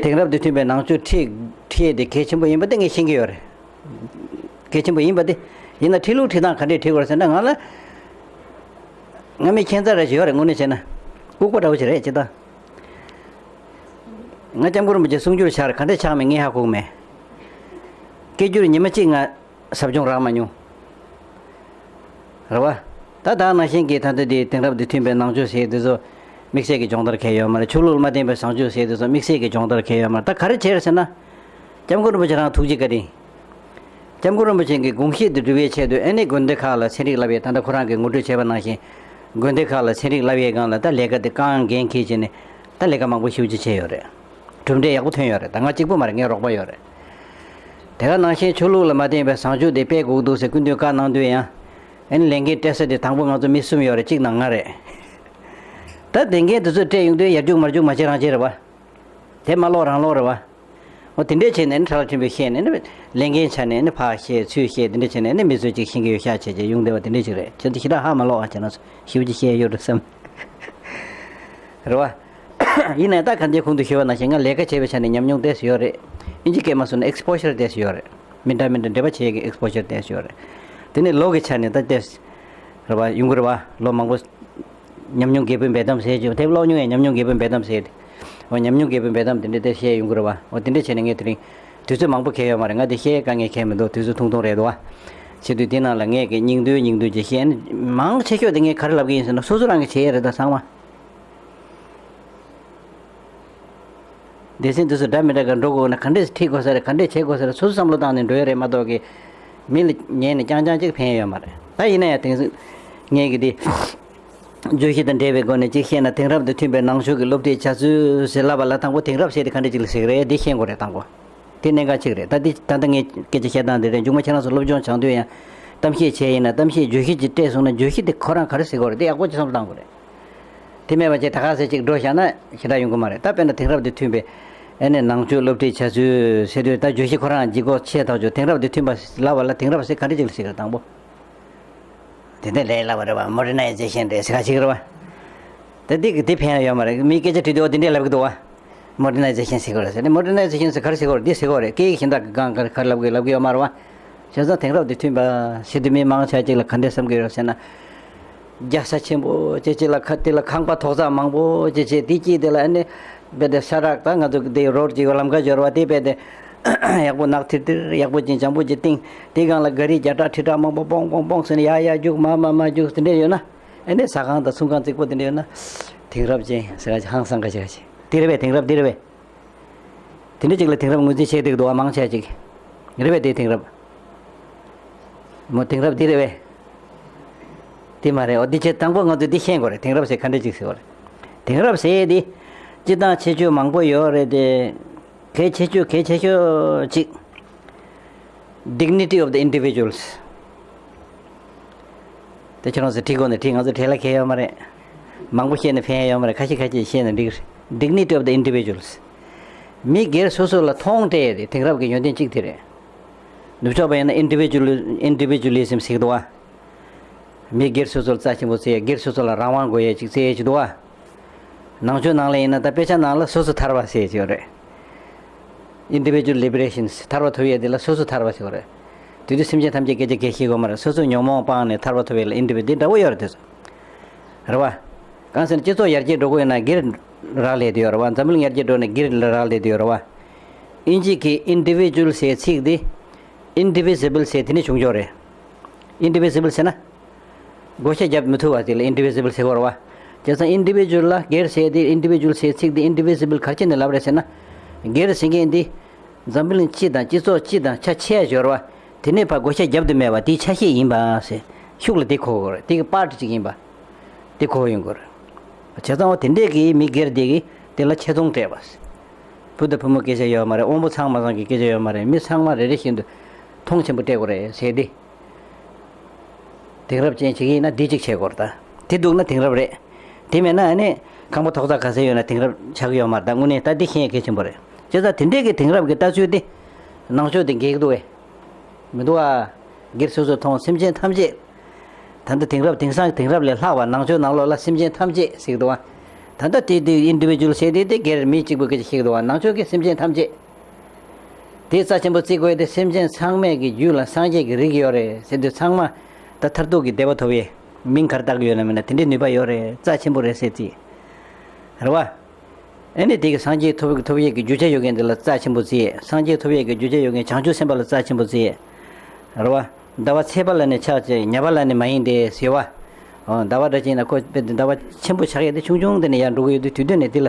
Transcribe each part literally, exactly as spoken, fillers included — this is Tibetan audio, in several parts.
དེང་རབས་དང་མཐུན་པའི་ནང་ཆོས་ཁྲིད་ཁྲིད་དེ་གལ་ཆེན་པོ་ཡིན་པ་དེ་ངས་ཤེས་ཀྱི་ཡོད་རེད། གལ་ཆེན་པོ་ཡིན་པ་དེ། ཡིན་ན་ཁྲིད་ལུགས་ཁྲིད་སྟངས་ག་འདྲས་ཁྲིད་དགོས་རེད་ཟེར་ན། ང་ལ་ང་མི་ཁྱད་མཚར་ར་ཞིག་ཡོད་རེད། དངོས་གནས་བྱས་ན་ལྐུགས་པ་འདྲ་བོ་ཞིག་རེད། ཅི་ལྟར་ང་སྐྱབས་མགོན་རིན་པོ་ཆེ་གསུང་སྒྱུར་ཆགས་རེད། ག་འདྲས་ཆགས་མེད་ངས་ཧ་གོ་གི་མེད། སྐད་སྒྱུར་ཉི་མ་གཅིག་ང་ཟབ་སྦྱོང་རག་མ་མྱོང་། རེད་བ། ད་ད་ནང་བཞིན་གྱི་ད་ལྟ་དེ་དེང་རབས་དང་མཐུན་པའི་ནང་ཆོས་ཟེར་དེ་ཚོ་དམིགས་བསལ་གྱི་སྦྱོང་བརྡར་གལ་ཡོད་མ་རེད། ཆོས་ལུགས་ལ་མ་བརྟེན་པའི་བཟང་སྤྱོད་ཟེར་དེ་ཚོ་དམིགས་བསལ་གྱི་སྦྱོང་བརྡར་གལ་ཡོད་མ་རེད། ད་ག་རེ་བྱས་རེད་ཟེར་ན། སྐྱབས་མགོན་རིན་པོ་ཆེ་རང་ཐུགས་རྗེ་བཀའ་དྲིན། སྐྱབས་མགོན་རིན་པོ་ཆེ་གི་དགོངས་གཞི་དེ་འགྲུབ་པའི་ཆེད་དུ་ཨ་ནི་དགོན་སྡེ་ཁག་ལ་ཚན་རིག་བསླབ་ཡས། ད་ལྟ་ཁོ་རང་གིས་ངོ་སྤྲོད་བྱས་པ་ནང་བཞིན་དགོན་སྡེ་ཁག་ལ་ཚན་རིག་བསླབ་ཡས་སྒང་ལ་ད་ལས་ཀ་དེ་རྐང་འགན་འཁྱེར་བྱས་ནས་ད་ལས་ཀ་མང་པོ་ཞེ་པོ་ཅིག་བྱས་ཡོད་རེད། གྲུབ་འབྲས་ཡག་པོ་ཐོན་ཡོད་རེད། ད་ང་གཅིག་པུ་མ་རེད། ངའི་རོགས་པ་ཡོད་རེད། དེ་ག་ནང་བཞིན་ཆོས་ལུགས་ལ་མ་བརྟེན་པའི་བཟང་སྤྱོད་དེ་སྤེལ་དགོས་འདུག་ཟེར་སྐུ་མདུན་བཀའ་གནང་དུས་ཡང་། ཨ་ནི་ལས་འགན་སྤྲད་ས་དེ་དང་པོ་ང་ཚོ་མི་གསུམ་ཡོད་རེད། གཅིག་ནང་ང་རེད། ད་དེ་འགན་དེ་ཚོ་སྤྲད་ཡོང་དུས་ཡར་རྒྱུག་མར་རྒྱུག་མ་བྱེད་རང་བྱེད་རེད་བ། དེ་མ་ལོག་རང་ལོག་རེད་བ། འོ་དེ་འདྲས་བྱས་ནས་ནི་ཁྲ་ལ་ཕྲན་བུ་བཤད་ནས་ནི་ལས་འགན་ཆ་ནས་ནི་ཕར་བཤད་ཚུར་བཤད་དེ་འདྲས་བྱས་ནས་ནི་མི་ཚོས་ཅིག་ཤེས་ཀྱི་ཡོད་ཤག་བྱས་བྱས་ཡོང་བསྡད་པ་དེ་འདྲས་ཅིག་རེད། བྱས་ཙང་ཞེ་དྲག་ཧ་མ་ལོག་ཨ། བྱས་ན་ཞེ་པོ་ཅིག་བཤད་ཡོད་འགྲོ་བསམ། རེད་བ། ཡིན་ནའི་ད་གང་ཅིའི་གོང་དུ་ཞུས་པ་ནང་བཞིན་ང་ལས་ཀ་བྱས་པའི་ཆ་ནས་ཉམས་མྱོང་ཏོག་ཙམ་ཡོད་རེད། ཨིན་ཇི་སྐད་མ་སོང་ན་ཨེགས་པོ་ཤར་ཏོག་ཙམ་ཡོད་རེད། མི་འདྲ་མི་འདྲ་འབྲེལ་བ་བྱེད་ཡས་ཀྱི་ཨེགས་པོ་ཤར་ཏོག་ཙམ་ཡོད་རེད། དེ་ནས་ལོ་གི་ཆ་ནས་ད་ཏོག་ཙམ་རེད་བ། ཡོང་གི་རེད་བ། ལོ་མང་པོ། ཉམས་མྱོང་རྒྱས་པའི་འབེལ་གཏམ་ཟེར་གྱི་དེབ་ཀློག་མྱོང་ཡས། ཉམས་མྱོང་རྒྱས་པའི་འབེལ་གཏམ་ཟེར་ཏེ། འོ་ཉམས་མྱོང་རྒྱས་པའི་འབེལ་གཏམ་དེ་འདྲ་དེ་བཤད་ཡོང་གི་རེད་བ། འོ་དེ་འདྲ་བྱས་ནས་ངས་དེ་རིང་དུས་ཚོད་མང་པོ་གལ་ཡོད་མ་རེད། ང་དེ་བཤད་དཀའ་ངལ་གལ་མི་འདུག་དུས་ཚོད་ཐུང་ཐུང་རེད་འདུག་བ། བྱེད་དུས་དེ་ནང་ལ་ངས་ཀྱི་སྙིང་བསྡུས་སྙིང་བསྡུས་ཀྱི་བཤད་ནི་མང་ཆེ་ཤོས་དེ་ངས་ག་རེ་ལབ་ཀྱི་ཡིན་ཟེར་ན་སོ་སོ་རང་གི་བྱེད་ཡས་རེད། ད་ཚང་མ། སྡེ་ཚན་དེ་ཚོ་འདྲ་མི་འདྲ་ག་འགྲོ་དགོས་ན་ག་འདྲས་ཁྲིད་དགོས་ས་རེད། ག་འདྲས་བྱེད་དགོས་ས་རེད། སོ་སོ་བསམ་བློ་བཏང་ནས་འགྲོ་ཡ་རེད་མ་གཏོགས་ཀྱི། མི་ལ་ཉན་ནས་རྐྱང་རྐྱང་གཅིག་ཕན་ཡ་ཡོད་མ་རེད། ད་ཡིན་ན་ཡང་དེང་སང་ངས་ཀྱི་དེ་བརྗོད་གཞི་དང་འབྲེལ་བའི་སྒོ་ནས་གཅིག་བཤད་ན། དེང་རབས་དང་མཐུན་པའི་ནང་ཆོས་ཀྱི་སློབ་ཁྲིད་བྱ་ཚུལ་ཟེར་ལབ་པ་ལ་དང་པོ་དེང་རབས་ཟེར་དེ་ག་འདྲས་ཅིག་ལ་ཟེར་གི་རེད། འདི་ཤེས་དགོས་རེད། དང་པོ་དེ་གནད་འགག་གཅིག་རེད། ད་འདི་ད་ལྟ་ངས་སྐད་ཆ་བཤད་སྟངས་འདི་རེད། མཇུག་མ་ཁྱེད་རང་ཚོ་སློབ་སྦྱོང་སྦྱང་དུས་ཡང་གཏམ་བཤད་བྱས་ཡིན་ན་གཏམ་བཤད་བརྗོད་གཞི་ཅིག་སྤྲད་སོང་ན་བརྗོད་གཞི་དེ་ཁོ་རང་ག་རེ་ཟེར་གི་རེད། དེ་ཡག་པོ་ཅིག་བསམ་བློ་བཏང་དགོས་རེད། དེ་མེད་པ་བྱས་ད་ག་ཟེ་ཅིག་འགྲོ་བཞག་ན་ཞེ་དྲག་ཡོང་གི་མ་རེད། ད་དཔེར་ན་དེང་རབས་དང་མཐུན་པའི་ཨ་ནི་ནང་ཆོས་སློབ་ཁྲིད་བྱ་ཚུལ་ཟེར་དུས་ད་བརྗོད་གཞི་ཁོ་རང་ལྗིད་ཁོག་ཆེ་ཐག་ཆོད། དེང་རབས་དང་མཐུན་པ་ལབ་པ་ལ་དེང་རབས་ཟེར་ག་འདྲ་ཅིག་ལ་ཟེར་གི་རེད། དང་པོ་དེ་འདྲ་ལས་སླ་བ་རེད་བ། མོ་ཌར་ནའི་ཛེ་ཤན་རེད་ཟེར་ག་ཅིག་རེད་བ། ད་འདི་གི་དེ་ཕན་ཡོད་མ་རེད། མི་སྐད་ཆ་དྲིས་དུས་འོ་དེ་འདྲས་ལབ་གི་འདུག་བ། མོ་ཌར་ནའི་ཛེ་ཤན་ཟེར་གི་རེད་ཟེར་ནས། མོ་ཌར་ནའི་ཛེ་ཤན་ཟེར་ག་རེ་ཟེར་གི་རེད། འདི་ཟེར་གི་རེད། སྐད་ཡིག་གཞན་དག་གི་སྒང་ག་རེ་ག་རེ་ལབ་གི་ལབ་གི་ཡོད་མ་རེད་བ། བྱས་ཙང་དེང་རབས་དང་མཐུན་པ་ཟེར་དུས་མི་མང་ཆེ་ཅིག་ལ་ག་འདྲས་བསམ་གི་ཡོད་ཟེར་ན། རྒྱལ་ས་ཆེན་པོ་ཅིག་ཅིག་ལ་ཁ་དེ་ལ་ཁང་པ་ཐོག་བརྩེགས་མང་པོ་ཅིག་ཅིག་དེ་དཀྱིལ་དེ་ལ་ཨ་ནི་རྦད་དེ་ས་རག་ད་ང་ཚོ་དེ་རོ་ཌི་ཅིག་ལམ་ཁ་འབྱོར་བ་དེ་རྦད་དེ་ཡག་པོ་ནག་ཐིར་ཐིར་ཡག་པོ་ཅིག་འཇམ་པོ་ཅིག་བཏིང་། དེ་སྒང་ལ་ག་རི་བརྒྱ་ཕྲག་ཁྲི་ཕྲག་མང་པོ་པོང་པོང་པོང་ཟེར་ནས་ཡར་ཡར་རྒྱུག་མར་མར་མར་རྒྱུག་དེ་འདྲས་ཡོད་ན། ཨ་ནི་ཟ་ཁང་དང་ཚོང་ཁང་རྩིག་པོ་དེ་འདྲས་ཡོད་ན། དེང་རབས་ཅན་ཟེར་ག་ཅིག་ཧང་སང་ག་ཅིག་ག་ཅིག་དེ་རེད་པས། དེང་རབས་དེ་རེད་པས། དེ་འདྲ་ཅིག་ལ་དེང་རབས་ངོས་འཛིན་བྱེད་བསྡད་འདུག་བ། མང་ཆེ་ཅིག་རེད་པས། དེ་དེང་རབས་མོ་དེང་རབས་དེ་རེད་པས། དེ་མ་རེད། འོ་འདི་བྱས་དང་པོ་ང་ཚོས་འདི་ཤེས་དགོས་རེད། དེང་རབས་ཟེར་ག་འདྲ་ཅིག་ཟེར་བ་རེད། དེང་རབས་ཟེར་དེ་སྤྱིར་བཏང་ཁྱད་ཆོས་མང་པོ་ཡོད་རེད་དེ། གལ་ཆེ་ཤོས་གལ་ཆེ་ཤོས་ཅིག Dignity of the individuals. དེ་ཁྱེད་རང་ཚོ་ཁྲིད་དགོས་ནས་ཁྲིད། ང་ཚོ་ཁྲིད་ལ་ཁེལ་ཡོད་མ་རེད། མང་པོ་བཤད་ནས་ཕན་ཡོད་མ་རེད། ཁ་ཤས་ཁ་ཤས་བཤད་ནས་འགྲིག་རེད། Dignity of the individuals. མི་སྒེར་སོ་སོ་ལ་མཐོང་སྤྲད་ཡས་དེ་དེང་རབས་ཀྱི་ཡོན་ཏན་གཅིག་དེ་རེད། ནུབ་ཕྱོགས་པ་ཡིན་ན་individual- individualism ཟེར་གི་འདུག་བ། མི་སྒེར་སོ་སོ་ལ་རྩ་ཆེན་པོ་བརྩི་ཡས། སྒེར་སོ་སོ་ལ་རང་དབང་དགོས་ཡས་ཅིག་བརྩི་ཡས་ཅིག་འདུག་བ། ནང་ཆོས་ནང་ལ་ཡིན་ན་ད་དཔེ་ཆ་ནང་ལ་སོ་སོ་ཐར་པ་ཟེར་ཡས་ཅིག་ཡོད་རེད། Individual liberation། ཐར་པ་ཐོབ་ཡས་དེ་ལ་སོ་སོ་ཐར་པ་ཟེར་བ་རེད། དེ་དུས་སེམས་ཅན་ཐམས་ཅད་སྐད་ཆ་སྐད་ཤེས་དགོས་མ་རེད། སོ་སོ་ཉོན་མོངས་སྤངས་ནས་ཐར་པ་ཐོབ་ཡས་ལ་individual དེ་འདྲ་བོ་ཡོད་རེད། དེ་ཚོ་རེད་བ། གང་ཟེར་ན་སྤྱི་ཚོགས་ཡར་རྒྱས་འགྲོ་དགོས་ཡོད་ན་སྒེར་རག་ལས་དེ་ཡོད་རེད་བ། འཛམ་བུ་གླིང་ཡར་རྒྱས་འགྲོ་ན་སྒེར་རག་ལས་དེ་ཡོད་རེད་བ། ཨིན་ཇི་གི་individual ཟེར་ཚིག་དེ་indivisible ཟེར་དེ་ནས་བྱུང་ཆོག་རེད། Indivisible ཟེར་ན། བགོ་བཤའ་བརྒྱབ་མི་ཐུབ་པ་དེ་ལ་indivisible ཟེར་གོ་རེད་བ། བྱས་ཙང་individual ལ་སྒེར་ཟེར་དེ་individual ཟེར་ཚིག་དེ་indivisible ག་རེ་བྱས་ནས་ལབ་རེད་ཟེར་ན། སྒེར་ཟེར་མཁན་དེ་འཛམ་བུ་གླིང་སྤྱི་དང་སྤྱི་ཚོགས་སྤྱི་དང་ཆ་ཆེ་ཡ་ཡོད་རེད་བ། དེ་ནས་ཕར་བགོ་བཤའ་བརྒྱབ་ཏུ་མེད་པ་དེའི་ཆ་ཤས་ཡིན་པ་ཟེར། ཤུགས་ལ་དེ་གོ་དགོས་རེད། དེ་གི་part གཅིག་ཡིན་པ། དེ་གོ་ཡོང་དགོས་རེད། བྱས་ཙང་འོ་དེ་འདྲས་ཀྱི་མི་སྒེར་དེ་གི་དེ་ལ་ཆེ་མཐོང་སྤྲད་པ། བུ་དང་བུ་མོ་སྐད་ཆ་ཡོད་མ་རེད། དབང་པོ་ཚང་མ་ཚང་གི་སྐད་ཆ་ཡོད་མ་རེད། མི་ཚང་མ་རེ་རེ་བཞིན་དུ་མཐོང་ཆེན་པོ་སྤྲད་དགོས་རེད་ཟེར་དེ། དེང་རབས་ཅན་བྱེད་ཀྱི་ཡིན་ན་འདི་གཅིག་བྱེད་དགོས་རེད་ད། དེ་འདུག་ན་དེང་རབས་རེད། དེ་མེད་ན་ཨ་ནི་ཁང་པ་ཐོག་རྩེག་ག་ཚད་ཡོད་ན་དེང་རབས་ཆགས་ཀྱི་ཡོད་མ་རེད་ད། དངོས་གནས་ད་འདི་ཤེས་ཡ་གལ་ཆེན་པོ་རེད། བྱས་ཙང་དེ་འདྲས་ཀྱི་དེང་རབས་ཀྱི་ལྟ་ཚུལ་དེ་ནང་ཆོས་དེ་འགལ་གྱི་འདུག་བས། མི་འདུག་ཨ། སྒེར་སོ་སོ་མཐོང་། སེམས་ཅན་ཐམས་ཅད། ད་ལྟ་དེང་རབས་དེང་སང་དེང་རབས་ལས་ལྷག་པ་ནང་ཆོས་ནང་ལོགས་ལ་སེམས་ཅན་ཐམས་ཅད་ཟེར་གྱི་འདུག་བ། ད་ལྟ་དེ་དེ་ཨིན་ཌི་བི་ཇུ་ཨལ་ཟེར་དེ་དེ་སྒེར་མི་གཅིག་པུ་སྐད་ཆ་བཤད་ཀྱི་འདུག་བ། ནང་ཆོས་ཀྱི་སེམས་ཅན་ཐམས་ཅད་དེ་རྩ་ཆེན་པོ་བརྩི་དགོས་ཏེ། སེམས་ཅན་ཚང་མའི་གི་རྒྱུད་ལ་སངས་རྒྱས་ཀྱི་རིགས་ཡོད་རེད་ཟེར་དུས། ཚང་མ་ད་མཐར་ཐུག་གི་བདེ་བ་ཐོབ་ཡས་མིང་ག་རེ་བཏགས་ཀྱི་ཡོད་ན་མིན་ན། དེ་འདྲའི་ནུས་པ་ཡོད་རེད། རྩ་ཆེན་པོ་རེད་ཟེར་བརྩི། རེད་བ། ཨ་ནི་དེ་གི་སངས་རྒྱས་ཐོབ་ཐོབ་ཡས་ཀྱི་རྒྱུ་ཆ་ཡོད་མཁན་དེ་ལ་རྩ་ཆེན་པོ་བརྩི། སངས་རྒྱས་ཐོབ་ཡས་ཀྱི་རྒྱུ་ཆ་ཡོད་མཁན་བྱང་ཆུབ་སེམས་དཔའ་ལ་རྩ་ཆེན་པོ་བརྩི། རེད་བ། ཟླ་བ་ཚེས་པ་ལ་ནི་ཆགས་ཀྱི། ཉ་པ་ལ་ནི་མ་ཡིན་ཏེ་ཟེར་བ། ཨོ། ཟླ་བ་འདྲ་ཅིག་ན་ཁོ་དཔེ་ཟླ་བ་ཆེན་པོ་ཆགས་ཡས་དེ་ཆུང་ཆུང་དེ་ནས་ཡར་འགྲོ་གི་ཡོད་དུས། དུས་སྟོན་ནས་དེ་ལ་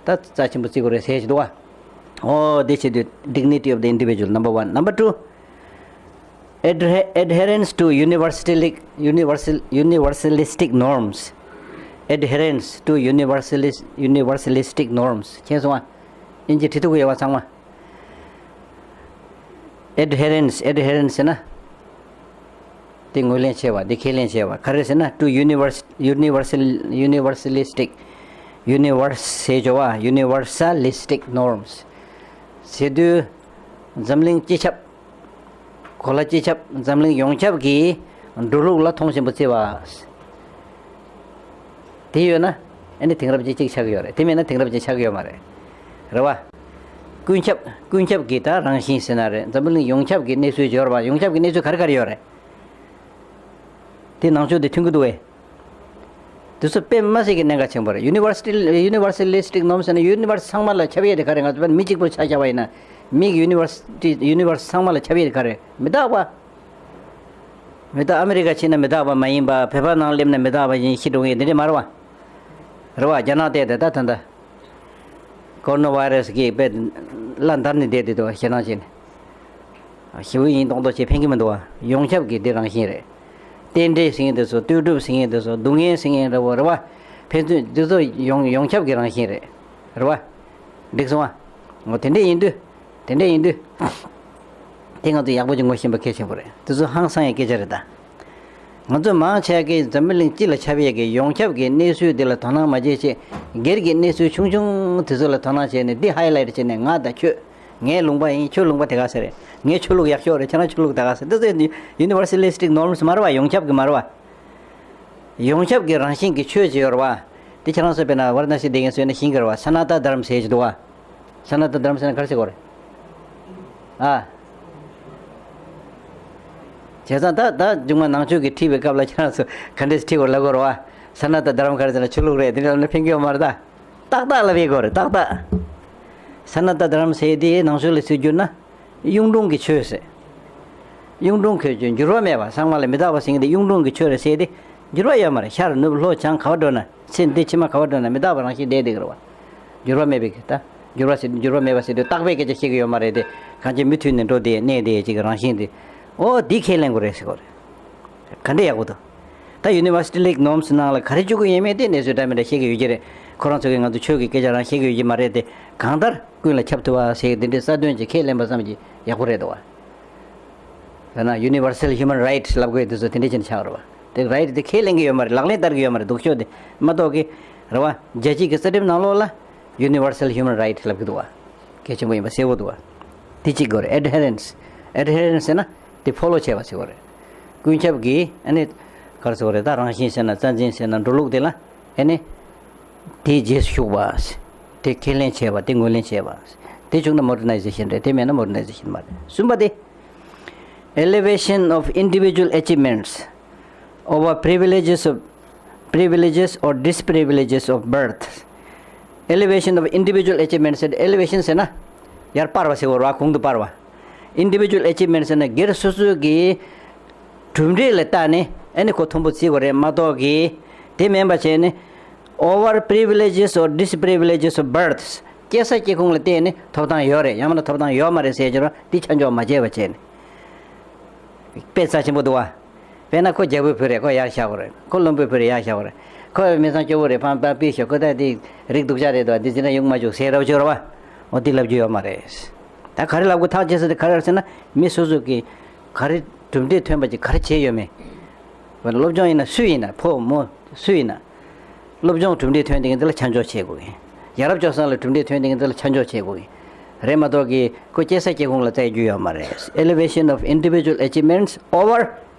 ད་རྩ་ཆེན་པོ་བརྩི་དགོས་རེད་ཟེར་གྱི་འདུག་བ། ཨོ། དེ་བྱེད་དུས་dignity of the individual, number one. Number two, adhe- adherence to universalistic, universal- universalistic norms. Adherence to universalis- universalistic norms. མཁྱེན་སོང་ཨ། དབྱིན་ཇི་བྲིས་ཐུབ་ཀྱི་ཡོད་པ་ཚང་མ། Adherence, adherence ཟེར་ན་དེ་ངོས་ལེན་བྱས་པ། དེ་ཁས་ལེན་བྱས་པ། ག་རེ་ཟེར་ན། to univers- universal- universalistic, universe ཟེར་བྱ་བ། Universalistic norms ཟེར་དུས་འཛམ་གླིང་སྤྱི་ཁྱབ། གོ་ལ་སྤྱི་ཁྱབ། འཛམ་གླིང་ཡོངས་ཁྱབ་ཀྱི་འགྲོ་ལུགས་ལ་མཐོང་ཆེན་པོ་བརྩི་བ། དེ་ཡོད་ན་ཨ་ནི་དེང་རབས་ཅན་གཅིག་ཆགས་ཀྱི་ཡོད་རེད། དེ་མེད་ན་དེང་རབས་ཅན་ཆགས་ཀྱི་ཡོད་མ་རེད། རེད་བ། ཀུན་ཁྱབ། ཀུན་ཁྱབ་ཀྱི་ད་རང་བཞིན་ཟེར་ན་རེད། འཛམ་བུ་གླིང་ཡོངས་ཁྱབ་ཀྱི་གནས་ཚུལ་སྦྱོར་བ། ཡོངས་ཁྱབ་ཀྱི་གནས་ཚུལ་ག་རེ་ག་རེ་ཡོད་རེད། དེ་ནང་ཆོས་དེ་མཐུན་གྱི་འདུག་བས། དེ་ཚོ་དཔེ་མ་སྲིད་ཀྱི་གནད་འགག་ཆེན་པོ་རེད། Universal- universalistic norms ཟེར་ན་ཡུ་ནི་བར་སི་ཚང་མ་ལ་ཁྱབ་ཡས་དེ་ག་རེ། ང་ཚོ་དཔེར་ན་མི་གཅིག་པུར་ཆ་བཞག་པ་ཡིན་ན། མིའི་ཡུ་ནི་བར་སི- ཡུ་ནི་བར་སི་ཚང་མ་ལ་ཁྱབ་ཡས་དེ་ག་རེ། མི་རྟག་པ། མི་རྟག- ཨ་མི་རི་ཀ་ཕྱིན་ན་མི་རྟག་པ་མ་ཡིན་པ། བོད་པ་ནང་སླེབས་ན་མི་རྟག་པ་ཡིན། ཤི་འགྲོ་ངེས་དེ་འདྲ་མ་རེད་བ། རེད་བ། རྒྱ་ནག་བལྟས་ཏེ་ད་ད་ལྟ་ཀོ་རོ་ན་བྷའི་རེ་སི་གིས་དཔེ་བླ་འདར་ནས་བསྡད་དེ་འདུག་ཞེད་སྣང་བྱས་ནས། ཞེ་པོ་ཡིན་མདོག་མདོག་བྱེད་ཕན་གྱི་མི་འདུག་བ། ཡོངས་ཁྱབ་ཀྱི་འདི་རང་བཞིན་རེད། རྟེན་འབྲེལ་ཟེར་མཁན་དེ་ཚོ། ལྟོས་གྲུབ་ཟེར་མཁན་དེ་ཚོ། སྡུག་བསྔལ་ཟེར་མཁན་འདྲ་བོ་རེད་བ། ཕན་ཚུན་འདི་ཚོ་ཡོངས- ཡོངས་ཁྱབ་ཀྱི་རང་བཞིན་རེད། རེད་བ། འགྲིག་སོང་ཨ། འོ། དེ་འདྲས་ཡིན་དུས། དེ་འདྲས་ཡིན་དུས། དེ་ང་ཚོ་ཡག་པོ་ཅིག་ངོ་ཤེས་པ་གལ་ཆེན་པོ་རེད། དེ་ཚོ་ཧང་སང་ཡའི་སྐད་ཆ་རེད་ད། ང་ཚོ་མང་ཆེ་གིས་འཛམ་བུ་གླིང་སྤྱི་ལ་ཁྱབ་ཡས་ཀྱི་ཡོངས་ཁྱབ་ཀྱི་གནས་ཚུལ་འདི་ལ་དོ་སྣང་མ་བྱེད་ཅེས། སྒེར་གྱི་གནས་ཚུལ་ཆུང་ཆུང་དེ་ཚོ་ལ་དོ་སྣང་བྱས་ནས། འདི་ཧའི་ལའེ་ཊི་བྱས་ནས། ང་དང་ཁྱོད། ངའི་ལུང་པ་ཡིན། ཁྱོད་ལུང་པ་དེ་ག་ཟེ་རེད། ངའི་ཆོས་ལུགས་ཡག་ཤོས་རེད། ཁྱེད་རང་ཆོས་ལུགས་དེ་ག་ཟེ། འདི་ཚོ་ཡུ་ནི་བར་སལ་ལི་སི་ཊིག་ནོརམ་སི་མ་རེད་བ། ཡོངས་ཁྱབ་ཀྱི་མ་རེད་བ། ཡོངས་ཁྱབ་ཀྱི་རང་བཞིན་གྱི་ཆོས་ཅིག་ཡོད་རེད་བ། དེ་ཁྱེད་རང་ཚོ་དཔེར་ན་ཝཱ་ར་ཎ་སི་བསྡད་མཁན་ཚོས་ན་ཤེས་ཀྱི་རེད་བ། ས་ན་ཏ་དྷརམ་ཟེར་གྱི་འདུག་བ། ས་ན་ཏ་དྷརམ་ཟེར་ན་ག་རེ་ཟེར་དགོས་རེད། ཨ། བྱས་ཙང་ད་ད་མཇུག་མ་ནང་ཆོས་ཀྱི་ཁྲིད་པའི་སྐབས་ལ་ཁྱེད་རང་ཚོ་ག་འདྲས་ཁྲིད་དགོས་ལབ་དགོས་རེད་བ། ས་ན་ཏ་དྷརམ་ག་རེ་ཟེར་ན་ཆོས་ལུགས་རེད། དེ་འདྲ་ལབ་ན་ཕན་གྱི་ཡོད་མ་རེད་ད། ཏག་ཏག་ལབ་ཡས་དགོས་རེད། ཏག་ཏག། ས་ན་ཏ་དྷརམ་ཟེར་དེ་ནང་ཆོས་ལ་ཟེར་རྒྱུ་ན། གཡུང་དྲུང་གི་ཆོས་ཟེར། གཡུང་དྲུང་གི་ཆོས། འགྱུར་བ་མེད་པ། ཚང་མ་ལ་མི་རྟག་པ་ཟེར་མཁན་དེ་གཡུང་དྲུང་གི་ཆོས་རེད་ཟེར་དེ། འགྱུར་བ་ཡོད་མ་རེད། ཤར་ནུབ་ལྷོ་བྱང་ག་པར་འགྲོ་ན། ཚེ་འདི་ཕྱི་མ་ག་པར་འགྲོ་ན་མི་རྟག་པ་རང་བཞིན་བསྡད་བསྡད་ཀྱི་རེད་བ། འགྱུར་བ་མེད་པའི་གི་ད། འགྱུར་བ་ཟེར། འགྱུར་བ་མེད་པ་ཟེར་དུས་རྟག་པའི་སྐད་ཆ་བཤད་ཀྱི་ཡོད་མ་རེད་དེ། གང་ཅི་མུ་མཐུད་ནས་འགྲོ་བསྡད་གནས་བསྡད་ཅིག་གི་རང་བཞིན་དེ། ཨོ། འདི་ཁས་ལེན་དགོས་རེད་ཟེར་དགོས་རེད། ག་འདྲ་ཡག་པོ་འདུག་ད་ཡུ་ནི་བར་སི་ལི་སི་ཊིག་ནོརམ་སི་ནང་ལ་ག་རེ་བཅུག་གི་ཡོད་མེད་དེ་གནས་ཚུལ་འདྲ་མི་འདྲ་བཤད་ཀྱི་ཡོད་ཀྱི་རེད། ཁོ་རང་ཚོ་གིས་ང་ཚོ་ཆོས་ཀྱི་སྐད་ཆ་རང་བཤད་ཀྱི་ཡོད་ཀྱི་མ་རེད་དེ། གང་ལྟར་ཀུན་ལ་ཁྱབ་ཐུབ་པ་ཟེར་གྱི་འདི་འདྲའི་རྩ་དོན་ཅིག་ཁས་ལེན་པ་ཙམ་གྱིས་ཡག་པོ་རེད་འདུག་བ། དཔེར་ན་ཡུ་ནི་བར་སལ་ཧིའུ་མན་རའིཊ་ལབ་དགོས་དུས་ཚོད་དེ་འདྲ་ཅིག་ཆགས་རེད་བ། དེ་རའིཊ་དེ་ཁས་ལེན་གྱི་ཡོད་མ་རེད། ལག་ལེན་བསྟར་གྱི་ཡོད་མ་རེད། སྡུག་ཤོས་དེ་མ་གཏོགས་ཀྱི། རེད་བ། རྒྱལ་སྤྱིའི་གི་རྩ་ཁྲིམས་ནང་ལོགས་ལ་ཡུ་ནི་བར་སལ་ཧིའུ་མན་རའིཊ་ལབ་ཀྱི་འདུག་བ། གལ་ཆེན་པོ་ཡིན་པ་གསལ་པོ་འདུག་བ། དེ་གཅིག་དགོས་རེད། ཨེ་ཌི་ཧེ་རེན་སི། ཨེ་ཌི་ཧེ་རེན་སི་ཟེར་ན་དེ་ཕོ་ལོ་བྱས་པ་ཟེར་དགོས་རེད། ཀུན་ཁྱབ་ཀྱི་ཨ་ནི་ག་རེ་ཟེར་དགོས་རེད། ད་རང་བཞིན་ཟེར་ན། རྩ་འཛིན་ཟེར་ན། འགྲོ་ལུགས་དེ་ལ་ཨ་ནི་དེའི་རྗེས་སུ་ཞུགས་པ། དེ་ཁས་ལེན་བྱས་པ། དེ་ངོས་ལེན་བྱས་པ། དེ་བྱུང་ན་མོ་ཌར་ནའི་ཛེ་ཤན་རེད། དེ་མེད་ན་མོ་ཌར་ནའི་ཛེ་ཤན་མ་རེད། གསུམ་པ་དེ། Elevation of individual achievements over privileges of privileges or disprivileges of birth. Elevation of individual achievements. Elevation ཟེར་ན་ཡར་སྤར་བ་ཟེར་བ་རེད་བ། གོང་དུ་སྤར་བ། Individual achievements ཟེར་ན་སྒེར་སོ་སོ་གི་གྲུབ་འབྲས་ལ་བལྟས་ནས་ཨ་ནི་ཁོ་མཐོན་པོ་བརྩི་དགོས་རེད་མ་གཏོགས་ཀྱི། དེ་མིན་པ་བྱས་ནས། Over privileges or disprivileges of birth. སྐྱེས་ས་སྐྱེས་ཁུངས་ལ་བལྟས་ནས་ཐོབ་ཐང་ཡོད་རེད། ཡང་མིན་ན་ཐོབ་ཐང་ཡོད་མ་རེད་ཟེར་རྒྱུ་ར་དེ་ཆ་འཇོག་མ་བྱས་པ་བྱས་ནས། དཔེ་རྩ་ཆེན་པོ་འདུག་བ། དཔེར་ན་ཁོ་རྒྱལ་པོའི་བུ་རེད། ཁོ་ཡར་བཞག་དགོས་རེད། ཁོ་བློན་པོའི་བུ་རེད། ཡར་བཞག་དགོས་རེད། ཁོ་མི་ཚང་སྐྱོ་བོ་རེད། ཕམ་པ་པི་ཤོ་ཁོ་ད་དེ་རིགས་སྡུག་ཅག་རེད་དོ། འདི་ཟེར་ན་ཡོང་མ་བཅུག་ཟེར་རབ་བཅུག་ར་བ། འོ་དེ་ལབ་རྒྱུ་ཡོད་མ་རེད། ད་ག་རེ་ལབ་དགོས་ཐག་བཅད་ས་དེ་ག་རེ་རེད་ཟེར་ན། མི་སོ་སོ་གིས་ག་རེ་གྲུབ་འབྲས་ཐོན་པ་ཅིག་ག་རེ་བྱས་ཡོད་མེད། སློབ་སྦྱོང་ཡིན་ན་སུ་ཡིན་ན། ཕོ་མོ་སུ་ཡིན་ན། སློབ་སྦྱོང་གྲུབ་འབྲས་ཐོན་དེ་གི་འདི་ལ་ཆ་འཇོག་བྱེད་དགོས་ཀྱི། ཡ་རབས་སྤྱོད་བཟང་ལ་གྲུབ་འབྲས་ཐོན་དེ་གི་འདི་ལ་ཆ་འཇོག་བྱེད་དགོས་ཀྱི་རེད་མ་གཏོགས་ཀྱི། ཁོ་སྐྱེས་ས་སྐྱེས་ཁུངས་ལ་བལྟ་རྒྱུ་ཡོད་མ་རེད། Elevation of individual achievements over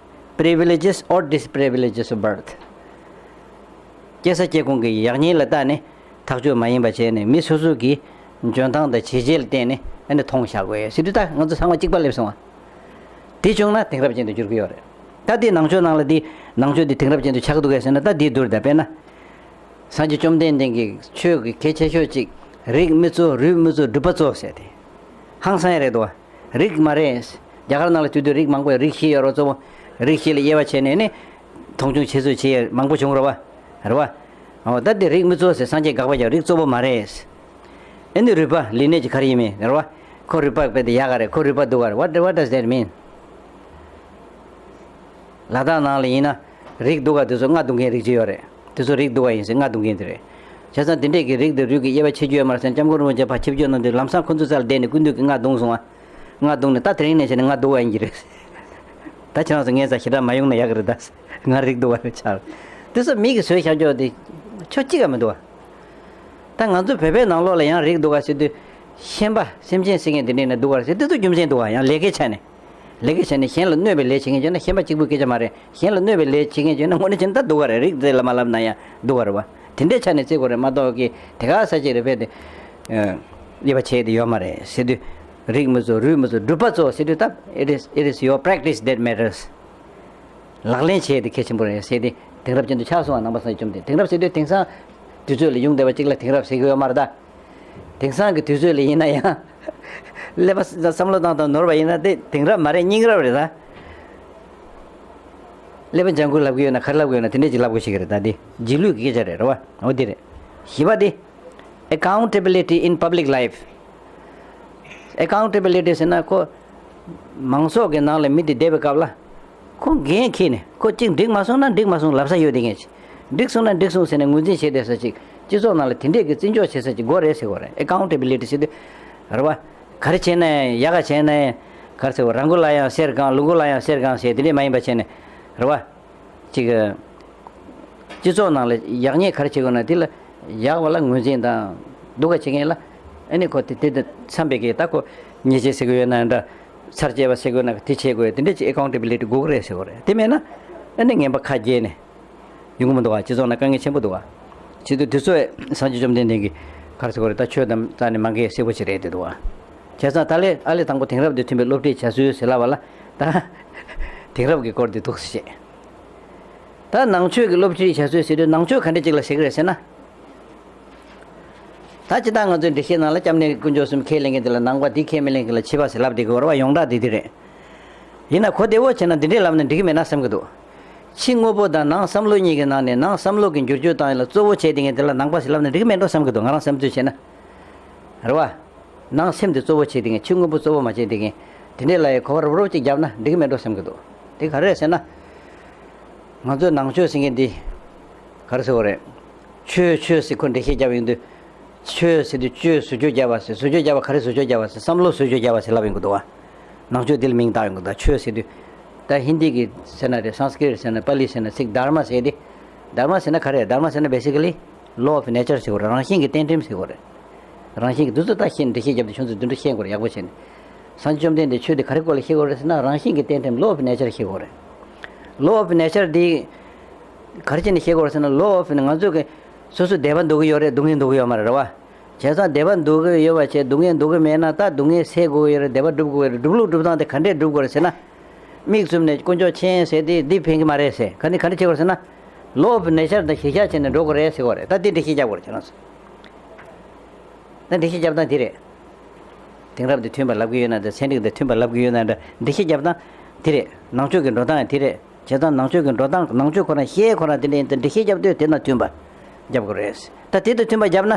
privileges or disprivileges of birth. སྐྱེས་ས་སྐྱེས་ཁུངས་ཀྱི་ཡག་ཉེས་ལ་བལྟས་ནས་ ཐག་གཅོད་མ་ཡིན་པ་བྱས་ནས་མི་སོ་སོ་གི་འཇོན་ཐང་དང་བྱས་རྗེས་ལ་བརྟེན་ནས་ཨ་ནི་མཐོང་བཞག་དགོས་ཟེར་དུས། ད་ང་ཚོ་ཚང་མ་གཅིག་པ་སླེབས་སོང་བ། དེ་བྱུང་ན་དེང་རབས་ཅན་དུ་འགྱུར་གི་ཡོད་རེད། ད་དེ་ནང་ཆོས་ནང་ལ་དེ་ནང་ཆོས་དེ་དེང་རབས་ཅན་དུ་ཆགས་འདུག་གས་ཟེར་ན། ད་དེ་བསྡུར་ད། དཔེར་ན། སངས་རྒྱས་བཅོམ་ལྡན་འདས་ཀྱི་ཆོས་ཀྱི་གལ་ཆེ་ཤོས་གཅིག་རིགས་མི་གཙོ་རུས་མི་གཙོ་སྒྲུབ་པ་གཙོ་ཟེར་ཏེ། ཧང་སང་ཡ་རེད་དོ། རིགས་མ་རེད། རྒྱ་གར་ནང་ལ་དུས་དུས་རིགས་མང་པོ་ཡོད། རིགས་བཞི་ཡོད་རོ། གཙོ་བོ་རིགས་བཞི་ལ་དབྱེ་བ་ཕྱེ་ནས་ནི་མཐོང་ཆུང་བྱེད་ཚུལ་བྱེད་ཡ་མང་པོ་བྱུང་རོ་བ། རེད་བ། འོ་ད་དེ་རིགས་མི་གཙོ་ཟེར་སངས་རྒྱས་དགག་པ་རྒྱག་རིགས་གཙོ་བོ་མ་རེད། ཨེ་ནི་རུས་པ་ལས་གནས་ཀྱི་ག་རེ་ཡིན་མིན་རེད་བ། ཁོ་རུས་པ་དཔེ་དེ་ཡག་ག་རེད། ཁོ་རུས་པ་སྡུག་ག་རེད། What, what does that mean? ལ་དྭགས་ནང་ལ་ཡིན་ན་རིགས་སྡུག་ག་དེ་ཚོ་རྔ་བརྡུང་མཁན་རིགས་ཅིག་ཡོད་རེད། དེ་ཚོ་རིགས་སྡུག་ག་ཡིན་ཟེར་རྔ་བརྡུང་མཁན་དེ་རེད། བྱས་ཙང་དེ་འདྲས་ཀྱི་རིགས་དེ་རུས་ཀྱི་དབྱེ་བ་ཕྱེ་རྒྱུ་ཡོད་མ་རེད་ཟེར་ན། སྐྱབས་མགོན་རིན་པོ་ཆེ་ཕར་ཆིབས་བསྒྱུར་གནང་དུས་ལམ་སང་ཁོ་ཚོ་རྩ་ལ་བསྡད་ནས་སྐུ་མདུན་གྱིས་རྔ་བརྡུངས་སོང་བ། རྔ་བརྡུངས་ནས་ད་དེ་རིང་ནས་བྱས་ནས་རྔ་སྡུག་ག་ཡིན་གྱི་རེད། ད་ཁྱེད་རང་ཚོ་ངའི་རྩར་ཞེ་དྲག་མ་ཡོང་ན་ཡག་གི་རེད་ད། ང་རིགས་སྡུག་ག་རེད་ཆགས། དེ་ཚོ་མི་གིས་བཟོས་བཞག་རྒྱུ་དེ་ཆོ་གཅིག་ག་མི་འདུག་བ། ད་ང་ཚོ་བོད་པའི་ནང་ལོགས་ལ་ཡང་རིགས་སྡུག་ག་ཟེར་དུས། ཤན་པ་སེམས་ཅན་ཟེར་མཁན་དེ་འདྲས་ནི་སྡུག་ག་རེད་ཟེར། དེ་ཚོ་རྒྱུ་མཚན་འདུག་བ། ཡང་ལས་ཀའི་ཆ་ནས། ལས་ཀའི་ཆ་ནས་གཞན་ལ་གནོད་པའི་ལས་བྱེད་མཁན་བྱས་ན་ཤན་པ་གཅིག་པུའི་སྐད་ཆ་མ་རེད། གཞན་ལ་གནོད་པའི་ལས་བྱེད་མཁན་བྱས་ན་དངོས་གནས་བྱས་ན་ད་སྡུག་ག་རེད། རིགས་དེ་ལ་མ་ལབ་ན་ཡང་སྡུག་ག་རེད་བ། དེ་འདྲའི་ཆ་ནས་བརྩི་དགོས་རེད་མ་གཏོགས་ཀྱི་དེ་ག་ས་ཅིག་རེད་བས་དེ། ཨ། དབྱེ་བ་ཕྱེ་དེ་ཡོད་མ་རེད་ཟེར་དུས། རིགས་མི་གཙོ་རུས་མི་གཙོ་སྒྲུབ་པ་གཙོ་ཟེར་དུས་སྟབས། It is, it is your practice that matters. ལག་ལེན་བྱེད་དེ་གལ་ཆེན་པོ་རེད་ཟེར་ཏེ་དེང་རབས་ཅན་དུ་ཆགས་སོང་བ། ནང་པ་སངས་རྒྱས་བཅོམ་ལྡན། དེང་རབས་ཟེར་དུས་དེང་སང་དུས་ཚོད་ལ་ཡོང་བསྡད་པ་གཅིག་ལ་དེང་རབས་ཟེར་གྱི་ཡོད་མ་རེད་ད། དེང་སང་གི་དུས་ཚོད་ལ་ཡིན་ན་ཡང་ཀླད་པ་བསམ་བློ་བཏང་སྟངས་ནོར་བ་ཡིན་ན་དེ་དེང་རབས་མ་རེད། སྙིང་རབས་རེད་ད། ཀླད་པ་ལྗང་ཁུ་ལབ་ཀྱི་ཡོད་ན་ག་རེ་ལབ་ཀྱི་ཡོད་ན་དེ་འདྲས་ཅིག་ལབ་དགོས་ཤེས་ཀྱི་རེད་ད། དེ་རྗེས་ལུས་ཀྱི་སྐད་ཆ་རེད། རེད་བ། འོ་དེ་རེད། བཞི་པ་དེ། Accountability in public life. Accountability ཟེར་ན་ཁོ་མང་ཚོགས་ཀྱི་ནང་ལ་མི་དེ་བསྡད་པའི་སྐབས་ལ་ཁོ་འགན་འཁྱེར་ནས། ཁོ་གཅིག་འགྲིག་མ་སོང་ན་འགྲིག་མ་སོང་ལབ་ས་ཡོད་དེ་ངས། འགྲིག་སོང་ན་འགྲིག་སོང་ཟེར་ནས་ངོས་འཛིན་བྱས་བསྡད་ས་ཅིག་སྤྱི་ཚོགས་ནང་ལ་དེ་འདྲས་ཀྱི་བརྩི་འཇོག་བྱེད་ས་ཅིག་དགོས་རེད་ཟེར་དགོས་རེད། Accountability ཟེར་དུས། རེད་བ། ག་རེ་བྱས་ན་ཡག་ག་བྱས་ན་ག་རེ་ཟེར་དགོས། རང་མགོ་ལ་ཡང་གསེར་གང་ལུས་མགོ་ལ་ཡང་གསེར་གང་ཟེར་དེ་འདྲས་མ་ཡིན་པ་བྱས་ནས། རེད་བ། ཅིག་སྤྱི་ཚོགས་ནང་ལ་ཡག་ཉེས་ག་རེ་བྱེད་དགོས་ན་དེ་ལ་ཡག་པ་ལ་ངོས་འཛིན་དང་། སྡུག་ག་བྱེད་མཁན་ལ་ཨ་ནི་ཁོ་དེ་དེ་དེ་འཚམ་པའི་གི། ད་ཁོ་ཉེས་ཆད་ཟེར་དགོས་ཡོད་ན་འདྲ། ཚར་བཅད་པ་ཟེར་དགོས་ན་དེ་བྱེད་དགོས། དེ་འདྲ་ཅིག་accountability དགོས་ཀྱི་རེད་ཟེར་དགོས་རེད། དེ་མེད་ན་ཨ་ནི་ངན་པ་ཁ་གྱེས་ནས་ཡོང་གི་མི་འདུག་བ། སྤྱི་ཚོགས་ནང་དཀའ་ངལ་ཆེན་པོ་འདུག་བ། བྱེད་དུས་དུས་ཚོད་སངས་རྒྱས་བཅོམ་ལྡན་འདས་ཀྱིས་ག་རེ་ཟེར་དགོས་རེད། ད་ཆོས་དང་རྩ་ནས་མ་འགལ་གསལ་པོ་ཞིག་རེད་དེ་འདུག་བ། བྱས་ཙང་ད་ལས་ཨ་ལས་དང་པོ་དེང་རབས་དང་མཐུན་པའི་སློབ་ཁྲིད་བྱ་སྲོལ་ཟེར་ལབ་པ་ལ། ད་དེང་རབས་ཀྱི་སྐོར་དེ་འདུག་སེ་བཤད། ད་ནང་ཆོས་ཀྱི་སློབ་ཁྲིད་བྱ་སྲོལ་ཟེར་དུས་ནང་ཆོས་ག་འདྲ་ཅིག་ལ་ཟེར་གི་རེད་ཟེར་ན། ད་སྤྱིར་བཏང་ང་ཚོའི་འགྲེལ་བཤད་ནང་ལ་སྐྱབས་གནས་དཀོན་མཆོག་གསུམ་ཁས་ལེན་མཁན་དེ་ལ་ནང་པ། དེ་ཁས་མི་ལེན་མཁན་ལ་ཕྱི་པ་ཟེར་ལབ་བསྡད་ཀྱི་ཡོད་རེད་བ། ཡོངས་གྲགས་དེ་དེ་རེད། ཡིན་ན་གོ་བདེ་བོ་བྱས་ན་འདི་འདྲས་ལབ་ན་འགྲིག་གི་མེད་ན་བསམ་གྱི་འདུག་ཕྱི་དངོས་པོ་དང་ནང་བསམ་བློ་གཉིས་ཀྱི་ནང་ནས་ནང་བསམ་བློ་གི་འགྱུར་བཅོས་བཏང་ཡ་ལ་གཙོ་བོ་བྱས་བསྡད་མཁན་དེ་ལ་ནང་པ་ཟེར་ལབ་ན་འགྲིག་གི་མེད་འགྲོ་བསམ་གྱི་འདུག་ང་རང་བསམ་ཚུལ་བྱས་ན། རེད་བ། ནང་སེམས་དེ་གཙོ་བོ་བྱས་བསྡད་མཁན། ཕྱི་དངོས་པོ་གཙོ་བོ་མ་བྱས་བསྡད་མཁན། དེ་འདྲས་ལ་ཡ་གོ་བ་རོབ་རོབ་ཅིག་བརྒྱབ་ན་འགྲིག་གི་མེད་འགྲོ་བསམ་གྱི་འདུག་དེ་ག་རེ་རེད་ཟེར་ན། ང་ཚོའི་ནང་ཆོས་ཟེར་མཁན་འདི་ག་རེ་ཟེར་དགོས་རེད། ཆོས་ཆོས་ཟེར་ཁོ་འགྲེལ་བཤད་བརྒྱབ་ཡོང་དུས། ཆོས་ཟེར་དུས་ཆོས་ཟུར་བཅོས་བརྒྱབ་པ་ཟེར། ཟུར་བཅོས་བརྒྱབ་པ་ག་རེ་ཟུར་བཅོས་བརྒྱབ་པ་ཟེར། བསམ་བློ་ཟུར་བཅོས་བརྒྱབ་པ་ཟེར་ལབ་ཡོང་གི་འདུག་བ། ནང་ཆོས་འདི་ལ་མིང་བཏགས་ཡོང་གི་འདུག་ཆོས་ཟེར་དུས། ད་ཧིན་དི་གི་ཟེར་ན་རེད། སཾ་སྐྲྀཏ་ཟེར་ན། པཱ་ལི་ཟེར་ན། ཚིག་དྷརྨ་ཟེར་ཏེ། དྷརྨ་ཟེར་ན་ག་རེ། དྷརྨ་ཟེར་ན་basically law of nature ཟེར་དགོས་རེད། རང་བཞིན་གྱི་རྟེན་འབྲེལ་ཟེར་དགོས་རེད། རང་བཞིན་གྱི་འདི་ཚོ་ད་ཤེས། འགྲེལ་བཤད་བརྒྱབ་སྟེ་ཁྱོད་ཚོས་འདི་འདྲ་ཤེས་དགོས་རེད། ཡག་པོ་བྱས་ནས། སངས་རྒྱས་བཅོམ་ལྡན་འདས་ཆོས་འདི་ག་རེ་སྐོར་ལ་བཤད་དགོས་རེད་ཟེར་ན། རང་བཞིན་གྱི་རྟེན་འབྲེལ། law of nature ཤེས་དགོས་རེད། law of nature འདི་ག་རེ་བྱས་ནས་ཤེས་དགོས་རེད་ཟེར་ན། law of ང་ཚོ་གི་སོ་སོ་བདེ་བ་འདོད་ཀྱི་ཡོད་རེད། སྡུག་བསྔལ་འདོད་ཀྱི་ཡོད་མ་རེད། རེད་བ། བྱས་ཙང་བདེ་བ་འདོད་ཀྱི་ཡོད་པ་བྱས། སྡུག་བསྔལ་འདོད་ཀྱི་མེད་ན་ད་སྡུག་བསྔལ་སེལ་དགོས་ཀྱི་ཡོད་རེད། བདེ་བ་སྒྲུབ་དགོས་ཀྱི་རེད། སྒྲུབ་ལུགས་སྒྲུབ་སྟངས་དེ་ག་འདྲས་སྒྲུབ་དགོས་རེད་ཟེར་ན། མིག་བཙུམ་ནས་དཀོན་མཆོག་མཁྱེན་ཟེར་དེ་འདི་ཕན་གྱི་མ་རེད་ཟེར། ག་ནི་ག་འདྲ་བྱེད་དགོས་རེད་ཟེར་ན། law of nature དང་གཞིར་བཞག་བྱས་ནས་འགྲོ་དགོས་རེད་ཟེར་དགོས་རེད། ད་དེ་འགྲེལ་བཤད་རྒྱག་དགོས་རེད་ཁྱེད་རང་ཚོ། ད་འགྲེལ་བཤད་རྒྱབ་སྟངས་དེ་རེད། དེང་རབས་དང་མཐུན་པ་ལབ་ཀྱི་ཡོད་ན་འདྲ། ཚན་རིག་དང་མཐུན་པ་ལབ་ཀྱི་ཡོད་ན་འདྲ། འགྲེལ་བཤད་རྒྱབ་སྟངས་དེ་རེད། ནང་ཆོས་ཀྱི་འགྲོ་སྟངས་ཡང་དེ་རེད། བྱས་ཙང་ནང་ཆོས་ཀྱི་འགྲོ་སྟངས། ནང་ཆོས་ཁོ་རང་བཤད་ཁོ་རང་དེ་འདྲ་ཡིན་ཙང་འགྲེལ་བཤད་རྒྱབ་དུས་དེ་དང་མཐུན་པ་རྒྱབ་དགོས་རེད། ད་དེ་དང་མཐུན་པ་རྒྱབ་ན་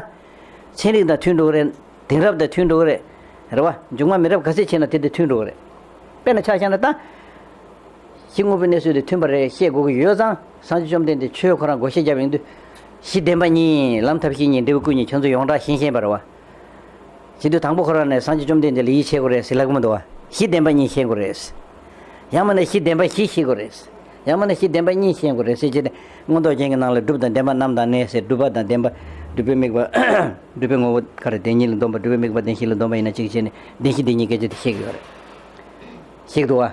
ཚན་རིག་དང་མཐུན་འགྲོ་གི་རེད། དེང་རབས་དང་མཐུན་འགྲོ་གི་རེད། རེད་བ། མཇུག་མ་མི་རབས་ག་ཚོད་ཕྱིན་ན་དེ་དང་མཐུན་འགྲོ་གི་རེད། དཔེར་ན་ཆ་བཞག་ན་ད། གཞི་དངོས་པོའི་གནས་ཚུལ་དེ་མཐུན་པ་རེད་བཤད་དགོས་ཀྱི་ཡོད་ཙང་། སངས་རྒྱས་བཅོམ་ལྡན་འདས་ཆོས་ཁོ་རང་བགོ་བཤའ་བརྒྱབ་ཡོང་དུས། གཞི་བདེན་པ་གཉིས། ལམ་ཐབས་ཤེས་གཉིས། འབྲས་བུ་སྐུ་གཉིས། ཁྱོད་ཚོ་ཡོངས་གྲགས་ཤེས་ཤེས་པ་རེད་བ། བྱེད་དུས་དང་པོ་ཁོ་རང་ནས་སངས་རྒྱས་བཅོམ་ལྡན་འདས་ལ་ཡིད་ཆེས་དགོས་རེད་ཟེར་ལབ་ཀྱི་མི་འདུག་བ། གཞི་བདེན་པ་གཉིས་ཤེས་དགོས་རེད། ཡང་མིན་ན་གཞི་བདེན་པ་བཞི་ཤེས་དགོས་རེད། ཡང་མིན་ན་གཞི་བདེན་པ་གཉིས་ཤེས་དགོས་རེད་ཟེར་བྱས་ནས། མངོན་རྟོགས་རྒྱན་གྱི་ནང་ལ་སྒྲུབ་དང་བདེན་པ་རྣམ་དང་གནས་ཟེར། སྒྲུབ་པ་དང་བདེན་པ། སྒྲུབ་པའི་དམིགས་པ། སྒྲུབ་པའི་ངོ་བོ་ག་རེ། བདེན་གཉིས་ལ་སྡོམ་པ། སྒྲུབ་པའི་དམིགས་པ་བདེན་བཞི་ལ་སྡོམ་པ་ཡིན་ན་གཅིག་བྱས་ནས་བདེན་བཞི་བདེན་གཉིས་སྐད་ཆ་དེ་བཤད་ཀྱི་ཡོད་རེད། ཤེས་ཀྱི་འདུག་བ།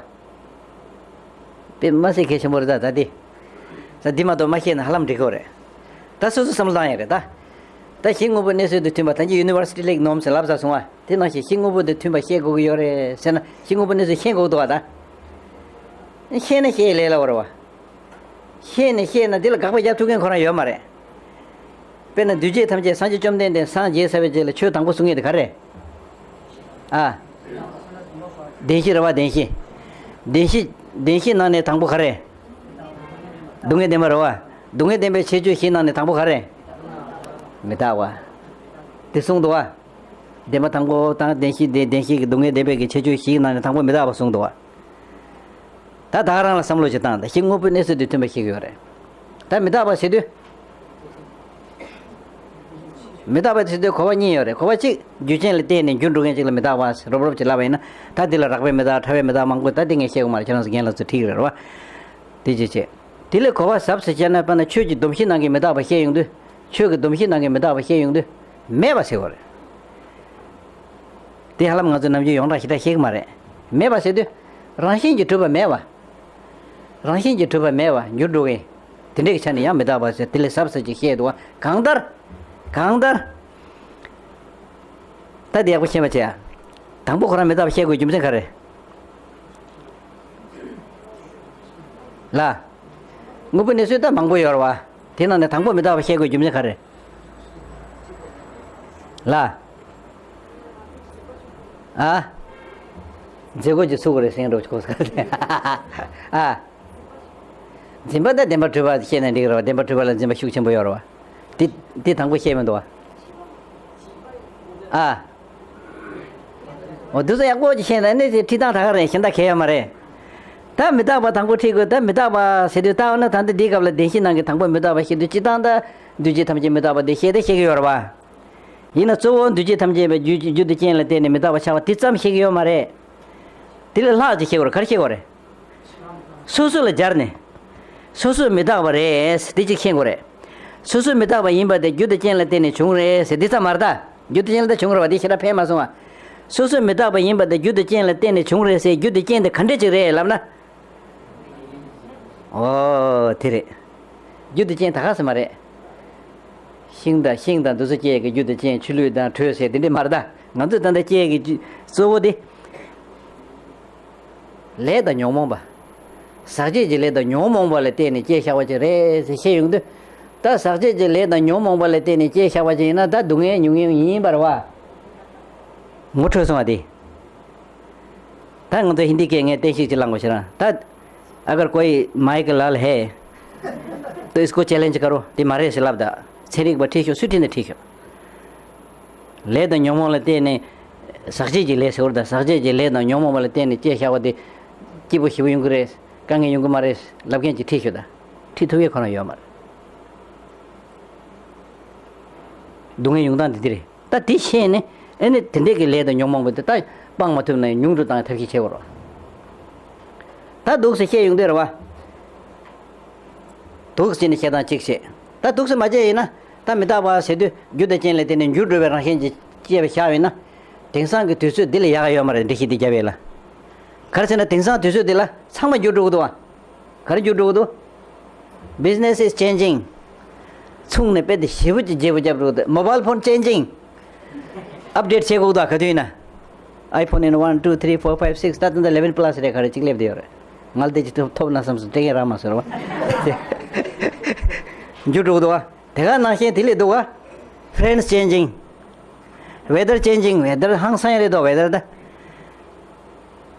དཔེ་མ་སྲིད་གལ་ཆེན་པོ་རེད་ད། ད་འདི། ད་འདི་མ་གཏོགས་མ་ཤེས་ན་ཧ་ལམ་འགྲིག་གི་རེད། ད་སོ་སོ་བསམ་བློ་བཏང་ཡ་རེད་ད། ད་གཞི་དངོས་པོའི་གནས་ཚུལ་དང་མཐུན་པ་ད་གིན་ཡུ་ནི་ཝར་སི་ཊི་ལེགས་ནོམ་ཟེར་ལབ་ཚར་སོང་བ། དེ་ནང་བཞིན་གཞི་དངོས་པོ་དང་མཐུན་པ་བཤད་དགོས་ཀྱི་ཡོད་རེད་ཟེར་ན། གཞི་དངོས་པོའི་གནས་ཚུལ་ཤེས་དགོས་འདུག་བ་ད། ཤེས་ན་ཤེས་ལས་སླ་བོ་རེད་བ། ཤེས་ནས་ཤེས་ན་དེ་ལ་དགག་པ་རྒྱག་ཐུབ་མཁན་ཁོ་རང་ཡོད་མ་རེད། དཔེར་ན་འདུས་བྱས་ཐམས་ཅད་སངས་རྒྱས་བཅོམ་ལྡན་འདས་སངས་རྒྱས་ཚར་བའི་རྗེས་ལ་ཆོས་དང་པོ་གསུང་མཁན་དེ་ག་རེ། ཨ། བདེན་བཞི་རེད་བ། བདེན་བཞི། བདེན་བཞི། བདེན་བཞི་ནང་ནས་དང་པོ་ག་རེ། སྡུག་བསྔལ་བདེན་པ་རེད་བ། སྡུག་བསྔལ་བདེན་པའི་ཁྱད་ཆོས་བཞི་ནང་ནས་དང་པོ་ག་རེ། མི་རྟག་པ། དེ་གསུངས་འདུག་བ། བདེན་པ་དང་པོ་དང་བདེན་བཞི་སྟེ། བདེན་བཞི་གི་སྡུག་བསྔལ་བདེན་པའི་གི་ཁྱད་ཆོས་བཞིའི་ནང་ནས་དང་པོ་མི་རྟག་པ་གསུངས་འདུག་བ། ད་ད་ག་རང་ལ་བསམ་བློ་ཞིག་བཏང་། ད་གཞི་དངོས་པོའི་གནས་ཚུལ་དང་མཐུན་པ་ཞིག་ཡོད་རེད། ད་མི་རྟག་པ་ཟེར་དུས། མི་རྟག་པ་ཟེར་དུས་གོ་བ་གཉིས་ཡོད་རེད། གོ་བ་གཅིག་རྒྱུ་རྐྱེན་ལ་བརྟེན་ནས་འགྱུར་འགྲོ་མཁན་ཅིག་ལ་མི་རྟག་པ་ཟེར་རོབ་རོབ་ཅིག་ལབ་པ་ཡིན་ན། ད་དེ་ལ་རགས་པའི་མི་རྟག་ཕྲ་བའི་མི་རྟག་མང་པོ། ད་དེ་ངས་བཤད་དགོས་མ་རེད། ཁྱེད་རང་ཚོ་རྒན་ལགས་ཚོ་ཁྲིད་ཀྱི་རེད་བ། དེ་ཅི་བྱེད། དེ་ལས་གོ་བ་ཟབ་ཟེར་བྱས་ན། དཔེར་ན་ཆོས་ཀྱི་སྡོམ་གཞི་ནང་གི་མི་རྟག་པ་བཤད་ཡོང་དུས། ཆོས་ཀྱི་སྡོམ་གཞི་ནང་གི་མི་རྟག་པ་བཤད་ཡོང་དུས། མེད་པ་ཟེར་བ་རེད། དེ་ཧ་ལམ་ང་ཚོ་ནམ་རྒྱུན་ཡོངས་གྲགས་ཞེ་དྲག་ཤེས་ཀྱི་མ་རེད། མེད་པ་ཟེར་དུས། རང་བཞིན་གྱིས་གྲུབ་པ་མེད་པ། རང་བཞིན་གྱིས་གྲུབ་པ་མེད་པ། འགྱུར་འགྲོ་མཁན། དེ་འདྲ་གི་ཆ་ནས་ཡང་མི་རྟག་པ་ཟེར་དེ་ལས་ཟབ་ཟབ་ཅིག་བཤད་འདུག་བ། གང་ལྟར། གང་ལྟར། ད་དེ་ཡག་པོ་ཤེས་པ་བྱས་ཨ། དང་པོ་ཁོ་རང་མི་རྟག་པ་བཤད་དགོས་རྒྱུ་མཚན་ག་རེ། ལ། དངོས་པོའི་གནས་ཚུལ་ད་མང་པོ་ཡོད་རེད་བ། དེ་ནང་ནས་དང་པོ་མི་རྟག་པ་བཤད་དགོས་རྒྱུ་མཚན་ག་རེ། ལ། ཨ། མཛད་སྒོ་ཅིག་ཚུགས་དགོས་རེད་ཟེར་འགྲོ་གོ་ས་ག་རེ། ཨ། འཛིན་པ་དང་བདེན་པར་གྲུབ་པ་བཤད་ན་འགྲིག་རེད་བ། བདེན་པར་གྲུབ་པ་ལ་འཛིན་པ་ཤུགས་ཆེན་པོ་ཡོད་རེད་བ། དེ་དེ་དང་པོ་བཤད་མི་འདུག་བ། ཨ། འོ་འདི་ཚོ་ཡག་པོ་ཅིག་ཤེས་ན་ནི་ཁྲིད་སྟངས་ད་ག་རེ་གཞན་དག་གལ་ཡོད་མ་རེད། ད་མི་རྟག་པ་དང་པོ་ཁྲིད་དགོས། ད་མི་རྟག་པ་ཟེར་དུས་ད་འོ་ན་ད་ལྟ་འདིའི་སྐབས་ལ་བདེན་བཞི་ནང་གི་དང་པོ་མི་རྟག་པ་བཤད་དུས་སྤྱིར་བཏང་ད་འདུས་བྱས་ཐམས་ཅད་མི་རྟག་པ་དེ་བཤད་དེ་བཤད་ཀྱི་ཡོད་རེད་བ། ཡིན་ན་གཙོ་བོ་འདུས་བྱས་ཐམས་ཅད་པའི་རྒྱུ་རྒྱུ་དང་རྐྱེན་ལ་བརྟེན་ནས་མི་རྟག་པ་ཆགས་པ་དེ་ཙམ་བཤད་ཀྱི་ཡོད་མ་རེད། དེ་ལས་ལྷག་ཅིག་བཤད་དགོས་རེད། ག་རེ་བཤད་དགོས་རེད། སོ་སོ་ལ་སྦྱར་ནས། སོ་སོ་མི་རྟག་པ་རེད་ཟེར་དེ་གཅིག་མཁྱེན་དགོས་རེད། སོ་སོ་མི་རྟག་པ་ཡིན་པ་དེ་རྒྱུ་དང་རྐྱེན་ལ་བརྟེན་ནས་བྱུང་རེད་ཟེར་དེ་ཙམ་མ་རེད་ད། རྒྱུ་དང་རྐྱེན་ལ་ད་བྱུང་རེད་བ། དེ་ཞེ་དྲག་ཕན་མ་སོང་བ། སོ་སོ་མི་རྟག་པ་ཡིན་པ་དེ་རྒྱུ་དང་རྐྱེན་ལ་བརྟེན་ནས་བྱུང་རེད་ཟེར། རྒྱུ་དང་རྐྱེན་དེ་ག་འདྲ་ཅིག་རེད་ལབ་ན། ཨོ་དེ་རེད། རྒྱུ་དང་རྐྱེན་ད་ག་ཟེར་མ་རེད། ཤིང་དང་ཤིང་དང་འདི་ཚོ་སྐྱེ་ཡས་ཀྱི་རྒྱུ་དང་རྐྱེན། ཆུ་ལུད་དང་དྲོད་ཟེར་དེ་འདྲ་མ་རེད་ད། ང་ཚོས་ད་ལྟ་སྐྱེ་ཡས་ཀྱི་རྒྱུ་གཙོ་བོ་དེ། ལས་དང་ཉོན་མོངས་པ། ཟག་བཅས་ཀྱི་ལས་དང་ཉོན་མོངས་པ་ལ་བརྟེན་ནས་སྐྱེས་བཞག་པ་ཅིག་རེད་ཟེར་བཤད་ཡོང་དུས། ད་ཟག་བཅས་ཀྱི་ལས་དང་ཉོན་མོངས་པ་ལ་བརྟེན་ནས་སྐྱེས་བཞག་པ་ཅིག་ཡིན་ན་ད་སྡུག་བསྔལ་མྱོང་མཁན་ཡིན་པ་རེད་བ། ངོ་འཕྲོད་སོང་བ་དེ། ད་ང་ཚོ་ཧིན་དི་སྐད་ངས་བསྟན་བཤིག་ཅིག་བླངས་དགོས་ཤེ་ན་ད། अगर कोई माइक लाल है तो इसको चैलेंज करो དེ་མ་རེད་ཟེར་ལབ་ད། ཚན་རིག་པ་ཁྲིད་ཤོག་སུས་ཁྲིད་ན་ཁྲིད་ཤོག་ལས་དང་ཉོན་མོངས་ལ་བརྟེན་ནས། ཟག་བཅས་ཀྱི་ལས་ཟེར་བ་དང་ཟག་བཅས་ཀྱི་ལས་དང་ཉོན་མོངས་པ་ལ་བརྟེན་ནས་སྐྱེས་བཞག་པ་དེ། སྐྱིད་པོ་ཞེ་པོ་ཡོང་གི་རེད། དཀའ་ངལ་ཡོང་གི་མ་རེད་ལབ་མཁན་ཅིག་ཁྲིད་ཤོག་ད། ཁྲིད་ཐུབ་ཡས་ཁོ་རང་ཡོད་མ་རེད། སྡུག་བསྔལ་ཡོང་སྟངས་དེ་འདི་རེད། ད་དེ་ཤེས་ནས་ཨེ་ནི་དེ་འདྲས་ཀྱི་ལས་དང་ཉོན་མོངས་པ་དེ་ད་སྤང་མ་ཐུབ་ན་ཉུང་དུ་བཏང་ཐབས་ཤེས་བྱེད་དགོས་རེད། ད་འདུག་སེ་བཤད་ཡོང་དུས་རེད་བ། འདུག་སེ་ནས་བཤད་སྟངས་གཅིག་བཤད། ད་འདུག་སེ་མ་བྱས་ཡིན་ན་ད་མི་རྟག་པ་ཟེར་དུས་རྒྱུ་དང་རྐྱེན་ལ་བརྟེན་ནས་འགྱུར་འགྲོ་བའི་རང་བཞིན་གྱིས་སྐྱེས་པ་བཞག་ཡོད་ན། དེང་སང་གི་དུས་ཚོད་འདི་ལ་ཡག་ག་ཡོད་མ་རེད་འགྲེལ་བཤད་འདི་རྒྱབ་ཡས་ལ། ག་རེ་ཟེར་ན་དེང་སང་དུས་ཚོད་འདི་ལ་ཚང་མ་འགྱུར་འགྲོ་གི་འདུག་བ། ག་རེ་འགྱུར་འགྲོ་གི་འདུག Business is changing. ཚོང་ནས་དཔེ་དེ་ཞེ་པོ་ཅིག་བརྗེ་པོ་བརྒྱབ་འགྲོ་གི་འདུག Mobile phone changing. Update བྱེད་དགོས་འདུག་ག་དུས་ཡིན་ན། iPhone in one, two, three, four, five, six ད་ད་ལྟ eleven plus རེད། ག་རེ་གཅིག་སླེབས་བསྡད་ཡོད་རེད། ང་ལ་དེ་ཅིག་ཐོབ་ཐོབ་ན་བསམ་སོང་། སྤྲད་མཁན་རག་མ་སོང་རེད་བ། འགྱུར་འགྲོ་གི་འདུག་བ། དེ་ག་ནང་བཞིན་དེ་ལས་འདུག་བ། Friends changing. Weather changing. Weather ཧང་སང་རེད་དོ་weather ད།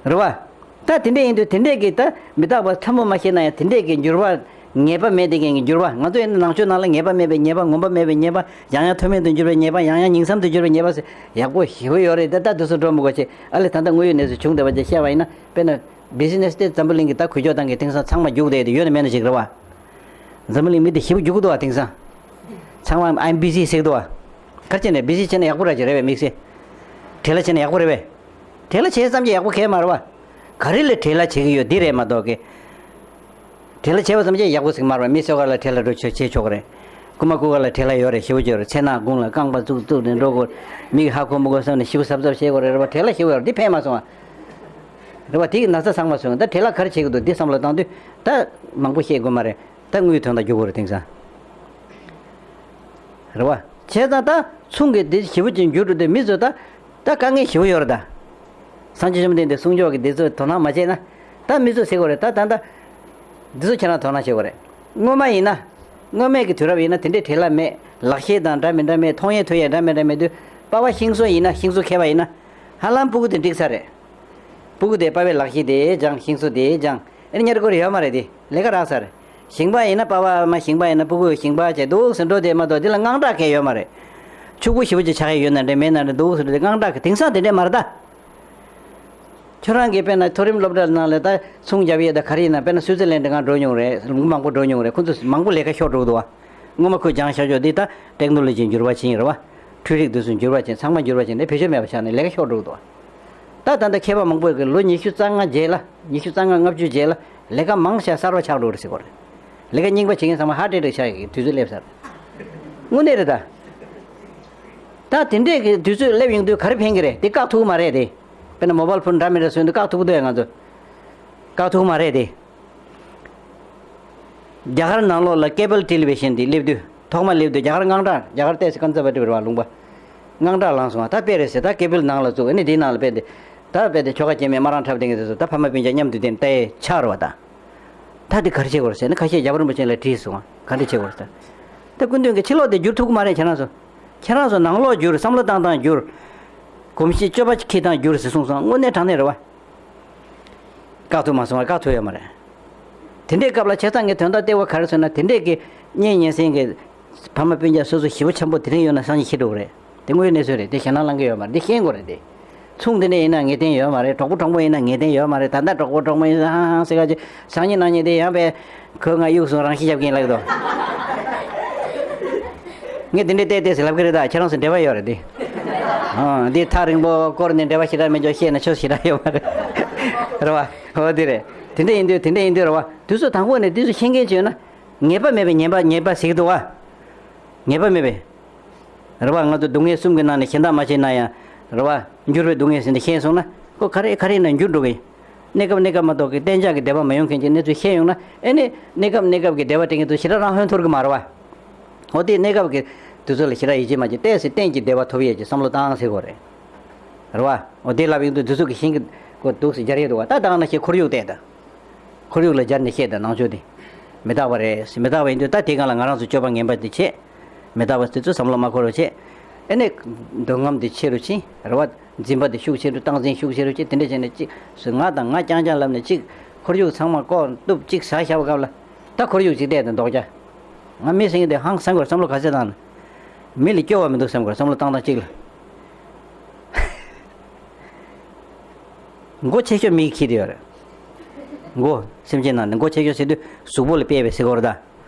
རེད་བ། ད་དེ་འདྲས་ཡིན་དུས་དེ་འདྲས་ཀྱི་ད་མི་རྟག་པ་ཕྲ་མོ་མ་ཤེས་ན་ཡང་དེ་འདྲས་ཀྱི་འགྱུར་བ་ངེས་པ་མེད་དེ་ཀྱི་འགྱུར་བ། ང་ཚོ་ཡིན་ན་ནང་ཆོས་ནང་ལ་ངེས་པ་མེད་པའི་ཉེས་པ། ངོམས་པ་མེད་པའི་ཉེས་པ། ཡང་ཡང་མཐོ་དམན་དུ་འགྱུར་བའི་ཉེས་པ། ཡང་ཡང་ཉིང་མཚམས་དུ་འགྱུར་བའི་ཉེས་པ་ཟེར་ཡག་པོ་ཞེ་པོ་ཡོད་རེད། ད་ད་དུས་སུ་འགྲོ་མི་དགོས་ཆེ་ཨ་ལས། ད་ལྟ་དངོས་ཡོད་གནས་ཚུལ་བྱུང་བསྡད་པ་ཅིག་བཤད་པ་ཡིན་ན། དཔེར་ན་བི་ཛི་ནེ་སི་དེ་འཛམ་བུ་གླིང་གི་ད་འགུལ་སྐྱོད་སྟངས་ཀྱི་དེང་སང་ཚང་མ་རྒྱུགས་བསྡད་དེ་ཡོད་ན་མེད་ན་ཞིག་རེད་བ། འཛམ་བུ་གླིང་མི་དེ་ཞེ་པོ་རྒྱུག་གི་འདུག་བ་དེང་སང་། ཚང་མ་I'm busy ཟེར་གི་འདུག་བ། ག་རེ་བྱས་ནས་busy བྱས་ན་ཡག་པོ་ར་ཅིག་རེད་པས་དམིགས་བསལ། བྲེལ་བ་བྱས་ན་ཡག་པོ་རེད་པས། བྲེལ་བ་བྱས་ཙམ་གྱིས་ཡག་པོ་གང་ཡང་མ་རེད་བ། ག་རེ་ལ་བྲེལ་བ་བྱེད་ཀྱི་ཡོད་འདི་རེད་མ་གཏོགས་ཀི། བྲེལ་བ་བྱས་པ་ཙམ་གྱིས་ཡག་པོ་ཟིག་མ་རེད་བ། མི་གསོད་ག་ལ་བྲེལ་བ་འགྲོ་ཆོག་བྱེད་ཆོག་གི་རེད། རྐུ་མ་རྐུ་ག་ལ་བྲེལ་བ་ཡོད་རེད་ཞེ་པོ་ཅིག་ཡོད་རེད། མཚན་ནག་དགུང་ལ་རྐང་པ་བཙུགས་བཙུགས་ནས་འགྲོ་དགོས། མིག་ཧ་གོ་མི་གོ་བསམ་ནས་ཞེ་པོ་གཟབ་གཟབ་བྱེད་དགོས་རེད་རེད་བ། བྲེལ་བ་ཞེ་པོ་ཡོད་རེད་འདི་ཕན་མ་སོང་བ། རེད་བ་དེ་གི་ན་ཚ་ཚང་མ་སོང་ད་བྲེལ་བ་ག་རེ་བྱེད་ཀྱི་འདུག་འདི་བསམ་བློ་བཏང་དུས་ད་མང་པོ་བཤད་དགོས་མ་རེད། ད་དངུལ་དོན་དག་རྒྱུག་དགོས་རེད་དེང་སང་། རེད་བ། བྱས་ཙང་ད་ཚོང་གི་དེ་ཞེ་པོ་ཅིག་འགྱུར་འགྲོ་དུས་མི་ཚོ་ད་ད་དཀའ་ངལ་ཞེ་པོ་ཡོད་རེད་ད། སངས་རྒྱས་བཅོམ་ལྡན་འདས་གསུང་ཆོས་ཀྱི་འདི་ཚོ་དོ་སྣང་མ་བྱས་ན། ད་མི་ཚོ་ཟེར་དགོས་རེད་ད། ད་ད་འདི་ཚོ་ཁྱེད་རང་དོ་སྣང་བྱེད་དགོས་རེད། སྔོན་མ་ཡིན་ན། སྔོན་མའི་གི་དུས་རབས་ཡིན་ན་དེ་འདྲའི་བྲེལ་བ་མེད། ལག་ཤེས་དང་འདྲ་མི་འདྲ་མེད། མཐོང་ཡས་ཐོས་ཡས་འདྲ་མི་འདྲ་མེད་དུས། པ་ཕ་ཤིང་བཟོ་ཡིན་ན་ཤིང་བཟོ་མཁས་པ་ཡིན་ན། ཧ་ལམ་སྤུ་གུ་དེ་འགྲིག་ས་རེད། སྤུ་གུ་དེ་པ་ཕའི་ལག་ཤེས་དེ་སྦྱང་། ཤིང་བཟོ་དེ་སྦྱང་། ཨེ་ཉར་དགོས་རེ་ཡོད་མ་རེད་དེ། ལས་ཀ་རག་ས་རེད། ཞིང་པ་ཡིན་ན་པ་ཕ་མ་ཞིང་པ་ཡིན་ན་སྤུ་གུ་ཞིང་པ་བྱས་འདུག་ཟེར་འགྲོ་དེ་མ་གཏོགས་དེ་ལ་དངངས་སྐྲག་གང་ཡོད་མ་རེད། ཕྱུག་པོ་ཞེ་པོ་ཅིག་ཆགས་ཡས་ཡོད་ན་འདྲ་མེད་ན་འདྲ་འདུག་ཟེར་འགྲོ་དེ་དངངས་སྐྲག་གི་དེང་སང་དེ་འདྲས་མ་རེད་ད། ཁྱོད་རང་གིས་དཔེར་ན་མཐོ་རིམ་སློབ་གྲྭ་ནང་ལ་ད་ཚོང་རྒྱབ་ཡས་ད་ག་རེ་ཡིན་ན། དཔེར་ན་སུའི་ཙི་ལན་འདྲ་གང་འགྲོ་མྱོང་རེད། ལུང་མང་པོ་འགྲོ་མྱོང་རེད། ཁོ་ཚོ་མང་པོ་ལས་ཀ་ཤོར་འགྲོ་གི་འདུག་བ། སྔོན་མ་ཁོས་སྦྱངས་བཞག་ཆོག་འདི་ད་ཊེག་ནོ་ལོ་ཇི་འགྱུར་བ་ཕྱིན་རེད་བ། འཕྲུལ་རིག་འདི་ཚོ་འགྱུར་བ་ཕྱིན། ཚང་མ་འགྱུར་བ་ཕྱིན་ནས་བེད་སྤྱོད་མེད་པ་ཆགས་ནས་ལས་ཀ་ཤོར་འགྲོ་གི་འདུག་བ། ད་ད་ལྟ་མཁས་པ་མང་པོ་གིས་ལོ་ཉི་ཤུ་རྩ་ལྔ་རྗེས་ལ། ཉི་ཤུ་རྩ་ལྔ་ལྔ་བཅུ་རྗེས་ལ་ལས་ཀ་མང་ཤས་གསར་བ་ཆགས་འགྲོ་རེད་ཟེར་གོ་རེད། ལས་ཀ་རྙིང་པ་བྱེད་མཁན་ཚང་མ་ཧར་ཊི་ཊེག་ཆགས་ཡག་གི་དུས་ཚོད་སླེབས་ཚར། དངོས་གནས་རེད་ད། ད་དེ་འདྲས་ཀྱི་དུས་ཚོད་སླེབས་ཡོང་དུས་ག་རེ་ཕན་གྱི་རེད། དེ་བཀག་ཐུབ་ཀྱི་མ་རེད་དེ། དཔེར་ན་མོ་བཱལ་ཕོན་འདྲ་མི་འདྲ་བཟོས་འདུག་བཀག་ཐུབ་ཀྱི་འདུག་ཡ། ང་ཚོ་བཀག་ཐུབ་ཀྱི་མ་རེད་དེ། རྒྱ་གར་ནང་ལོགས་ལ་ཀེ་བལ་ཊེ་ལི་བི་ཤན་འདི་སླེབས་དུས། ཐོག་མ་སླེབས་དུས་རྒྱ་གར་དངངས་སྐྲག་རྒྱ་གར་ཏོག་ཙམ་ཀོན་སར་ཝ་ཊིབ་རེད་བ། ལུང་པ་དངངས་སྐྲག་ལངས་སོང་བ། ད་དཔེ་རེད་ཟེར། ད་ཀེ་བལ་ནང་ལ་བཙུགས། ཨ་ནི་འདིའི་ནང་ལ་དཔེ་འདི། ད་དཔེ་འདི་ཆོལ་ཁ་སྐྱེ་མེད་དམར་རང་འཁྲབ་བསྡད་མཁན་དེ་ཚོ་ད་ཕ་མ་སྤུན་ཀྱག་མཉམ་དུ་བསྡད་ནས་ལྟ་ཡས་ཆགས་རེད་བ་ད། ད་འདི་ག་རེ་བྱེད་དགོས་རེད་ཟེར་ན། ཁ་ཤས་རྒྱལ་བ་རིན་པོ་ཆེ་ལ་དྲིས་སོང་བ། ག་འདྲ་བྱེད་དགོས་རེད་ཟེར། ད་སྐུ་མདུན་གྱིས་ཕྱི་ལོགས་དེ་བསྒྱུར་ཐུབ་ཀྱི་མ་རེད། ཁྱེད་རང་ཚོ། ཁྱེད་རང་ཚོ་ནང་ལོགས་བསྒྱུར། བསམ་བློ་བཏང་སྟངས་བསྒྱུར། གོམས་གཤིས་སྤྱོད་པ་འཁྱེར་སྟངས་བསྒྱུར་ཟེར་གསུངས་སོང་། དངོས་གནས་དྲང་གནས་རེད་བ། བཀག་ཐུབ་མ་སོང་བ། བཀག་ཐུབ་ཡོད་མ་རེད། དེ་འདྲའི་སྐབས་ལ་བྱས་ཙང་ངས་དོན་དག་ལྟེ་བ་ག་རེ་ཟེར་ན། དེ་འདྲས་ཀྱི་གཉེན་ཉེ་ཚན་གྱི་ཕ་མ་སྤུན་ཀྱག་སོ་སོ་ཞེ་པོ་ཆེན་པོ་དེ་རིང་ཡོད་ན་སང་ཉིན་ཤི་འགྲོ་གི་རེད། དེ་དངོས་ཡོད་གནས་ཚུལ་རེད། དེ་ཞེད་སྣང་ལངས་ཀྱི་ཡོད་མ་རེད། འདི་ཤེས་དགོས་རེད་དེ། ཚོང་འདི་འདྲ་ཡིན་ན་ངེས་གཏན་ཡོད་མ་རེད། གྲོགས་པོ་གྲོགས་མོ་ཡིན་ན་ངེས་གཏན་ཡོད་མ་རེད། ད་ལྟ་གྲོགས་པོ་གྲོགས་མོ་ཡིན་ཧང་ཧང་ཟེར་ག་ཅིག་སང་ཉིན་གནངས་ཉིན་དེ་ཡང་པས་ཁོས་ང་གཡུག་སོང་། རང་ཤི་རྒྱབ་ཀྱིན་ལབ་ཀྱི་འདུག་ངས་དེ་འདྲའི་ཏོག་ཙམ་ལབ་ཀྱི་རེད། ད་ཁྱེད་རང་ཚོ་འབྲེལ་བ་ཡོད་རེད་དེ། ཨ། འདི་ཐག་རིང་པོ་སྐོར་ནས་འབྲེལ་བ་ཞེ་དྲག་མེད་ཀྱང་བཤད་ན་ཆོ་ཞེ་དྲག་ཡོད་མ་རེད། རེད་བ། འོ་དེ་རེད། དེ་འདྲ་ཡིན་དུས། དེ་འདྲ་ཡིན་དུས་རེད་བ། དུས་ཚོད་དང་པོ་ནས་དེ་ཚོ་ཤེས་མཁན་ཅིག་ཡོད་ན། ངེས་པ་མེད་པའི་ཉེས་པ། ཉེས་པ་ཟེར་གྱི་འདུག་བ། ངེས་པ་མེད་པའི། རེད་བ། ང་ཚོ་སྡུག་བསྔལ་གསུམ་གྱི་ནང་ནས་གཞན་དག་མ་བྱས་ན་ཡང་། རེད་བ། འགྱུར་བའི་སྡུག་བསྔལ་ཟེར་འདི་ཤེས་སོང་ན། ཁོ་ག་རེ་ག་རེ་ཡིན་ན་འགྱུར་འགྲོ་གི། གནས་སྐབས་གནས་སྐབས་མ་གཏོགས་ཀྱི་གཏན་འཇགས་ཀྱི་བདེ་བ་མ་ཡོང་མཁན་གྱི་གནས་ཚུལ་ཤེས་ཡོང་ན། ཨེ་ནི་གནས་སྐབས་གནས་སྐབས་ཀྱི་བདེ་བ་སྤྲད་མཁན་ཚོ་ཞེ་དྲག་རང་ཧོན་འཐོར་གི་མ་རེད་བ། འོ་དེ་གནས་སྐབས་ཀྱི་དུས་ཚོད་ལ་ཞེ་དྲག་ཡིད་ཆེས་མ་བྱེད། ཏོག་ཙམ་གཏན་གྱི་བདེ་བ་ཐོབ་ཡས་ཀྱི་བསམ་བློ་བཏང་ཟེར་དགོས་རེད། རེད་བ། འོ་དེ་ལབ་ཡོང་དུས་དུས་ཚོད་ཀྱི་ཤིང་གི་སྒོ་འདུག་སེ་སྦྱར་ཡས་འདུག་བ། ད་ད་ག་ནང་བཞིན་ཁོར་ཡུག་བལྟས་ད། ཁོར་ཡུག་ལ་སྦྱར་ནས་བཤད་ད། ནང་ཆོས་དེ་མི་རྟག་པ་རེད། མི་རྟག་པ་ཡིན་དུས་ད་དེའི་སྒང་ལ་ང་རང་ཚོ་སྤྱོད་པ་ངན་པ་དེ་བྱེད། མི་རྟག་པ་དེ་ཚོ་བསམ་བློ་མ་འཁོར་བ་བྱེད། ཨེ་ནས་འདོད་རྔམ་དེ་ཆེ་རུ་ཕྱིན། རེད་བ། འཛིན་པ་དེ་ཤུགས་ཆེ་རུ། སྟངས་འཛིན་ཤུགས་ཆེ་རུ་བྱེད། དེ་འདྲ་བྱས་ནས་གཅིག་སུ་ང་དང་ང་རྐྱང་རྐྱང་ལབ་ནས་གཅིག་ཁོར་ཡུག་ཚང་མ་ལྐོག་གཏུབ་གཅིག་ཟ་བཞག་པའི་སྐབས་ལ། ད་ཁོར་ཡུག་ཅིག་བལྟས་ད་མདོག་ཅག་ང་མི་ཟེར་མཁན་དེ་ཧང་སང་དགོས་བསམ་བློ་ག་ཚད་བཏང་ན། མི་ལ་སྐྱོ་བ་མི་འདུག་བསམ་དགོས་བསམ་བློ་བཏང་སྟངས་གཅིག་ལ། མགོ་ཆེ་ཤོས་མིས་འཁྱེར་བསྡད་ཡོད་རེད། མགོ། སེམས་ཅན་ནང་ནས་མགོ་ཆེ་ཤོས་ཟེར་དུས་གཟུགས་པོ་ལ་དཔག་པའི་ཟེར་གོ་རེད་ད།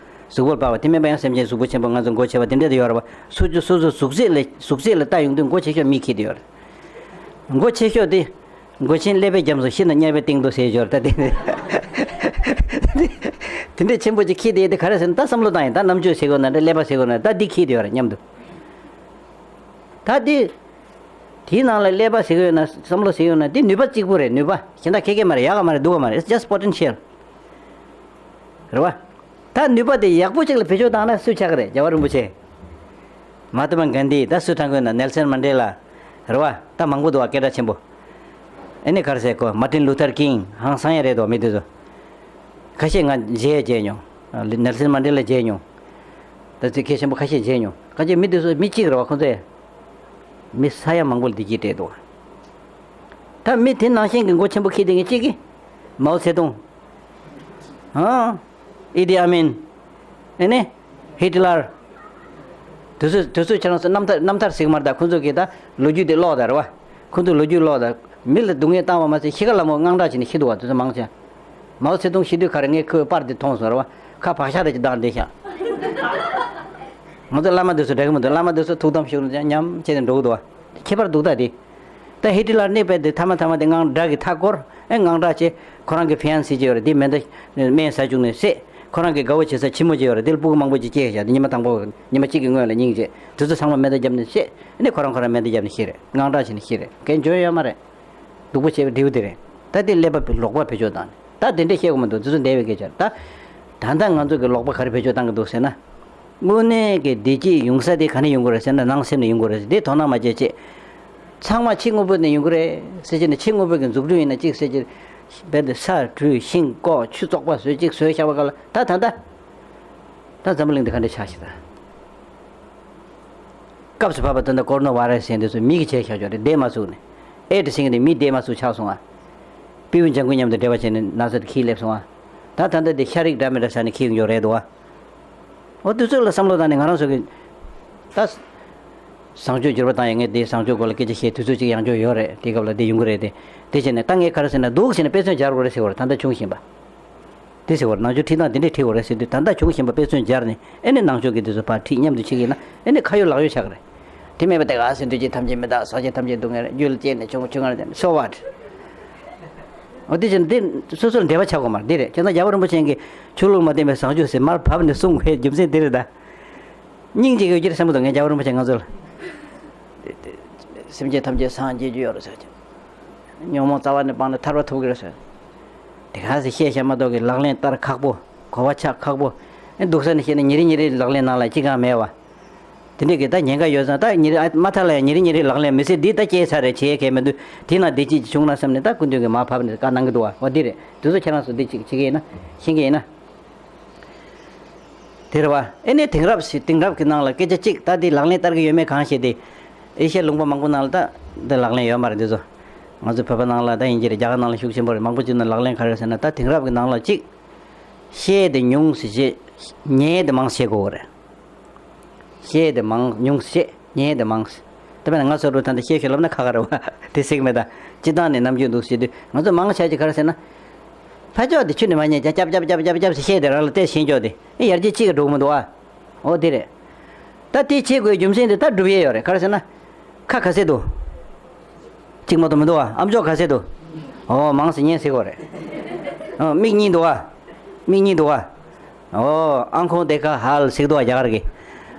གཟུགས་པོ་ལ་དཔག་པ་དེ་མིན་པ་ཡང་སེམས་ཅན་གཟུགས་པོ་ཆེན་པོ་ང་ཚོ་མགོ་ཆེ་བ་དེ་འདྲ་དེ་ཡོད་རེད་བ། སོ་སོ་སོ་སོ་གཟུགས་ཚད་ལ། གཟུགས་ཚད་ལ་ལྟ་ཡོང་དུས་མགོ་ཆེ་ཤོས་མིས་འཁྱེར་བསྡད་ཡོད་རེད། མགོ་ཆེ་ཤོས་དེ། མགོ་ཆེན་ཀླད་པའི་རྒྱབ་སོ་ཤིན་ཏུ་གཉེར་པའི་སྟེང་དུ་ཟེར་ཡོད་རེད་ད། དེ་དེ་འདྲ་ཆེན་པོ་ཅིག་འཁྱེར་བསྡད་དེ་ག་རེ་ཟེར་ན། ད་བསམ་བློ་བཏང་ཡིན། ད་རྣམ་དཔྱོད་ཟེར་དགོས་ན་འདྲ། ཀླད་པ་ཟེར་དགོས་ན། ད་འདི་འཁྱེར་བསྡད་ཡོད་རེད་སྙམ་དུ། ད་འདི། དེའི་ནང་ལ་ཀླད་པ་ཟེར་གྱི་ཡོད་ན། བསམ་བློ་ཟེར་གྱི་ཡོད་ན། འདི་ནུས་པ་གཅིག་པུ་རེད། ནུས་པ་གཞན་དག་ཁེ་ཁེ་མ་རེད། ཡག་ག་མ་རེད། སྡུག་ག་མ་རེད། It's just potential. རེད་བ། ད་ནུས་པ་དེ་ཡག་པོ་གཅིག་ལ་བེད་སྤྱོད་བཏང་ན་སུ་ཆགས་ཀྱི་རེད། རྒྱལ་བ་རིན་པོ་ཆེ། མ་ཧཱ་ཏ་མ་གྷན་དྷི། ད་སུ་ཐང་གོ་ན། ནེལ་སན་མན་ཌེ་ལ། རེད་བ། ད་མང་པོ་འདུག་བ། སྐད་གྲགས་ཆེན་པོ། ཨེ་ནི་ག་རེ་ཟེར་གོ། མར་ཏིན་ལུ་ཐར་ཀིང་། ཧང་སང་ཡ་རེད་དོ། མི་དེ་ཚོ་ཁ་ཤས་ང་མཇལ་མཇལ་མྱོང་། ནེལ་སན་མན་ཌེ་ལ་མཇལ་མྱོང་། ད་ཚིག་གལ་ཆེན་པོ་ཁ་ཤས་མཇལ་མྱོང་། ཁ་ཤས་མི་དེ་ཚོ་མི་གཅིག་རེད་བ། ཁོང་ཚོས་མི་ས་ཡ་མང་པོ་ལ་བདེ་སྐྱིད་སྤྲད་འདུག་བ། ད་མི་དེ་ནང་བཞིན་གྱི་མགོ་ཆེན་པོ་འཁྱེར་བསྡད་མཁན་གཅིག་གིས། མའོ་ཙེ་ཏུང་། ཨ། ཨི་ཏི་ཨ་མིན། ཨེ་ནི། ཧི་ཏི་ལར། དེ་ཚོ་དེ་ཚོ་ཁྱེད་རང་ཚོ་རྣམ་ཐར་རྣམ་ཐར་ཟེར་གྱི་མ་རེད་ད། ཁོང་ཚོ་གིས་ད་ལོ་རྒྱུས་དེ་ཀློག་ད་རེད་བ། ཁོང་ཚོ་ལོ་རྒྱུས་ཀློག་ད། མི་ལ་སྡུག་བསྔལ་བཏང་བ་མ་ཟད་ཤི་ཁ་ལ་མོ་དངངས་སྐྲག་བྱས་ནས་ཤི་འདུག་བ། དེ་ཚོ་མང་ཆེ། མའོ་ཙེ་ཏུང་ཤི་དུས་ག་རེ། ངས་ཁོའི་པར་དེ་མཐོང་སོང་རེད་བ། ཁ་བག་ཤ་རེ་ཅིག་བཏང་བསྡད་ཤག་ང་ཚོ་བླ་མ་དེ་ཚོ་འདྲ་གི་མི་འདུག་བླ་མ་དེ་ཚོ་ཐུགས་དམ་བཞུགས་ནས་ཉམས་བྱས་ནས་འགྲོ་གི་འདུག་བ། ཁྱད་པར་འདུག་ད་དེ། ད་ཧི་ཏི་ལར་གནས་པའི་དེ་མཐའ་མ་མཐའ་མ་དེ་དངངས་སྐྲག་གིས་མཐའ་བསྐོར། ཨེ་དངངས་སྐྲག་བྱས། ཁོ་རང་གི་ཕི་ཡན་སི་ཅིག་ཡོད་རེད། དེ་མེ་མདའ་སྨན་ཟ་བཅུག་ནས་བསད། ཁོ་རང་གི་དགའ་བོ་བྱེད་ས་ཁྱི་མོ་ཅིག་ཡོད་རེད། དེ་ལ་སྤུ་གུ་མང་པོ་ཅིག་སྐྱེས་ཤག་དེ་ཉི་མ་དང་པོ་ཉི་མ་གཅིག་གི་སྔོན་ལ་སྙིང་རྗེ། དེ་ཚོ་ཚང་མ་མེ་མདའ་བརྒྱབ་ནས་བསད། ཨེ་ནས་ཁོ་རང་ཁོ་རང་མེ་མདའ་བརྒྱབ་ནས་ཤི་རེད། དངངས་སྐྲག་བྱས་ནས་ཤི་རེད། གན་འཇོན་ཡོད་མ་རེད། སྡུག་པོ་བྱས་པའི་འབྲས་བུ་དེ་རེད། ད་དེ་ཀླད་པ་ལོག་པ་བེད་སྤྱོད་བཏང་ནས། ད་དེ་འདྲས་བཤད་དགོས་མི་འདུག་དེ་ཚོ་འདས་པའི་སྐད་ཆ་རེད་ད། ད་ལྟ་ང་ཚོ་གི་ལོག་པ་ག་རེ་བེད་སྤྱོད་བཏང་གི་འདུག་ཟེར་ན། དངོས་གནས་ཀྱི་བདེ་སྐྱིད་ཡོང་ས་དེ་ག་ནས་ཡོང་གི་རེད་ཟེར་ན། ནང་སེམས་ནས་ཡོང་གི་རེད་ཟེར། དེ་དོ་སྣང་མ་བྱེད་ཅེས། ཚང་མ་ཕྱི་དངོས་པོ་ནས་ཡོང་གི་རེད་ཟེར་གྱི་ནས། ཕྱི་དངོས་པོ་གི་འཛུགས་སྐྲུན་ཡིན་ན་གཅིག་ཟེར་གྱི། རྦད་དེ་ས་བྲུས་ཤིང་བཀོག་ཆུ་བཙོག་པ་བཟོས་གཅིག་བཟོས་བཞག་པ་ག་ལ། ད་ད་ད་ད་འཛམ་བུ་གླིང་འདི་ག་འདྲ་ཆགས་ཤག་ད། སྐབས་སུ་བབས་པ་དེ་འདྲ་ཀོ་རོ་ན་བྷ་ར་སི་ཟེར་འདི་ཚོ་མི་གིས་བྱས་བཞག་ཆོག་རེད། བསྡད་མ་ཚུགས་ནས། ཨེ་ཌི་སི་ཟེར་མཁན་དེ་མི་བསྡད་མ་ཚུགས་ཆགས་སོང་ཨ། པི་ཝུ་ལྗང་ཁུ་མཉམ་དུ་འབྲེལ་བ་བྱས་ནས་ན་ཚ་དེ་འཁྱེར་སླེབས་སོང་ཨ། ད་ད་ལྟ་དེ་ཤ་རིགས་འདྲ་མི་འདྲ་ཟ་ནས་འཁྱེར་ཡོང་ཆོག་རེད་འདུག་ཨ། འོ་དུས་ཚོད་ལ་བསམ་བློ་བཏང་ནས་ང་རང་ཚོ་གི་ད་བཟང་སྤྱོད་འགྱུར་བ་བཏང་ཡ། ངས་དེ་བཟང་སྤྱོད་སྐོར་ལ་སྐད་ཆ་བཤད་དུས་ཚོད་ཅིག་ཡང་འཇོག་ཡོད་རེད། དེ་སྐབས་ལ་དེ་ཡོང་གི་རེད་དེ། དེ་བྱས་ནས་ད་ངས་ག་རེ་ཟེར་ན། འདུག་ཟེར་ནས་དཔེ་མཚོན་སྦྱར་དགོས་རེད་ཟེར་བ་རེད། ད་ལྟ་བྱུང་བཞིན་པ་དེ་ཟེར་བ་རེད། ནང་ཆོས་ཁྲིད་སྟངས་དེ་འདྲས་ཁྲིད་དགོས་རེད་ཟེར་དུས། ད་ལྟ་བྱུང་བཞིན་པ་དཔེ་མཚོན་སྦྱར་ནས། ཨེ་ནས་ནང་ཆོས་ཀྱི་དེ་ཚོ་ཕར་ཁྲིད་མཉམ་དུ་ཁྲིད་ཀྱི་ཡིན་ན། ཨེ་ནས་ཁ་ཡོད་ལག་ཡོད་ཆགས་ཀྱི་རེད། དེ་མེད་པ་དེ་ག་ཟེར་དུས་ཀྱི་ཐམས་ཅད་མི་རྟག་སོ་སྐྱེ་ཐམས་ཅད་སྡུག་བསྔལ་རེད། རྒྱུ་ལ་སྐྱེས་ནས་བྱུང་བ་ཆུང་ངར་དེ། so what། འོ་དེ་བཞིན་དེ་སོ་སོར་འབྲེལ་བ་ཆགས་དགོས་མ་རེད། འདི་རེད། བྱས་ཙང་རྒྱལ་བ་རིན་པོ་ཆེ་གིས་ཆོས་ལུགས་མ་བརྟེན་པའི་བཟང་སྤྱོད་ཟེར་མར་བབས་ནས་གསུང་བའི་རྒྱུ་མཚན་འདི་རེད་ད། སྙིང་རྗེ་ཡོད་ཀྱི་རེད་བསམ་གྱི་འདུག་ངས། རྒྱལ་བ་རིན་པོ་ཆེ་ང་ཚོ་ལ། སེམས་ཅན་ཐམས་ཅད་སངས་རྒྱས་རྒྱུ་ཡོད་རེད་ཟེར་གྱི། ཉོན་མོངས་རྩ་བ་ནས་སྤངས་ནས་ཐར་པ་ཐོབ་ཀྱི་རེད་ཟེར། དེ་ག་ཟེར་བཤད་བཤད་མ་གཏོགས་ཀྱི་ལག་ལེན་བསྟར་ཁག་པོ། གོ་བ་ཆགས་ཁག་པོ། ཨེ་འདུག་ས་ནས་བཤད་ན་ཉིན་རེ་ཉིན་རེའི་ལག་ལེན་ནང་ལ་ཅི་གང་མེད་པ། དེ་འདྲས་ཀྱི་ད་ཉེན་ཁ་ཡོད་ཙང་། ད་ཉིན་རེ་ཨ་མ་མཐའ་ལ་ཡང་ཉིན་རེ་ཉིན་རེའི་ལག་ལེན་མི་སྲིད། འདི་ད་སྐྱེས་ཚར་རེད། བྱེད་མཁན་མི་འདུག་དེ་ན་བདེ་སྐྱིད་ཅིག་བྱུང་ན་བསམ་ནས་ད་སྐུ་མདུན་གྱིས་མར་བབས་ནས་བཀའ་གནང་གི་འདུག་བ། འོ་འདི་རེད། དེ་ཚོ་ཁྱེད་རང་ཚོ་འདི་ཅིག་བྱེད་ཀྱི་ཡིན་ན། ཤེས་ཀྱི་ཡིན་ན། དེ་རེད་བ། ཨེ་ནས་དེང་རབས་ཤིག་དེང་རབས་ཀྱི་ནང་ལ་སྐད་ཆ་གཅིག་ད་འདི་ལག་ལེན་བསྟར་གྱི་ཡོད་མེད་གང་ཤེས་ཏེ། ཨེ་ཤ་ཡའི་ལུང་པ་མང་པོ་ནང་ལ་ད་འདི་ལག་ལེན་ཡོད་མ་རེད། འདི་ཚོ་ང་ཚོ་བོད་པ་ནང་ལ་ད་ཡིན་གྱི་རེད། རྒྱ་གར་ནང་ལ་ཤུགས་ཆེན་པོ་རེད། མང་པོ་ཅིག་ནང་ལག་ལེན་ག་རེ་ཟེར་ན། ད་དེང་རབས་ཀྱི་ནང་ལ་གཅིག་བཤད་དེ་ཉུང་ཟེར་བྱས། ཉན་དེ་མང་བྱེད་དགོས་རེད། བཤད་དེ་མང་ཉུང་བཤད། ཉན་དེ་མང་། ད་དཔེར་ན་ང་ཚོ་འདྲ་ད་འདི་བཤད་ཤོད་ལབ་ན་ཁག་ཁག་རེད་བ། དེ་ཟེར་གི་མེད་ད། སྤྱིར་བཏང་ནས་རྣམ་འགྱུར་འདུག་ཟེར་དུས། ང་ཚོ་མང་ཆེ་ཅིག་ག་རེ་ཟེར་ན། ཕ་ཅོག་དེ་ཆུ་ནས་མ་ཉན་ཅག་ཅབ་ཅབ་ཅབ་ཅབ་ཅབ་ཟེར་བཤད་དེ་རང་ལ་སྟེར་ཤེས་ཀྱོག་དེ། ཨེ་ཡར་རྒྱས་གཅིག་གི་འགྲོ་གི་མི་འདུག་ཨ། འོ་དེ་རེད། ད་དེ་བྱེད་དགོས་རྒྱུ་མཚན་དེ་ད་སྒྲུབ་ཡས་ཡོད་རེད། ག་རེ་ཟེར་ན། ཁ་ག་ཚད་འདུག་གཅིག་མ་གཏོགས་མི་འདུག་ཨ། ཨམ་ཅོག་ག་ཚད་འདུག་ཨོ་མང་ཙམ་ཉན་ཟེར་དགོས་རེད། ཨོ་མིག་གཉིས་འདུག་ཨ། མིག་གཉིས་འདུག་ཨ། ཨོ་ཨང་ཁོང་དེ་ཁ་ཧལ་ཟེར་གི་འདུག་ཨ། རྒྱ་གར་གྱི།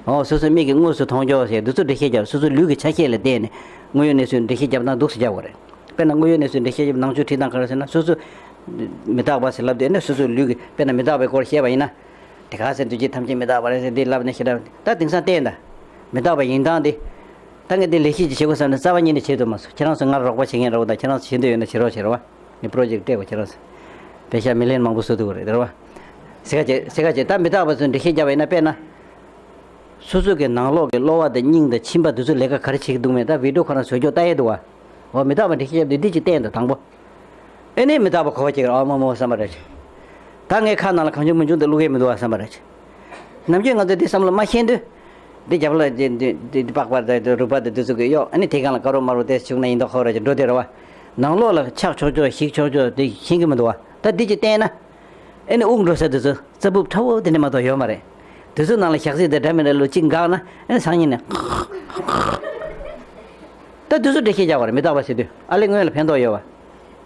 ཨོ་སོ་སོའི་མིག་གིས་དངོས་སུ་མཐོང་ཆོག་ཟེར། འདི་ཚོ་འགྲེལ་བཤད་རྒྱབ། སོ་སོའི་ལུས་ཀྱི་ཆ་ཤས་ལ་བལྟས་ནས་དངོས་ཡོད་གནས་ཚུལ་འགྲེལ་བཤད་རྒྱབ་སྟངས་འདུག་སེ་རྒྱབ་དགོས་རེད། དཔེར་ན་དངོས་ཡོད་གནས་ཚུལ་འགྲེལ་བཤད་རྒྱབ། ནང་ཆོས་ཁྲིད་སྟངས་ག་རེ་ཟེར་ན། སོ་སོ་མི་རྟག་པ་ཟེར་ལབ་དུས་ནས་སོ་སོའི་ལུས་ཀྱི། དཔེར་ན་མི་རྟག་པའི་སྐོར་བཤད་པ་ཡིན་ན། དེ་ག་ཟེར་དུས་ཀྱི་ཐམས་ཅད་མི་རྟག་པ་རེད་ཟེར་འདི་ལབ་ནས་ཞེ་དྲག་ད་དེང་སང་བལྟས་ན། མི་རྟག་པ་ཡིན་སྟངས་འདི། ད་ངས་འདི་ལས་གཞི་ཅིག་བྱེད་དགོས་བསམ་ནས་རྩ་བ་ཉིད་ནས་བྱེད་ཐུབ་མ་སོང་། ཁྱེད་རང་ཚོ་ང་རོགས་པ་བྱེད་མཁན་རོགས་དང་། ཁྱེད་རང་ཚོ་བྱེད་འདོད་ཡོད་ན་བྱེད་རོགས་བྱེད་རོགས་བ། ངས་པྲོ་ཇེཀ་སྤྲད་དགོས། ཁྱེད་རང་ཚོ་པེ་ཤ་མི་ལན་མང་པོ་བཟོ་ཐུབ་ཀྱི་རེད། རེད་བ། ཟེར་ག་བྱེད་ཟེར་ག་བྱེད། ད་མི་རྟག་པ་ཚོ་འགྲེལ་བཤད་བརྒྱབ་པ་ཡིན་ན། དཔེར་ན། སོ་སོ་གི་ནང་ལོགས་ཀྱི་གློ་བ་དང་སྙིང་དང་མཆིན་པ་འདི་ཚོ་ལས་ཀ་ག་རེ་བྱེད་ཀྱི་འདུག་མེད། ད་བི་ཌི་ཡོ་ཁོ་རང་བཟོ་ཀྱོག་ལྟ་ཡས་འདུག་བ། འོ་མི་རྟག་པ་འགྲེལ་བཤད་བརྒྱབ་དུས་འདི་ཅིག་བསྟན་དང་དང་པོ། ཨེ་ནས་མི་རྟག་པ་གོ་བ་སྐྱེ་གི་རེད། ཨ་མ་མོ་བསམ་པ་རེད། ད་ངའི་ཁ་ནང་ལ་གང་བྱུང་མང་བྱུང་དུ་བླུག་གི་མི་འདུག་བ་བསམ་པ་རེད། ནམ་རྒྱུན་ང་ཚོ་འདི་བསམ་བློ་མ་ཤེས་དུས། འདི་རྒྱབ་ལ་འདི་འདི་འདི་འདི་པགས་པ་དང་འདི་རུས་པ་དང་འདི་ཚོ་གི་གཡོག་ཨ་ནི་དེ་སྒང་ལ་དཀར་པོ་དམར་པོ་དེ་བྱུགས་ན་ཡིན་མདོག་ཁ་པོ་རེད་ཅེས་འགྲོ་དེ་རེད་བ། ནང་ལོགས་ལ་ཆག་ཆོག་ཆོག་ཞིག་ཆོག་ཆོག་དེ་ཤེས་གི་མི་འདུག་བ། ད་འདི་ཅིག་བསྟན་ན། ཨེ་ནི་དབུགས་འགྲོ་ས་དེ་ཚོ་རྩ་སྦུབ་ཁྲ་བོ་དེ་འདྲ་མ་གཏོགས་ཡོད་མ་རེད། དེ་ཚོའི་ནང་ལ་ཞག་ཚི་དེ་འདྲ་མི་འདྲ་ལོ་གཅིག་འགག་ན་ཨེ་ནི་སང་ཉིན་ནས། ད་དེ་ཚོ་འགྲེལ་བཤད་རྒྱག་པ་རེད། མི་རྟག་པ་ཟེར་དུས་ཨ་ལས་སྔོན་ལ་ཕན་ཐོགས་ཡོད་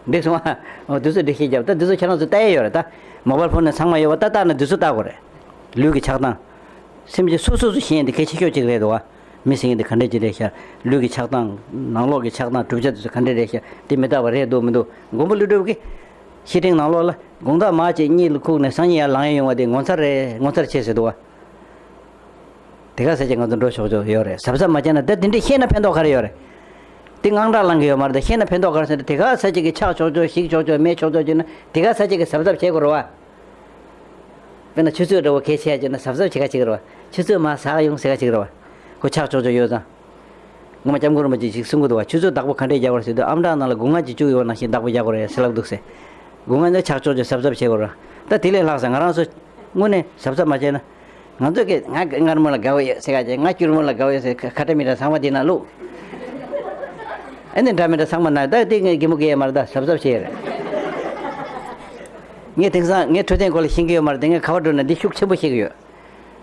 བ། འགྲིག་སོང་ཨ། འོ་དེ་ཚོ་འགྲེལ་བཤད་རྒྱབ། ད་དེ་ཚོ་ཁྱེད་རང་ཚོ་ལྟ་ཡས་ཡོད་རེད་ད། མོ་བལ་ཕོན་ནང་ཚང་མ་ཡོད་བ། ད་ལྟ་ན་དེ་ཚོ་ལྟ་དགོས་རེད། ལུས་ཀྱི་ཆགས་སྡང་། སེམས་ཀྱི་སོ་སོ་སོ་ཤེས་ཡས་འདི་གལ་ཆེ་ཤོས་གཅིག་རེད་འདུག་བ། མི་ཟེར་མཁན་འདི་ག་འདྲས་ཅིག་རེད་ཤག་ལུས་ཀྱི་ཆགས་སྡང་། ནང་ལོགས་ཀྱི་ཆགས་སྡང་གྲུབ་ཆ་དེ་ཚོ་ག་འདྲས་རེད་ཤག་དེ་མི་རྟག་པ་རེད་འདུག་མི་འདུག་མགོན་པོ་ཀླུ་སྒྲུབ་ཀྱིས། བཤེས་སྤྲིང་ནང་ལོགས་ལ། དགོང་དག་མར་བྱས་གཉིད་ལ་ཁུག་ནས་སང་ཉིན་ཡར་ལངས་ཡས་ཡོང་བ་དེ་ངོ་མཚར་རེད། ངོ་མཚར་ཆེ་ཟེར་འདུག་བ། དེ་ག་ཟེར་གྱི་ང་ཚོ་འགྲོ་ཆོག་ཆོག་ཡོད་རེད། གཟབ་གཟབ་མ་བྱས་ན། ད་དེ་འདྲས་ཤེས་ན་ཕན་ཐོགས་ག་རེ་ཡོད་རེད། དེ་དངངས་སྐྲག་ལངས་གི་ཡོད་མ་རེད། ད་ཤེས་ན་ཕན་ཐོགས་ག་རེ་ཟེར་ན། དེ་ག་ཟེར་གྱི་གི་ཆག་ཆོག་ཆོག་ཞིག་ཆོག་ཆོག་མེད་ཆོག་ཆོག་བྱས་ན། དེ་ག་ཟེར་གྱི་གི་གཟབ་གཟབ་བྱེད་དགོས་རེད་བ། དཔེར་ན་ཆུ་ཚོད་འདྲ་བོ་གལ་ཆེ་བྱས་ན་གཟབ་གཟབ་བྱེད་ག་བྱེད་ཀྱི་རེད་བ། ཆུ་ཚོད་མར་ཟག་ཡོང་ཟེར་ག་བྱེད་ཀྱི་རེད་བ། ཁོ་ཆག་ཆོག་ཆོག་ཡོད་ཙང་། ངོ་མ་སྐྱབས་མགོན་རིན་པོ་ཆེས་ཅིག་གསུང་གི་འདུག་བ། ཆུ་ཚོད་བདག་པོ་ག་འདྲས་རྒྱག་དགོས་རེད་ཟེར་དུས། ཨམ་ཕྲག་ནང་ལ་སྒོ་ང་ཅིག་བཅུག་ཡོད་ནང་བཞིན་བདག་པོ་རྒྱག་དགོས་རེད་ཟེར་ལབ་འདུག་ཟེར། སྒོ་ང་ནི་ཆག་ཆོག་ཆོག་གཟབ་གཟབ་བྱེད་དགོས་རེད། ད་དེ་ལས་ལྷག་ས་ང་རང་ཚོ་དངོས་གནས་གཟབ་གཟབ་མ་བྱས་ན། ང་ཚོ་གིས་ང་མངར་མོ་ལ་དགའ་བོ་ཡོད་ཟེར་ག་བྱས། ང་སྐྱུར་མོ་ལ་དགའ་བོ་ཡོད་ཟེར། ཁ་ཁ་ཏ་མི་ཏ་ཚང་མ་དེ་ན་བླུགས། ཨ་ནི་འདྲ་མི་འདྲ་ཚང་མ་ན། ད་དེ་ངས་གད་མོ་བགད་ཡས་མ་རེད། ད་གཟབ་གཟབ་བྱས་ཡོད་རེད། ངས་དེང་སང་ངས་འཕྲོད་བསྟེན་སྐོར་ལ་ཤེས་ཀྱི་ཡོད་མ་རེད་དེ། ངས་ག་པར་འགྲོ་ན་འདི་ཤུགས་ཆེན་པོ་བཤད་ཀྱི་ཡོད།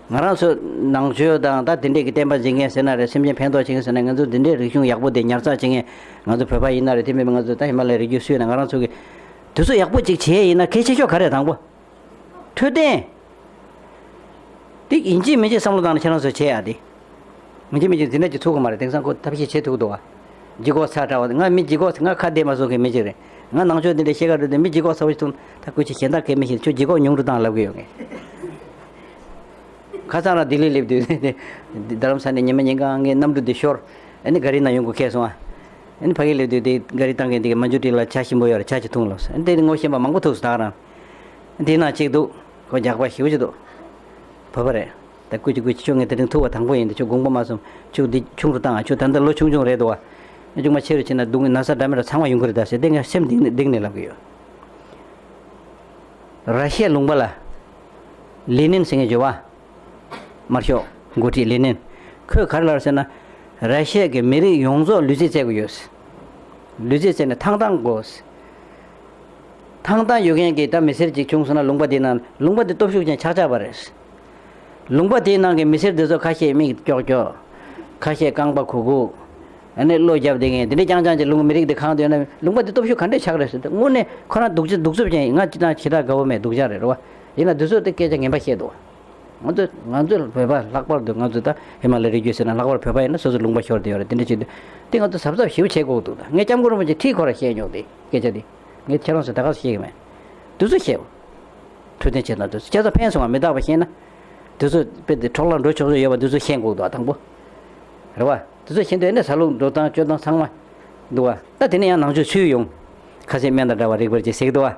ང་རང་ཚོ་ནང་ཆོས་དང་ད་དེ་འདྲས་ཀྱི་བསྟན་པ་འཛིན་མཁན་ཟེར་ན་རེད། སེམས་ཅན་ཕན་ཐོགས་བྱེད་མཁན་ཟེར་ན། ང་ཚོ་འདི་འདྲས་རིག་གཞུང་ཡག་པོ་དེ་ཉར་ཚགས་བྱེད་མཁན། ང་ཚོ་བོད་པ་ཡིན་ན་རེད། དེ་མིན་པ་ང་ཚོ་ད་ཧི་མ་ལ་ཡའི་རི་རྒྱུད་སུ་ཡིན་ན། ང་རང་ཚོ་གི་དེ་ཚོ་ཡག་པོ་ཅིག་བྱས་ཡིན་ན་གལ་ཆེ་ཤོས་ག་རེ་དང་པོ། འཕྲོད་བསྟེན། དེ་ཡིན་གཅིག་མིན་གཅིག་བསམ་བློ་བཏང་ནས་ཁྱེད་རང་ཚོ་བྱེད་ཡ་དེ། ཡིན་གཅིག་མིན་གཅིག་འཛིན་གྲྭ་ཅིག་ཚུགས་ཀྱི་མ་རེད། དེང་སང་ཁོ་ཐབས་ཤེས་བྱེད་ཐུབ་ཀྱི་འདུག་བ། ལྗིད་ཁོག་ཚ་དྲགས་པ་དེ། ང་མི་ལྗིད་ཁོག་ང་ཁ་བདེ་མ་བཟོ་མཁན་མི་ཅིག་རེད། ང་ནང་ཆོས་འདི་འདྲ་བཤད་ག་འགྲོ་དུས་མི་ལྗིད་ཁོག་ཚ་བོ་ཞིག་མཐོང་ན། ད་སྐུ་མཁྱེན་གཞན་དག་གས་མི་ཤེས། ཁྱོད་ལྗིད་ཁོག་ཉུང་རུ་བཏང་ལབ་ཀྱི་ཡོད་ངས། ཁ་སང་རང་ལྡི་ལི་སླེབས་དུས་དེ་རྡ་རམ་ས་ནས་ཉི་མ་ཉིན་གང་ངའི་གནམ་གྲུ་དེ་ཤོར། ཨ་ནི་ག་རི་ནང་ཡོང་དགོས་ཁེལ་སོང་ཨ། ཨ་ནི་ཕ་གིར་སླེབས་དུས་དེ་ག་རི་བཏང་མཁན་དེ་གིས་མ་འཇུ་ཏི་ལ་ཇ་ཞིམ་པོ་ཡོད་རེད། ཇ་ཅིག་འཐུང་ལབ་སོང་། ཨ་ནི་དེ་ནི་ངོ་ཤེས་པ་མང་པོ་ཐུག་སོང་ད་ག་རང་། ཨ་དེའི་ནང་གཅིག་འདུག་ཁོ་རྒྱགས་པ་ཞེ་པོ་ཅིག་འདུག་བོད་པ་རེད། ད་སྐུ་མཁྱེན་སྐུ་མཁྱེན། ཁྱོད་ངས་དེ་རིང་ཐུག་པ་དང་པོ་ཡིན། ད་ཁྱོད་དགོངས་པ་མ་ཚོམ། ཁྱོད་འདི་ཆུང་རུ་བཏང་ཨ། ཁྱོད་ད་ལྟ་ལོ་ཆུང་ཆུང་རེད་འདུག་བ། ཨ་ཆུང་མ་ཆེ་རུ་ཕྱིན་ན་སྡུག་བསྔལ་ན་ཚ་འདྲ་མི་འདྲ་ཚང་མ་ཡོང་གི་རེད་ད་ཟེར་དེ་ངས་སེམས་གཏིང་ནས་གཏིང་ནས་ལབ་ཀྱི་ཡོད། ར་ཤི་ཡ་ལུང་པ་ལ་ལེ་ནིན་ཟེར་མཁན་ཡོད་བ། དམར་ཤོག་འགོ་ཁྲིད་ལེ་ནིན། ཁོས་ག་རེ་ལབ་ཟེར་ན། ར་ཤི་ཡ་གི་མི་རིགས་ཡོངས་རྫོགས་ལུས་རྩལ་རྩེ་དགོས་ཡོད། ལུས་རྩལ་རྩེ་ནས་ཐང་ཐང་དགོས། ཐང་ཐང་ཡོད་མཁན་གྱི་ད་མི་སེར་ཅིག་བྱུང་སོང་ན་ལུང་པ་དེའི་ནང་ལུང་པ་དེ་སྟོབས་ཤུགས་ཅན་ཆགས་ཆགས་པ་རེད། ལུང་པ་དེའི་ནང་གི་མི་སེར་དེ་ཚོ་ཁ་ཤས་མིག་ཀྱོག་ཀྱོག་ཁ་ཤས་རྐང་པ་གུག་གུག་ཨ་ནི་བློ་རྒྱབ་བསྡད་མཁན་དེ་འདྲ་རྐྱང་རྐྱང་ཅིག་ལུང་མི་རིགས་དེ་གང་དུ་ཡོད་ན་ལུང་པ་དེ་སྟོབས་ཤུགས་ག་འདྲས་ཆགས་རེད་ཟེར་ཏེ་དངོས་གནས་ཁོ་རང་སྡུག་ཅག་གདུག་རྩུབ་ཅན་ཡིན། ང་ཅི་ད་ཞེ་དྲག་དགའ་བོ་མེད། སྡུག་ཅག་རེད་རེད་བ། ཡིན་ན་དེ་ཚོས་དེ་སྐད་ཆ་ངན་པ་བཤད་འདུག་བ། ང་ཚོ་ང་ཚོ་བོད་པ་ལྷག་པར་དུ་ང་ཚོ་ད་ཧི་མ་ལ་ཡའི་རི་རྒྱུད་ཟེར་ན་ལྷག་པར་བོད་པ་ཡིན་ན་སོ་སོ་ལུང་པ་ཤོར་བསྡད་ཡོད་རེད། དེ་འདྲ་བྱེད་དུས་དེ་ང་ཚོ་གཟབ་གཟབ་ཞེ་པོ་བྱེད་དགོས་འདུག་ད་ངས་སྐྱབས་མགོན་རིན་པོ་ཆེ་ཁྲིད་ཁོ་ར་བཤད་མྱོང་དེ་སྐད་ཆ་དེ་ངས་ཁྱེད་རང་ཚོ་ད་ག་ཚོད་བཤད་གི་མེད། དེ་ཚོ་བཤད། འཕྲོད་བསྟེན་བྱེད་སྟངས་དེ་ཚོ་ཁྱེད་ཚོ་ཕན་སོང་བ་མི་རྟག་པ་ཤེས་ན། དེ་ཚོ་དཔེ་དེ་འཕྲོ་བརླག་འགྲོ་ཆོག་ཆོག་ཡོད་པ་དེ་ཚོ་ཤེས་དགོས་འདུག་དང་པོ། རེད་བ། དེ་ཚོ་ཤེས་དུས་ཨེ་ནས་ཟ་ལུགས་འགྲོ་སྟངས་སྤྱོད་སྟངས་ཚང་མ་འདུག་བ། ད་དེ་ནས་ཡང་ནང་ཆོས་ཚུད་ཡོང་། ཁ་ཟས་སྨན་དང་འདྲ་བ་རིག་པར་བྱེད་ཟེར་གི་འདུག་བ།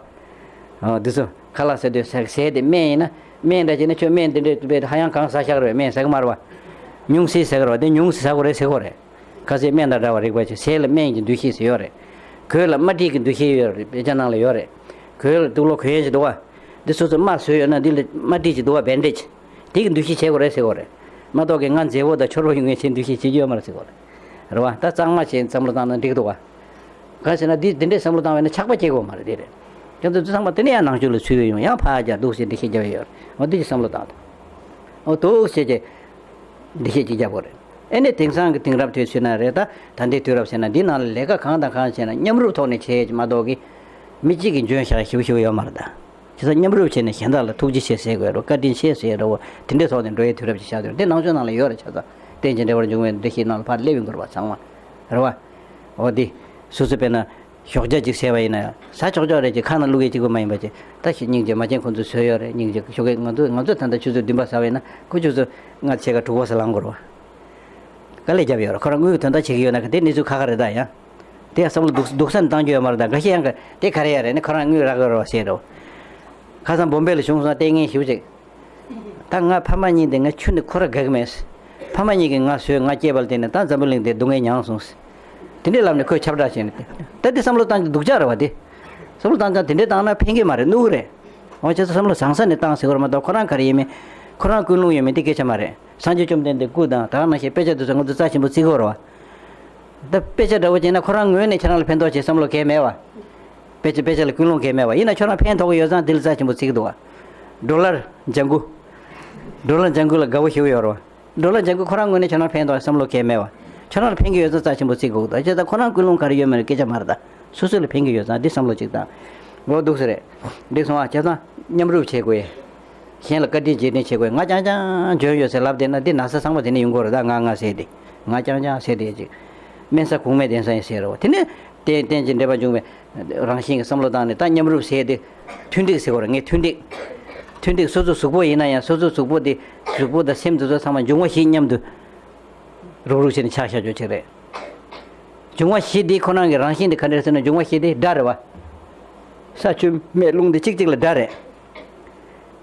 འོ་དེ་ཚོ་ཁ་ལག་ཟ་དུས་ཟས་ཟས་དེ་སྨན་ཡིན་ན་སྨན་འདྲ་བྱས་ན་ཁྱོད་སྨན་དེ་འདྲས་དཔེ་ཧ་ཡང་གང་ཟ་ཤག་རེད། སྨན་ཟ་གི་མ་རེད་བ། ཉུང་ཟད་ཟ་གི་རེད་བ། དེ་ཉུང་ཟད་ཟ་དགོས་རེད་ཟེར་གོ་རེད། ཁ་ཟས་སྨན་དང་འདྲ་བ་རིག་པ་ཆེ། ཟས་ལ་སྨན་གྱི་འདུ་ཤེས་ཟེར་ཡོད་རེད། གོས་ལ་རྨ་འབྲས་ཀྱི་འདུ་ཤེས་ཡོད་རེད། དཔེ་ཆ་ནང་ལ་ཡོད་རེད། གོས་ལ་དུག་ལོག་གོན་ཡས་ཅིག་འདུག་བ། འདི་སོ་སོ་རྨ་བཟོས་ཡོད་ན་འདི་ལ་རྨ་འབྲས་ཅིག་འདུག་བ། བེན་ཌེ་ཇི། དེ་གི་འདུ་ཤེས་བྱེད་དགོས་རེད་ཟེར་གོ་རེད། མ་གཏོགས་ཀྱི་ང་མཛེས་པོ་དང་ཆོར་པོ་ཡོང་ངེས་ཆེད་འདུ་ཤེས་བྱེད་རྒྱུ་ཡོད་མ་རེད་ཟེར་གོ་རེད། རེད་བ། ད་གཙང་མ་བྱས་བསམ་བློ་བཏང་ན་འགྲིག་འདུག་བ། གང་ཟེར་ན་འདི་འདི་འདྲའི་བསམ་བློ་བཏང་བས་ན་ཆགས་པ་སྐྱེ་དགོས་མ་རེད། དེ་རེད། ཁྱེད་ཚོ་འདི་ཚང་མ་དེ་ནས་ཡང་ནང་ཆོས་ལ་ཚུད་ཡོང་ཡང་ཕར་རྒྱག་འདུག་ཟེར་འདི་ཤེས་རྒྱ་ཡོད་རེད། འོ་འདི་ཅིག་བསམ་བློ་བཏང་དང་། འོ་འདུག་ཟེར་གྱི། འདི་ཤེས་ཅིག་རྒྱག་དགོས་རེད། ཨེ་ནས་དེང་སང་གི་དེང་རབས་དུས་ཚོད་ན་རེད། ད་ད་ལྟའི་དུས་རབས་ཟེར་ན་འདི་ནང་ལ་ལས་ཀ་གང་དང་གང་བྱས་ན་མཉམ་རུབ་ཐོག་ནས་བྱས་ཀྱི་མ་གཏོགས་ཀྱི། མི་གཅིག་གིས་འཇོན་ཤག་ཞིབ་ཞིབ་ཡོད་མ་རེད་ད། བྱས་ཙང་མཉམ་རུབ་བྱས་ནས་གཞན་དག་ལ་ཐུགས་རྗེ་ཆེ་ཟེར་དགོས་རེད། བཀའ་དྲིན་ཆེ་ཟེར་རེད་བ། དེ་འདྲའི་ཐོག་ནས་འགྲོ་ཡའི་དུས་རབས་ཅིག་ཤར་དུས་འདི་ནང་ཆོས་ནང་ལ་ཡོད་རེད། བྱས་ཙང་རྟེན་ཅིང་འབྲེལ་བར་འབྱུང་བའི་འདུ་ཤེས་ནང་ལ་ཕར་སླེབས་ཡོང་དགོས་རེད་བ། ཚང་མ་རེད་བ། འོ་འདི་སོ་སོ་དཔེར་ན་ཞོགས་ཇ་ཅིག་ཟས་པ་ཡིན་ན་ཟ་ཆོག་ཆོག་རེད་ཅེས་ཁ་ནང་བླུག་ཡས་གཅིག་པུ་མ་ཡིན་པ་ཅིག་ད་ཤི་སྙིང་རྗེ་མ་བྱན་ཁོང་ཚོས་བཟོས་ཡོད་རེད། སྙིང་རྗེ་ཞོགས་ཀས་ང་ཚོ་ང་ཚོ་ད་ལྟ་ཆུ་ཚོད་བདུན་པ་ཟ་བ་ཡིན་ན་ཁོ་ཆུ་ཚོད་ལྔ་ཕྱེད་ཀ་དྲུག་པ་ཟ་ལངས་དགོས་རེད་བ། དཀའ་ལས་བརྒྱབ་ཡོད་རེད། ཁོ་རང་དངུལ་གྱི་དོན་དག་བྱེད་ཀྱི་ཡོད་ན་ག་དེ་གནས་ཚུལ་ཁག་ཁག་རེད་ད་ཡང་། དེ་ཡང་བསམ་བློ་སྡུག་སྡུག་ས་ནས་བཏང་རྒྱུ་ཡོད་མ་རེད་ད། འགའ་ཤས་ཡང་ག་དེ་ག་རེ་ཡ་རེད་ནི་ཁོ་རང་དངུལ་རག་གི་རེད་བ་ཟེར་རོ། ཁ་སང་བོམ་བེ་ལ་བྱུང་སོང་ན་ལྟས་ངན་ཞེ་པོ་ཅིག་ད་ང་ཕ་མ་གཉིས་དེ་ང་ཁྱོན་ནས་ཁོ་ར་དགའ་གི་མེད། ཕ་མ་གཉིས་ཀྱིས་ང་བཟོས་ང་སྐྱེས་པ་ལ་བརྟེན་ནས་ད་འཛམ་བུ་གླིང་འདིར་སྡུག་བསྔལ་མྱངས་སོང་། དེ་འདྲའི་ལམ་ནས་ཁོས་ཁྱབ་བསྒྲགས་བྱས་ནས་ད་དེ་བསམ་བློ་བཏང་རྒྱུ་སྡུག་ཅག་རེད་བ་དེ། བསམ་བློ་བཏང་ཙང་དེ་འདྲའི་བཏང་ན་ཕན་གི་མ་རེད། གནོད་གི་རེད། འོ་བྱས་ཙང་བསམ་བློ་བཟང་ས་ནས་བཏང་ཟེར་དགོས་རེད་མ་གཏོགས་ཁོ་རང་ག་རེ་ཡིན་མིན། ཁོ་རང་ཀུན་སློང་ཡོད་མེད་དེ་སྐད་ཆ་མ་རེད། སངས་རྒྱས་བཅོམ་ལྡན་འདས་སྐུ་དང་ད་ག་ནང་བཞིན་དཔེ་ཆ་དེ་ཚོ་ང་ཚོ་རྩ་ཆེན་པོ་བརྩི་གི་ཡོད་རེད་བ། ད་དཔེ་ཆ་འདྲ་བོ་བྱས་ན་ཁོ་རང་ངོས་ནས་ཁྱེད་རང་ལ་ཕན་ཐོགས་བྱེད་བསམ་བློ་གང་ཡང་མེད་བ། དཔེ་ཆ་དཔེ་ཆ་ལ་ཀུན་སློང་གང་ཡང་མེད་བ། ཡིན་ན་ཁྱོད་རང་ཕན་ཐོགས་ཀྱི་ཡོད་ཙང་དེ་ལ་རྩ་ཆེན་པོ་བརྩི་གི་འདུག་བ། ཌོ་ལར་ལྗང་གུ། ཌོ་ལར་ལྗང་གུ་ལ་དགའ་བོ་ཞེ་པོ་ཡོད་རེད་བ། ཌོ་ལར་ལྗང་གུ་ཁོ་རང་ངོས་ནས་ཁྱོད་རང་ཕན་ཐོགས་བསམ་བློ་གང་ཡང་མེད་བ། ཁྱོད་རང་ལ་ཕན་གྱི་ཡོད་ཙང་རྩ་ཆེན་པོ་བརྩི་དགོས་འདུག་བྱས་ཙང་ཁོ་རང་ཀུན་སློང་ག་རེ་ཡོད་མེད་ལ་སྐད་ཆ་མ་རེད་ད། སོ་སོ་ལ་ཕན་གྱི་ཡོད་ཙང་འདི་བསམ་བློ་གཅིག་བཏང་། འོ་འདུག་ས་རེད། འགྲིག་སོང་ཨ། བྱས་ཙང་མཉམ་རུབ་བྱེད་དགོས། གཞན་ལ་བཀའ་དྲིན་རྗེས་དྲན་བྱེད་དགོས། ང་རྐྱང་རྐྱང་འཇོན་ཡོད་ཟེར་ལབ་བསྡད་ན་འདི་ན་ཚ་ཚང་མ་དེ་ནས་ཡོང་གི་རེད་ད། ང་ང་ཟེར་ཏེ། ང་རྐྱང་རྐྱང་ཟེར་ཏེ་ཅིག་དམན་ས་གོང་མའི་གདན་ས་ཡིན་ཟེར་རོ། དེ་ནས་རྟེན་རྟེན་ཅིང་འབྲེལ་བར་འབྱུང་བའི་རང་བཞིན་གྱི་བསམ་བློ་བཏང་ནས་ད་མཉམ་རུབ་ཟེར་ཏེ། མཐུན་འགྲིག་ཟེར་གོ་རེད། ངས་མཐུན་འགྲིག་མཐུན་འགྲིག་སོ་སོ་གཟུགས་པོ་ཡིན་ན་ཡང་སོ་སོ་གཟུགས་པོ་དེ་གཟུགས་པོ་དང་སེམས་དེ་ཚོ་ཚང་མ་འབྱུང་བ་བཞི་མཉམ་དུ་རུག་རུག་བྱས་ནས་ཆགས་བཞག་ཆོག་ཅིག་རེད། འབྱུང་བ་བཞི་འདི་ཁོ་རང་གི་རང་བཞིན་དེ་ག་འདྲ་ཟེར་ན་འབྱུང་བ་བཞི་དེ་དགྲ་རེད་བ། ས་ཆུ་མེ་རླུང་དེ་གཅིག་གཅིག་ལ་དགྲ་རེད།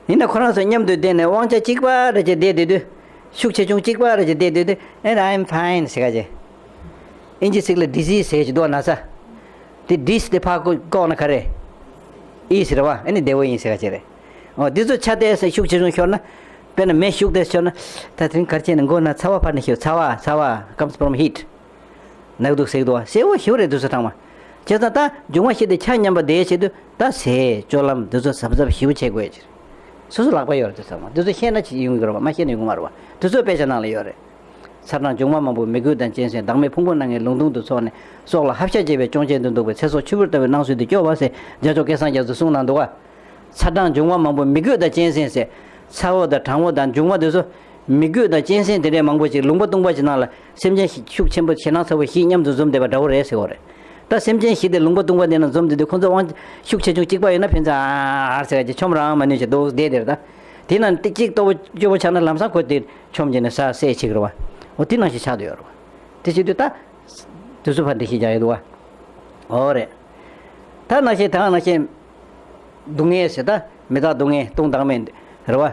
ཡིན་ན་ཁོ་རང་ཚོ་མཉམ་དུ་བསྡད་ནས་དབང་ཆ་གཅིག་པ་རེ་བྱས་བསྡད་བསྡད་དུས། ཤུགས་ཆེ་ཆུང་གཅིག་པ་རེ་བྱས་བསྡད་བསྡད་དུས། And I'm fine ཟེར་ག་བྱས། ཨིན་ཇི་ཚིག་ལ་disease ཟེར་གྱི་འདུག་ན་ཚ། དེ་dis དེ་ཕར་བཀོག་ན་ག་རེ། E ཟེར་བ་ཨ་ནི་བདེ་བོ་ཡིན་ཟེར་ག་བྱས་རེད། འོ་འདི་ཚོ་ཆ་དེ་ཤུགས་ཆེ་ཆུང་ཤོར་ན། དཔེར་ན་མེ་ཤུགས་དེ་ཤོར་ན། ད་དེ་རིང་ག་རེ་བྱས་ནས་མགོ་ན་ཚ་བ་ཕར་ནས་ཤོར། ཚ་བ་ཚ་བ་comes from heat. ནག་འདུག་སེག་འདུག་བ་གསལ་བོ་ཞེ་པོ་རེད་འདུག་ས་ཚང་མ། བྱས་ཙང་ད་འབྱུང་བ་བཞི་དེ་ཆ་མཉམ་པ་དེའི་ཆེད་དུ་ད་ཟས་སྤྱོད་ལམ་འདི་ཚོ་གཟབ་གཟབ་ཞེ་པོ་བྱེད་དགོས་ཀྱི་རེད། སོ་སོ་ལག་པ་ཡོད་རེད་འདུག་ས་ཚང་མ། འདི་ཚོ་ཤེས་ན་ཅི་ཡོང་གི་རེད་བ། མ་ཤེས་ན་ཡོང་གི་མ་རེད་བ། འདི་ཚོ་དཔེ་ཆ་ནང་ལ་ཡོད་རེད། ཚ་གྲང་འབྱུང་བ་མང་པོ་མི་རྒོད་དང་གཅན་གཟན། བདག་མེད་ཕུང་པོ་སྣ་ལྔའི་ལུང་སྟོང་དུ་ཚོགས་ནས། སྲོག་ལ་ཧབ་ཤ་བྱེད་པའི་གཅོང་ཆེན་དུ་འདུག་པའི། ཚེ་སྲོག་ཆུ་བུར་ལྟ་བུའི་སྣང་ཚུལ་འདི་སྐྱོ་བ་ཟེར་རྒྱ་མཚོ་སྐལ་བཟང་རྒྱ་མཚོས་གསུངས་གནང་འདུག་བ། ཚ་གྲང་འབྱུང་བ་མང་པོ་མི་རྒོད་དང་གཅན་གཟན་ཟེར། ཚ་བོ་དང་གྲང་བོ་དང་འབྱུང་བ་དེ་ཚོ། མི་རྒོད་དང་གཅན་གཟན་དེ་འདྲའི་མང་པོ་ཅིག་ལུང་པ་སྟོང་པ་ཅིག་ནང་ལ་སེམས་ཅན་ཤུགས་ཆེན་པོ་ཞེད་སྣང་ཚ་བོ་བཞི་མཉམ་དུ་འཛོམས་བསྡད་པ་འདྲ་བོ་རེད་ཟེར་བ་རེད། ད་སེམས་ཅན་བཞི་དེ་ལུང་པ་སྟོང་པ་དེ་ན་འཛོམས་བསྡད་དུས་ཁོ་ཚོ་དབང་ཤུགས་ཆེ་ཆུང་གཅིག་པ་ཡོད་ན་ཕན་ཚུན་ཨ་ཨ་ཟེར་ག་ཅིག་ཆོམ་རང་མ་ནུས་ཅིག་འདུག་བསྡད་དེར་ད། དེ་ན་ཏིག་ཅིག་ལྟོ་བོ་སྐྱོ་བོ་ཆགས་ན་ལམ་སང་ཁོ་དེ་ཆོམ་བྱས་ནས་ས་བསད་བྱེད་ཀྱི་རེད་བ། འོ་དེ་ནང་བཞིན་ཆགས་བསྡད་ཡོད་རེད་བ། དེ་བྱེད་དུས་ད་དུས་ཚོད་ཕར་འགྲེལ་བཤད་རྒྱག་ཡོད་འདུག་བ། འོ་རེད། ད་ནང་བཞིན་ད་ནང་བཞིན་སྡུག་བསྔལ་ཟེར་ད་མི་རྟག་སྡུག་བསྔལ་སྟོང་བདག་མེད་རེད་བ།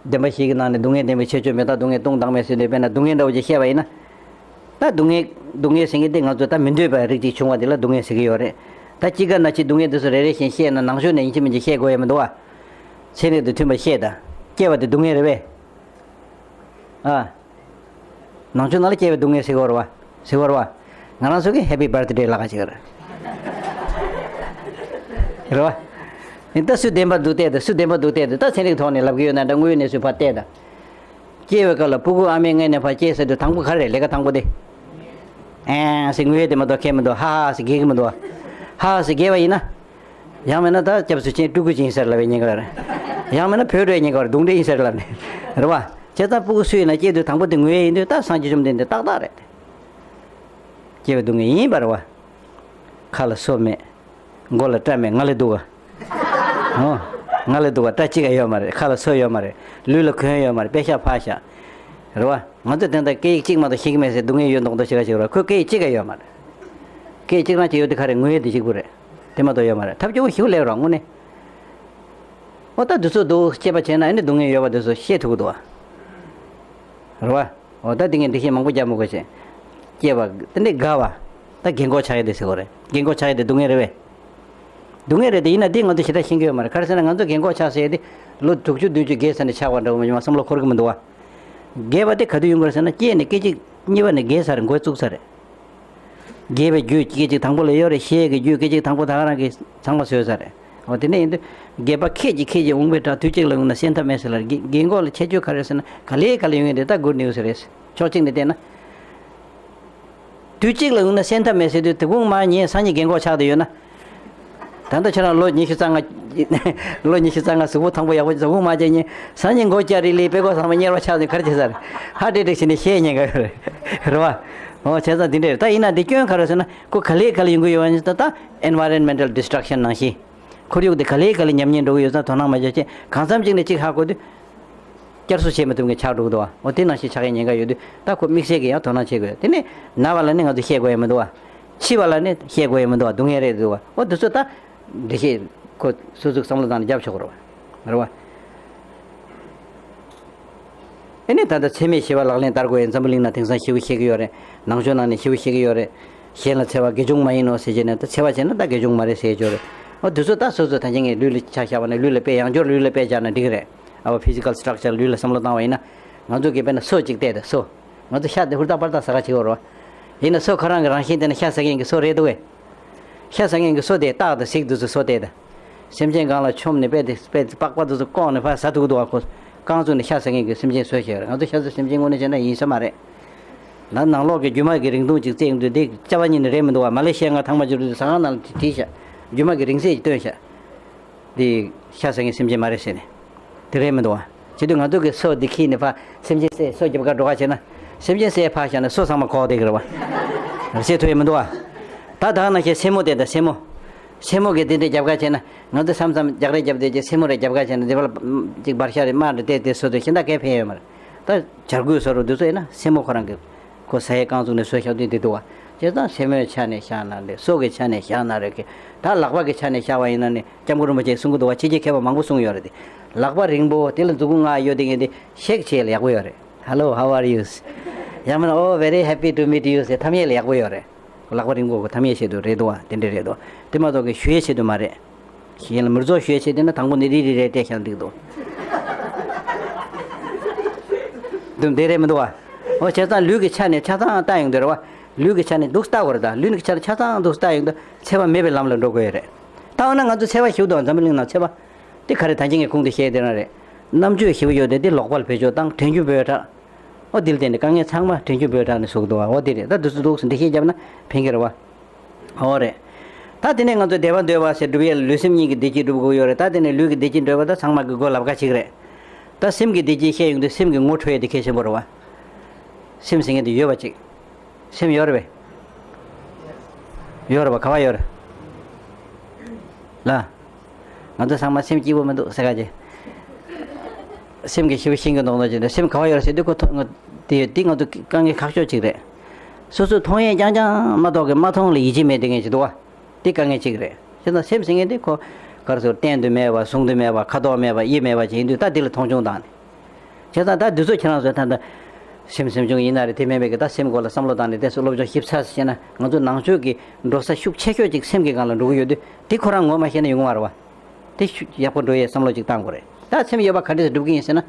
བདེན་པ་བཞི་གི་ནང་ནས་སྡུག་བསྔལ་བདེན་པའི་ཁྱད་ཆོས་མི་རྟག་སྡུག་བསྔལ་སྟོང་བདག་མེད་ཟེར་དུས་དཔེར་ན་སྡུག་བསྔལ་འདྲ་བོ་ཅིག་བཤད་པ་ཡིན་ན། ད་སྡུག་བསྔལ་སྡུག་བསྔལ་ཟེར་མཁན་དེ་ང་ཚོ་ད་མི་འདོད་པའི་རིགས་ཅིག་བྱུང་བ་དེ་ལ་སྡུག་བསྔལ་ཟེར་གྱི་ཡོད་རེད། ད་དཔྱིད་ཀ་ན་ཅིག་སྡུག་བསྔལ་དེ་ཚོ་རེ་རེ་བཞིན་བཤད་ན་ནང་ཆོས་ནས་ཡིན་གཅིག་མིན་གཅིག་བཤད་དགོས་ཡ་མི་འདུག་བ། ཚན་རིག་དང་མཐུན་པ་བཤད་ད། སྐྱེ་བ་དེ་སྡུག་བསྔལ་རེད་པས། ཨ། ནང་ཆོས་ནང་ལ་སྐྱེ་བའི་སྡུག་བསྔལ་ཟེར་གྱི་ཡོད་རེད་བ། ཟེར་གྱི་ཡོད་རེད་བ། ང་རང་ཚོ་གིས་Happy Birthday ལབ་ཀྱི་ཡོད་རེད། རེད་བ། ད་སུ་བདེན་པ་འདུག་བལྟས་ད། སུ་བདེན་པ་འདུག་བལྟས་ད། ད་ཚན་རིག་ཐོག་ནས་ལབ་ཀྱི་ཡོད་ན་འདྲ། དངོས་ཡོད་གནས་ཚུལ་ཕར་བལྟས་ད། སྐྱེ་བའི་སྐབས་ལ་སྤུ་གུ་ཨ་མའི་མངལ་ནས་ཕར་སྐྱེས་ཟེར་དུས་དང་པོ་ག་རེ་རེད། ལས་ཀ་དང་པོ་དེ། ཨེ་ཟེར་ངུ་ཡས་དེ་མ་གཏོགས་ཁྱད་མི་འདུག་ཧ་ཧ་ཟེར་གྱི་མི་འདུག་ཧ་ཧ་ཟེར་གྱི་བ་ཡིན་ན། ཡང་མིན་ན་ད་སྐྱབས་སུ་མཆི་སྤྲུལ་སྐུ་ཅིག་ཡིན་ས་རེད་ལབ་པའི་ཉེན་ཁ་རེད། ཡང་མིན་ན་བོད་འགྲོའི་ཉེན་ཁ་རེད། གདུང་འདྲེ་ཡིན་ས་རེད་ལབ་ནས། རེད་བ། བྱས་ཙང་སྤུ་གུ་སུ་ཡིན་ན་སྐྱེས་དུས་དང་པོ་དེ་ངུ་ཡས་ཡིན་དུས་ད་སངས་རྒྱས་བཅོམ་ལྡན་འདས་ཏག་ཏག་རེད། སྐྱེ་བའི་སྡུག་བསྔལ་ཡིན་པ་རེད་བ། ཁ་ལ་སོ་མེད། མགོ་ལ་སྐྲ་མེད། ང་ལས་སྡུག་ག་ཨོ། ང་ལས་སྡུག་ག་སྐྲ་གཅིག་ག་ཡོད་མ་རེད། ཁ་ལ་སོ་ཡོད་མ་རེད། ལུས་ལ་གོན་ཡོད་མ་རེད། པད་ཤག་ཕག་ཤག་རེད་བ། ང་ཚོ་དེ་འདྲ་སྐད་ཡིག་གཅིག་མ་གཏོགས་ཤེས་ཀྱི་མེད་ཟེར་སྡུག་བསྔལ་ཡོད་མདོག་མདོག་བྱེད་ག་བྱེད་རོགས། ཁོས་སྐད་ཡིག་གཅིག་ག་ཡོད་མ་རེད། སྐད་ཡིག་གཅིག་རང་གཅིག་ཡོད་དེ་ག་རེ་ངུ་ཡས་དེ་གཅིག་པུ་རེད། དེ་མ་གཏོགས་ཡོད་མ་རེད། ཐབས་སྐྱོ་བོ་ཞིག་སླེབས་རོགས་དངོས་གནས། ཨོ་ད་འདི་ཚོ་འདུག་སྐྱེས་པ་བྱས་ན་ཨ་ནི་སྡུག་བསྔལ་ཡོད་པ་དེ་ཚོ་ཤེས་ཐུབ་ཀྱི་འདུག་བ། རེད་བ། ཨོ་ད་འདི་ངས་འགྲེལ་བཤད་མང་པོ་རྒྱག་མི་དགོས་ཤེས། སྐྱེས་པ་དེ་འདྲའི་དགའ་བ། ད་རྒན་གོག་ཆགས་ཡས་དེ་ཟེར་གོ་རེད། རྒན་གོག་ཆགས་ཡས་དེ་སྡུག་བསྔལ་རེད་པས། སྡུག་བསྔལ་རེད་དེ་ཡིན་ན་དེ་ང་ཚོ་ཞེ་དྲག་ཤེས་ཀྱི་ཡོད་མ་རེད། ག་རེ་ཟེར་ན་ང་ཚོ་རྒན་གོག་ཆགས་ཟེར་ཡས་དེ་ལོ་དྲུག་ཅུ་བདུན་ཅུ་རྒས་ཚར་ནས་ཆགས་པ་འདྲ་བོ་མ་བྱུང་བ་བསམ་བློ་འཁོར་གྱི་མི་འདུག་བ། རྒས་པ་དེ་ག་དུས་ཡོང་གི་རེད་ཟེར་ན་སྐྱེས་ནས་སྐད་ཅིག་གཉིས་པ་ནས་རྒས་ཚར་རེད། འགོ་བཙུགས་ཚར་རེད། རྒས་པའི་རྒྱུ་སྐད་ཅིག་དང་པོ་ལ་ཡོད་རེད། ཤེས་ཀྱི་རྒྱུ་སྐད་ཅིག་དང་པོ་ད་ག་རང་གིས་ཚང་མ་བཟོས་ཚར་རེད། འོ་དེ་འདྲ་ཡིན་དུས་རྒས་པ་ཁད་ཀྱིས་ཁད་ཀྱིས་འོང་བའི་བྲག་དུས་གཅིག་ལ་ཡོང་ན་སེམས་ཐབས་མེད་ཟེར་ལ། རྒས་རྒས་འཁོགས་ལ་ཁྱད་ཆོས་ག་རེ་ཟེར་ན་ག་ལེ་ག་ལེ་ཡོང་གི་རེད། ད་good news རེད། ཕྱོགས་གཅིག་ནས་བལྟས་ན། དུས་གཅིག་ལ་ཡོང་ན་སེམས་ཐབས་མེད་ཟེར་དུས་དེ་གུང་མ་ངས་སང་ཉིན་རྒན་གོག་ཆགས་བསྡད་ཡོད་ན། ད་ལྟ་ཁྱེད་རང་ལོ་ཉི་ཤུ་རྩ་ལྔ། ལོ་ཉི་ཤུ་རྩ་ལྔ་གཟུགས་པོ་ཐང་པོ་ཡག་པོ་ཅིག་ད་གུང་མ་བྱས་ཉིན་སང་ཉིན་མགོ་སྐྱ་རིལ་ལི་དཔྲལ་ཀོ་ཚང་མ་གཉེར་བ་ཆགས་ནས་ག་རེ་བྱེད་ས་རེད། ཧ་ཏྲིག་ཏྲིག་བྱས་ནས་བཤད་ཉན་ག་ཡོད་རེད། རེད་བ། འོ་བྱས་ཙང་འདི་འདྲ་རེད། ད་ཡིན་ན་འདི་སྐྱོན་ག་རེ་ཟེར་ན་ཁོ་ག་ལེ་ག་ལེ་ཡོང་གི་ཡོད་པ་ནི་ད་ད་environmental destruction ནང་བཞིན། ཁོར་ཡུག་དེ་ག་ལེ་ག་ལེ་ཉམས་ཉེས་འགྲོ་གི་ཡོད་ཙང་དོ་སྣང་མ་བྱས་ཅིག་གང་འཚམ་ཅིག་ནས་ཅིག་ཧ་གོ་དུས། བསྐྱར་གསོ་བྱེད་མི་ཐུབ་མཁན་ཆགས་འགྲོ་གི་འདུག་བ། འོ་དེ་ནང་བཞིན་ཆགས་ཡས་ཉེན་ཁ་ཡོད་དུས་ད་ཁོ་དམིགས་བསལ་གྱི་ཡང་དོ་སྣང་བྱེད་དགོས། དེ་ནས་ན་བ་ལ་ནི་ང་ཚོ་བཤད་དགོས་ཡ་མི་འདུག་བ། འཆི་བ་ལ་ནི་བཤད་དགོས་ཡ་མི་འདུག་བ། སྡུག་བསྔལ་རེད་འདུག་བ། འོ་དེ་ཚོ་ད་འགྲེལ་བཤད་ཁོ་སོ་སོའི་བསམ་བློ་བཏང་ནས་རྒྱབ་ཆོག་གི་རེད་བ། རེད་བ། ཨེ་ནི་ད་ལྟ་འཚེ་མེད་ཞི་བ་ལག་ལེན་བསྟར་དགོས་ཡ་འཛམ་བུ་གླིང་ན་དེང་སང་ཞེ་པོ་བཤད་ཀྱི་ཡོད་རེད། ནང་ཆོས་ནང་ནས་ཞེ་པོ་བཤད་ཀྱི་ཡོད་རེད། གཞན་ལ་འཚེ་བ་དགེ་སྦྱོང་མ་ཡིན་ནོ་ཟེར་བྱས་ནས་ད་འཚེ་བ་བྱས་ན་ད་དགེ་སྦྱོང་མ་རེད་ཟེར་ཡ་ཡོད་རེད། འོ་དེ་ཚོ་ད་སོ་སོ་ད་ཅི་ངས་ལུས་ལ་ཆ་བཞག་པ་ནས་ལུས་ལ་དཔེ་ཡང་སྦྱོར་ལུས་ལ་དཔེ་བཞག་ན་འགྲིག་གི་རེད། ཨ་བ་physical structure ལུས་ལ་བསམ་བློ་བཏང་བ་ཡིན་ན། ང་ཚོ་གིས་དཔེར་ན་སོ་གཅིག་བལྟས་ཏེ་སོ། ང་ཚོ་ཤ་དེ་ཧུར་ཐག་པར་ཐག་ཟ་ག་བྱེད་ཀྱི་ཡོད་རེད་བ། ཡིན་ན་སོ་ཁོ་རང་གི་རང་བཞིན་དེ་ནི་ཤ་ཟ་མཁན་གྱི་སོ་རེད་འདུག་གས། ཤ་ཟ་མཁན་གྱི་སོ་དེ་སྟག་དང་གཟིག་དེ་ཚོ་སོ་དེ་དང་། སེམས་ཅན་གང་ལ་ཆོམ་ནས་དཔེ་དེ་དཔེ་དེ་པགས་པ་དེ་ཚོ་བཀོག་ནས་ཕར་ཟ་ཐུབ་ཀྱི་འདུག་བ། ཁོ་རྐང་བཙུགས་ནས་ཤ་ཟ་མཁན་གྱི་སེམས་ཅན་བཟོས་བཞག་ཡོད་རེད། ང་ཚོ་ཤ་ཟ་སེམས་ཅན་དངོས་གནས་བྱས་ན་ཡིན་ས་མ་རེད། ད་ནང་ལོགས་ཀྱི་རྒྱུ་མ་གི་རིང་ཐུང་ཅིག་བཙལ་ཡོང་དུས་དེ་སྐྱ་བ་གཉིས་ནི་རེད་མི་འདུག་བ། མ་ལེ་ཤི་ཡ་ང་ཐང་མ་འབྱོར་དུས་ཟ་ཁང་ནང་ལ་བྲིས་བཞག་རྒྱུ་མ་གི་རིང་བསྲེལ་ཅིག་བཏོན་བཞག་འདི་ཤ་ཟ་མཁན་སེམས་ཅན་མ་རེད་ཟེར་ནས། དེ་རེད་མི་འདུག་བ། བྱེད་དུས་ང་ཚོ་གིས་སོ་འདི་ཁྱེར་ནས་ཕར་སེམས་ཅན་བསད་སོ་རྒྱབ་ཁར་འགྲོ་ག་བྱས་ན། སེམས་ཅན་བསད་ཕར་བཞག་ན་སོ་ཚང་མ་གོག་བསྡད་ཀྱི་རེད་བ། བྱེད་ཐུབ་ཡ་མི་འདུག་བ། ད་ད་ནང་བཞིན་སེན་མོ་དེ་དང་སེན་མོ། སེན་མོ་གིས་དེ་འདྲ་རྒྱབ་ཁ་བྱས་ན་ང་ཚོ་མཚམས་མཚམས་རྒྱག་རེས་རྒྱབ་བསྡད་ཀྱི་སེན་མོ་རེ་རྒྱབ་ཁ་བྱས་ན་དེ་བ་ལ་ཅིག་འབར་ཤ་རེ་དམར་རེ་བལྟས་ཏེ་སོ་དེ་གཞན་དག་གས་ཕན་ཡོད་མ་རེད། ད་བྱ་རྒོད་སོགས་རུ་འདི་ཚོ་ཡིན་ན་སེན་མོ་ཁོ་རང་གི་ཁོ་ཟ་ཡའི་རྐང་བཙུགས་ནས་སོ་བཞག་དུས་འདི་འདུག་བ། བྱས་ཙང་སེན་མོའི་ཆ་ནས་བཞག་ན་རེད། སོ་གི་ཆ་ནས་བཞག་ན་རེད་གི། ད་ལག་པ་གི་ཆ་ནས་བཞག་པ་ཡིན་ན་ནི་སྐྱབས་མགོན་རིན་པོ་ཆེས་གསུང་གི་འདུག་བ། ཕྱི་རྒྱལ་མཁས་པ་མང་པོ་གསུངས་ཡོད་རེད་དེ། ལག་པ་རིང་པོ་དེ་ལ་མཛུ་གུ་ལྔ་ཡོད་དེ་ངས་འདི་ཤེག་བྱས་ལ་ཡག་པོ་ཡོད་རེད། Hello, how are you? ཡང་མིན་ན Oh, very happy to meet you ཟེར་ཐམ་ཡས་ལ་ཡག་པོ་ཡོད་རེད། ལག་པ་རིང་པོ་གི་ཐམ་ཡས་བྱེད་དུས་རེད་འདུག་བ། དེ་འདྲ་རེད་འདུག་བ། དེ་མ་གཏོགས་གི་ཞུ་ཡས་བྱེད་དུ་མ་རེད། གཞན་ལ་མིར་ཚོ་ཞུ་ཡས་བྱེད་དེ་ན་དང་པོ་ནི་རི་རི་རེ་སྤྲད་བཞག་འགྲིག་འདུག་འདུག་འདི་རེད་མི་འདུག་བ། འོ་བྱས་ཙང་ལུས་ཀྱི་ཆ་ནས་ཆ་ཚང་ལྟ་ཡོང་དུས་རེད་བ། ལུས་ཀྱི་ཆ་ནས་འདུག་ལྟ་དགོས་རེད། ད་ལུས་ཀྱི་ཆ་ནས་ཆ་ཚང་འདུག་ལྟ་ཡོང་དུས་འཚེ་བ་མེད་པའི་ལམ་ལ་འགྲོ་དགོས་ཡོད་རེད། ད་འོ་ན་ང་ཚོ་འཚེ་བ་ཞེ་པོ་འདུག་འཛམ་བུ་གླིང་ནང་འཚེ་བ། དེ་ག་རེ་ད་གིན་ངས་གོང་དུ་བཤད་དེ་རང་རེད། རྣམ་དཔྱོད་ཞེ་པོ་ཡོད་དེ་དེ་ལོག་པར་བེད་སྤྱོད་བཏང་དྲན་རྒྱུ་འབོད་དྲགས། འོ་དེ་ལ་བརྟེན་ནས་དཀའ་ངལ་ཚང་མ་དྲན་རྒྱུ་འབོད་དྲགས་ནས་བཟོ་གི་འདུག་བ། འོ་དེ་རེད། ད་འདི་ཚོ་འདུག་སེ་འགྲེལ་བཤད་བརྒྱབ་ན་ཕན་གི་རེད་བ། འོ་རེད། ད་དེ་ནས་ང་ཚོ་བདེ་བ་འདོད་པ་ཟེར་སྒྲུབ་ཡས་ལ་ལུས་སེམས་གཉིས་ཀྱི་བདེ་སྐྱིད་སྒྲུབ་དགོས་ཡོད་རེད། ད་དེ་ནས་ལུས་ཀྱི་བདེ་སྐྱིད་འདོད་པ་ད་ཚང་མ་གི་སྒོ་ལབ་ཁ་ཅིག་རེད། ད་སེམས་ཀྱི་བདེ་སྐྱིད་བཤད་ཡོང་དུས་སེམས་ཀྱི་ངོ་འཕྲོད་ཡས་དེ་གལ་ཆེན་པོ་རེད་བ། སེམས་ཟེར་མཁན་དེ་ཡོད་པ་ཅིག་སེམས་ཡོད་རེད་པས། ཡོད་རེད་པ། ག་པར་ཡོད་རེད། ལ། ང་ཚོ་ཚང་མ་སེམས་སྐྱིད་པོ་མི་འདུག་ཟེར་ག་ཅེ། སེམས་ཀྱི་ཞེ་པོ་ཤེས་ཀྱི་འདུག་ན་ཅི་འདྲ། སེམས་ག་བ་ཡོད་རེད་ཟེར་དུས་ཁོ་ཐོ་ང་དེ་ཡོད་དེ་ང་ཚོ་དཀའ་ངལ་ཁག་ཤོས་ཅིག་རེད། སོ་སོས་མཐོང་ཡས་རྐྱང་རྐྱང་མ་གཏོགས་ཀྱི་མ་མཐོང་ལ་ཡིད་ཆེས་མེད་དེ་ངས་ཅི་འདུག་བ། དེ་དཀའ་ངལ་ཅིག་རེད། བྱས་ཙང་སེམས་ཟེར་མཁན་དེ་ཁོ་ག་རེ་ཟེར། བརྟན་དུ་མེད་པ། བཟུང་དུ་མེད་པ། ཁ་དོག་མེད་པ། དབྱིབས་མེད་པ་ཅིག་ཡིན་དུས་ད་དེ་ལ་མཐོང་ཆུང་བཏང་ནས། བྱས་ཙང་ད་འདི་ཚོ་ཁྱེད་རང་ཚོས་ད་ལྟ་སེམས་སེམས་བྱུང་ཡིན་ན་རེད། དེ་མིན་པའི་གི་ད་སེམས་སྐོར་ལ་བསམ་བློ་བཏང་ནས་དེ་ཚོ་སློབ་སྦྱོང་ཞིབ་ཚགས་སུ་བྱས་ན་ང་ཚོ་ནང་ཆོས་ཀྱི་འགྲོ་ས་ཤུགས་ཆེ་ཤོས་ཅིག་སེམས་ཀྱི་སྒང་ལ་འགྲོ་གི་ཡོད་དུས་དེ་ཁོ་རང་ངོ་མ་ཤེས་ན་ཡོང་གི་མ་རེད་བ། དེ་ཤུགས་ཡག་པོ་འགྲོ་ཡས་བསམ་བློ་ཅིག་བཏང་དགོས་རེད། ད་སེམས་ཡོད་པ་ག་འདྲས་སེ་སྒྲུབ་ཀྱི་ཡིན་ཟེར་ན།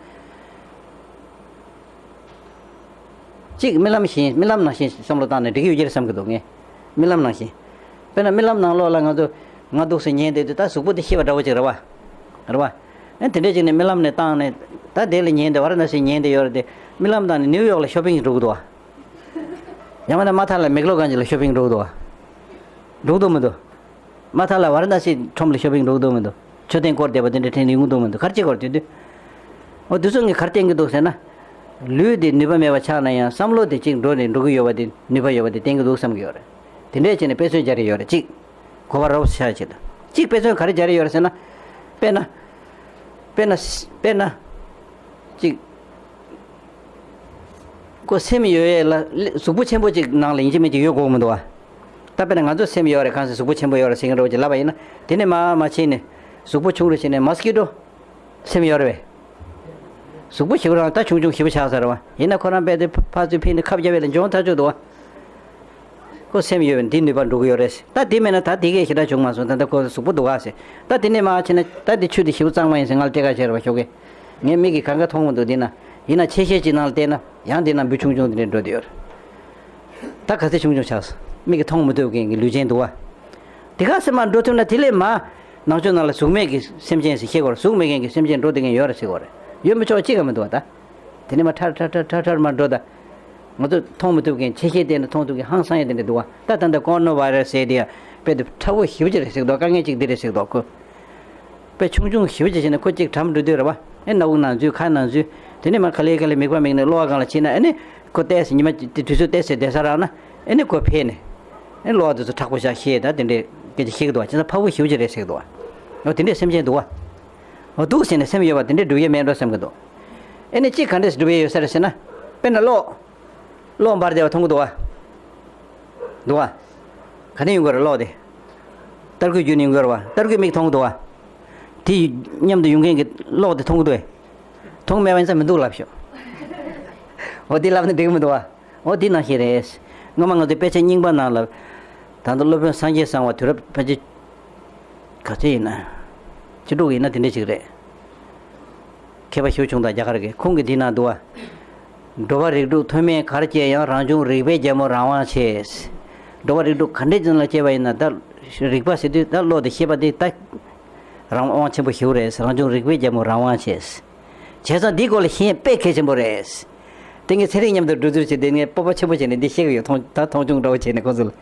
གཅིག་རྨི་ལམ་བཞིན། རྨི་ལམ་ནང་བཞིན་བསམ་བློ་བཏང་ནས་འགྲིག་གི་ཡོད་ཀྱི་རེད་བསམ་གྱི་འདུག་ངས། རྨི་ལམ་ནང་བཞིན། དཔེར་ན་རྨི་ལམ་ནང་ལོགས་ལ་ང་ཚོ་ང་འདུག་སེ་ཉལ་བསྡད་དུས་ད་གཟུགས་པོ་དེ་ཤི་བ་འདྲ་བོ་ཅིག་རེད་བ། རེད་བ། ཨ་དེ་འདྲས་ཅིག་ནས་རྨི་ལམ་ནས་བཏང་ནས་ད་དེ་ལ་ཉལ་བསྡད། ཝ་ར་ཎ་སི་ཉལ་བསྡད་ཡོད་རེད་དེ། རྨི་ལམ་བཏང་ནས་ནིའུ་ཡོག་ལ་ཤོ་པིང་འགྲོ་གི་འདུག་བ། ཡང་མིན་ན་མ་མཐའ་ལ་མེག་ལོ་གྷན་ཇི་ལ་ཤོ་པིང་འགྲོ་གི་འདུག་བ། འགྲོ་གི་འདུག་མི་འདུག་མ་མཐའ་ལ་ཝ་ར་ཎ་སི་ཁྲོམ་ལ་ཤོ་པིང་འགྲོ་གི་འདུག་མི་འདུག་མཆོད་རྟེན་སྐོར་བསྡད་པ་དེ་འདྲ་ཁྲིད་ནས་ཡོང་གི་འདུག་མི་འདུག་ག་རེ་བྱེད་དགོས་རེད་དེ་དུས། འོ་དེ་ཚོ་ངས་ག་རེ་བསྟན་གྱི་འདུག་ཟེར་ན། ལུས་དེ་ནུས་པ་མེད་པ་ཆགས་ན་ཡང་བསམ་བློ་དེ་གཅིག་འགྲོ་ནས་འགྲོ་གི་ཡོད་པ་དེ་ནུས་པ་ཡོད་པ་དེ་བསྟན་གྱི་འདུག་བསམ་གྱི་ཡོད་རེད། དེ་འདྲས་བྱས་ནས་དཔེ་མཚོན་སྦྱར་ཡོད་རེད་གཅིག་གོ་བ་རོབ་ཆ་བྱེད་དུ། གཅིག་དཔེ་མཚོན་ག་རེ་སྦྱར་ཡོད་རེད་ཟེར་ན། དཔེར་ན། དཔེར་ན། དཔེར་ན། གཅིག་ཁོ་སེམས་ཡོད་ཡས་ལ་གཟུགས་པོ་ཆེན་པོ་ཅིག་ནང་ལ་ཡིན་གཅིག་མིན་གཅིག་ཡོད་དགོས་མི་འདུག་བ། ད་དཔེར་ན་ང་ཚོ་སེམས་ཡོད་རེད། གང་ཟེར་གཟུགས་པོ་ཆེན་པོ་ཡོད་རེད་ཟེར་མཁན་འདྲ་བོ་ཅིག་ལབ་པ་ཡིན་ན། དེ་ནས་མར་མར་ཕྱིན་ནས་གཟུགས་པོ་ཆུང་རུ་ཕྱིན་ནས་མོ་སི་ཀི་ཊོ་སེམས་ཡོད་རེད་པས། གཟུགས་པོ་ཞེ་པོ་རང་ད་ཆུང་ཆུང་ཞེ་པོ་ཆགས་ཚར་བ་ཡིན་ན་ཁོ་རང་རྦད་དེ་ཕར་ཚུར་ཕྱིན་ནས་ཁབ་རྒྱབ་པ་ལ་འཇོན་ཐག་ཆོད་འདུག་བ། ཁོ་སེམས་ཡོད་པས་འདི་ནུས་པ་འགྲོ་གི་ཡོད་རེད། ད་དེ་མེད་ན་ད་དེ་གས་ཞེ་དྲག་བྱུང་མ་སོང་། ད་ལྟ་ཁོ་གཟུགས་པོ་སྡུག་ག་ཟེར། ད་དེ་ནས་མར་ཕྱིན་ན་ད་དེ་ཆུ་དེ་ཞེ་པོ་གཙང་མ་ཡིན་ཟེར་ང་ལ་སྐྱེལ་ག་བྱས་རེད་པ་ཞོགས་ཀས། ངའི་མིག་གིས་གང་ག་མཐོང་མི་འདུག་འདི་ན་ཡིན་ན་ཆེ་ཤེལ་ཅིག་ནང་ལ་བལྟས་ན་ཡང་འདི་ན་འབུ་ཆུང་ཆུང་དེ་འདྲས་འགྲོ་བསྡད་ཡོད་རེད། ད་ག་ཚད་ཆུང་ཆུང་ཆགས་སོང་། མིག་གིས་མཐོང་མི་ཐུབ་མཁན་གྱི་ལུས་ཅན་འདུག་བ། དེ་ག་ཚད་མར་འགྲོ་ཐུབ་ན་དེ་ལས་མར་ནང་ཆོས་ནང་ལ་གཟུགས་མེད་ཀྱི་སེམས་ཅན་ཟེར་ཤེས་དགོས་རེད། གཟུགས་མེད་མཁན་གྱི་སེམས་ཅན་འགྲོ་བསྡད་མཁན་ཡོད་རེད་ཟེར་དགོས་རེད། ཡོད་མི་ཆོག་གཅིག་ཀ་མི་འདུག་བ་ད། དེ་ནས་མར་ཁྲ་ཁྲ་ཁྲ་ཁྲ་ཁྲ་མར་འགྲོ་ད། ང་ཚོ་མཐོང་མི་ཐུབ་མཁན་ཆེ་ཤེལ་བལྟས་ན་མཐོང་ཐུབ་མཁན་ཧང་སང་ཡ་དེ་འདྲ་འདུག་བ། ད་ད་ལྟ་ཀོ་རོ་ན་བྷའི་ར་སི་ཟེར་དེ་ཡ་དཔེ་དེ་ཁྲ་བོ་ཞེ་པོ་ཅིག་རེད་ཟེར་འདུག་དཀའ་ངལ་ཅིག་འདི་རེད་ཟེར་འདུག་ཁོ། དཔེ་ཆུང་ཆུང་ཞེ་པོ་ཅིག་བྱས་ནས་ཁོ་གཅིག་གྲམ་འགྲོ་དུས་རེད་བ། ཨེ་སྣ་བུག་ནང་འཛུལ་ཁ་ནང་འཛུལ། དེ་ནས་མར་ག་ལེ་ག་ལེ་མིད་པ་མིད་ནས་གློ་བ་སྒང་ལ་ཕྱིན་ན་ཨ་ནི་ཁོ་བལྟས་སེ་ཉི་མ་དེ་དུས་ཚོད་བལྟས་སེ་བསྡད་ས་རག་ན་ཨ་ནི་ཁོ་ཕེབས་ནས་ཨེ་གློ་བ་དེ་ཚོ་མཁྲེགས་པོ་བཞག་ཤེས་ད་དེ་འདྲས་སྐད་ཆ་བཤད་ཀྱི་འདུག་བ། བྱས་ཙང་ཕ་བུ་ཞེ་པོ་ཅིག་རེད་ཟེར་གྱི་འདུག་བ། འོ་དེ་འདྲས་སེམས་ཅན་འདུག་བ། འོ་འདུག་ཟེར་ནས་སེམས་ཡོད་པ་དེ་འདྲས་སྒྲུབ་ཡས་མེད་འགྲོ་བསམ་གྱི་འདུག་ཨེ་ནི་གཅིག་ག་འདྲས་སྒྲུབ་ཡས་ཡོད་ས་རེད་ཟེར་ན། དཔེར་ན་གློག་གློག་འབར་བསྡད་པ་མཐོང་གི་འདུག་བ། འདུག་བ། ག་ནས་ཡོང་གི་རེད་གློག་དེ། ཏར་ཁུའི་བརྒྱུད་ནས་ཡོང་གི་རེད་བ། ཏར་ཁུའི་མིག་མཐོང་གི་འདུག་བ། དེ་མཉམ་དུ་ཡོང་མཁན་གྱི་གློག་དེ་མཐོང་གི་འདུག་བས། མཐོང་མེད་པ་ཡིན་ཙང་མི་འདུག་ལབ་ཤོག་འོ་དེ་ལབ་ན་འགྲིག་གི་མི་འདུག་བ། འོ་དེ་ནང་བཞིན་རེད། སྔོན་མ་ང་ཚོའི་དཔེ་ཆ་རྙིང་པ་ནང་ལ། ད་ལྟ་སློབ་དཔོན་སངས་རྒྱས་གསང་བ་དུས་རབས་ཕལ་ཆེར། ག་ཚོད་ཡིན་ན། བཅུ་དྲུག་ཡིན་ན་དེ་འདྲ་ཞིག་རེད། མཁས་པ་ཞེ་པོ་བྱུང་དང་རྒྱ་གར་གྱི་ཁོང་གིས་འདི་ན་འདུག་བ། འགྲོ་བ་རིགས་དྲུག་མཐོ་དམན་གར་སྐྱེས་ཡང་རང་བྱུང་རིག་པའི་རྒྱལ་མོ་རང་དབང་ཆེ། འགྲོ་བ་རིགས་དྲུག་ག་འདྲས་ཅན་ལ་སྐྱེས་པ་ཡིན་ན་ད་རིག་པ་ཟེར་དུས་ད་བློ་དེ་ཤེས་པ་དེ་ད་རང་དབང་ཆེན་པོ་ཞེ་པོ་རེད། རང་བྱུང་རིག་པའི་རྒྱལ་མོ་རང་དབང་ཆེ། བྱས་ཙང་འདིའི་སྐོར་ལ་ཤེས་ཡོན་དཔེ་གལ་ཆེན་པོ་རེད། དེ་ངས་ཚན་རིག་མཉམ་དུ་འགྲོ་ཚུལ་བྱས་ཏེ་ངས་སྤོབས་པ་ཆེན་པོ་བྱས་ནས་འདི་བཤད་ཀྱི་ཡོད། མཐོང་ད་མཐོང་ཆུང་འདྲ་བོ་བྱས་ནས་ཁོང་ཚོ་ལ།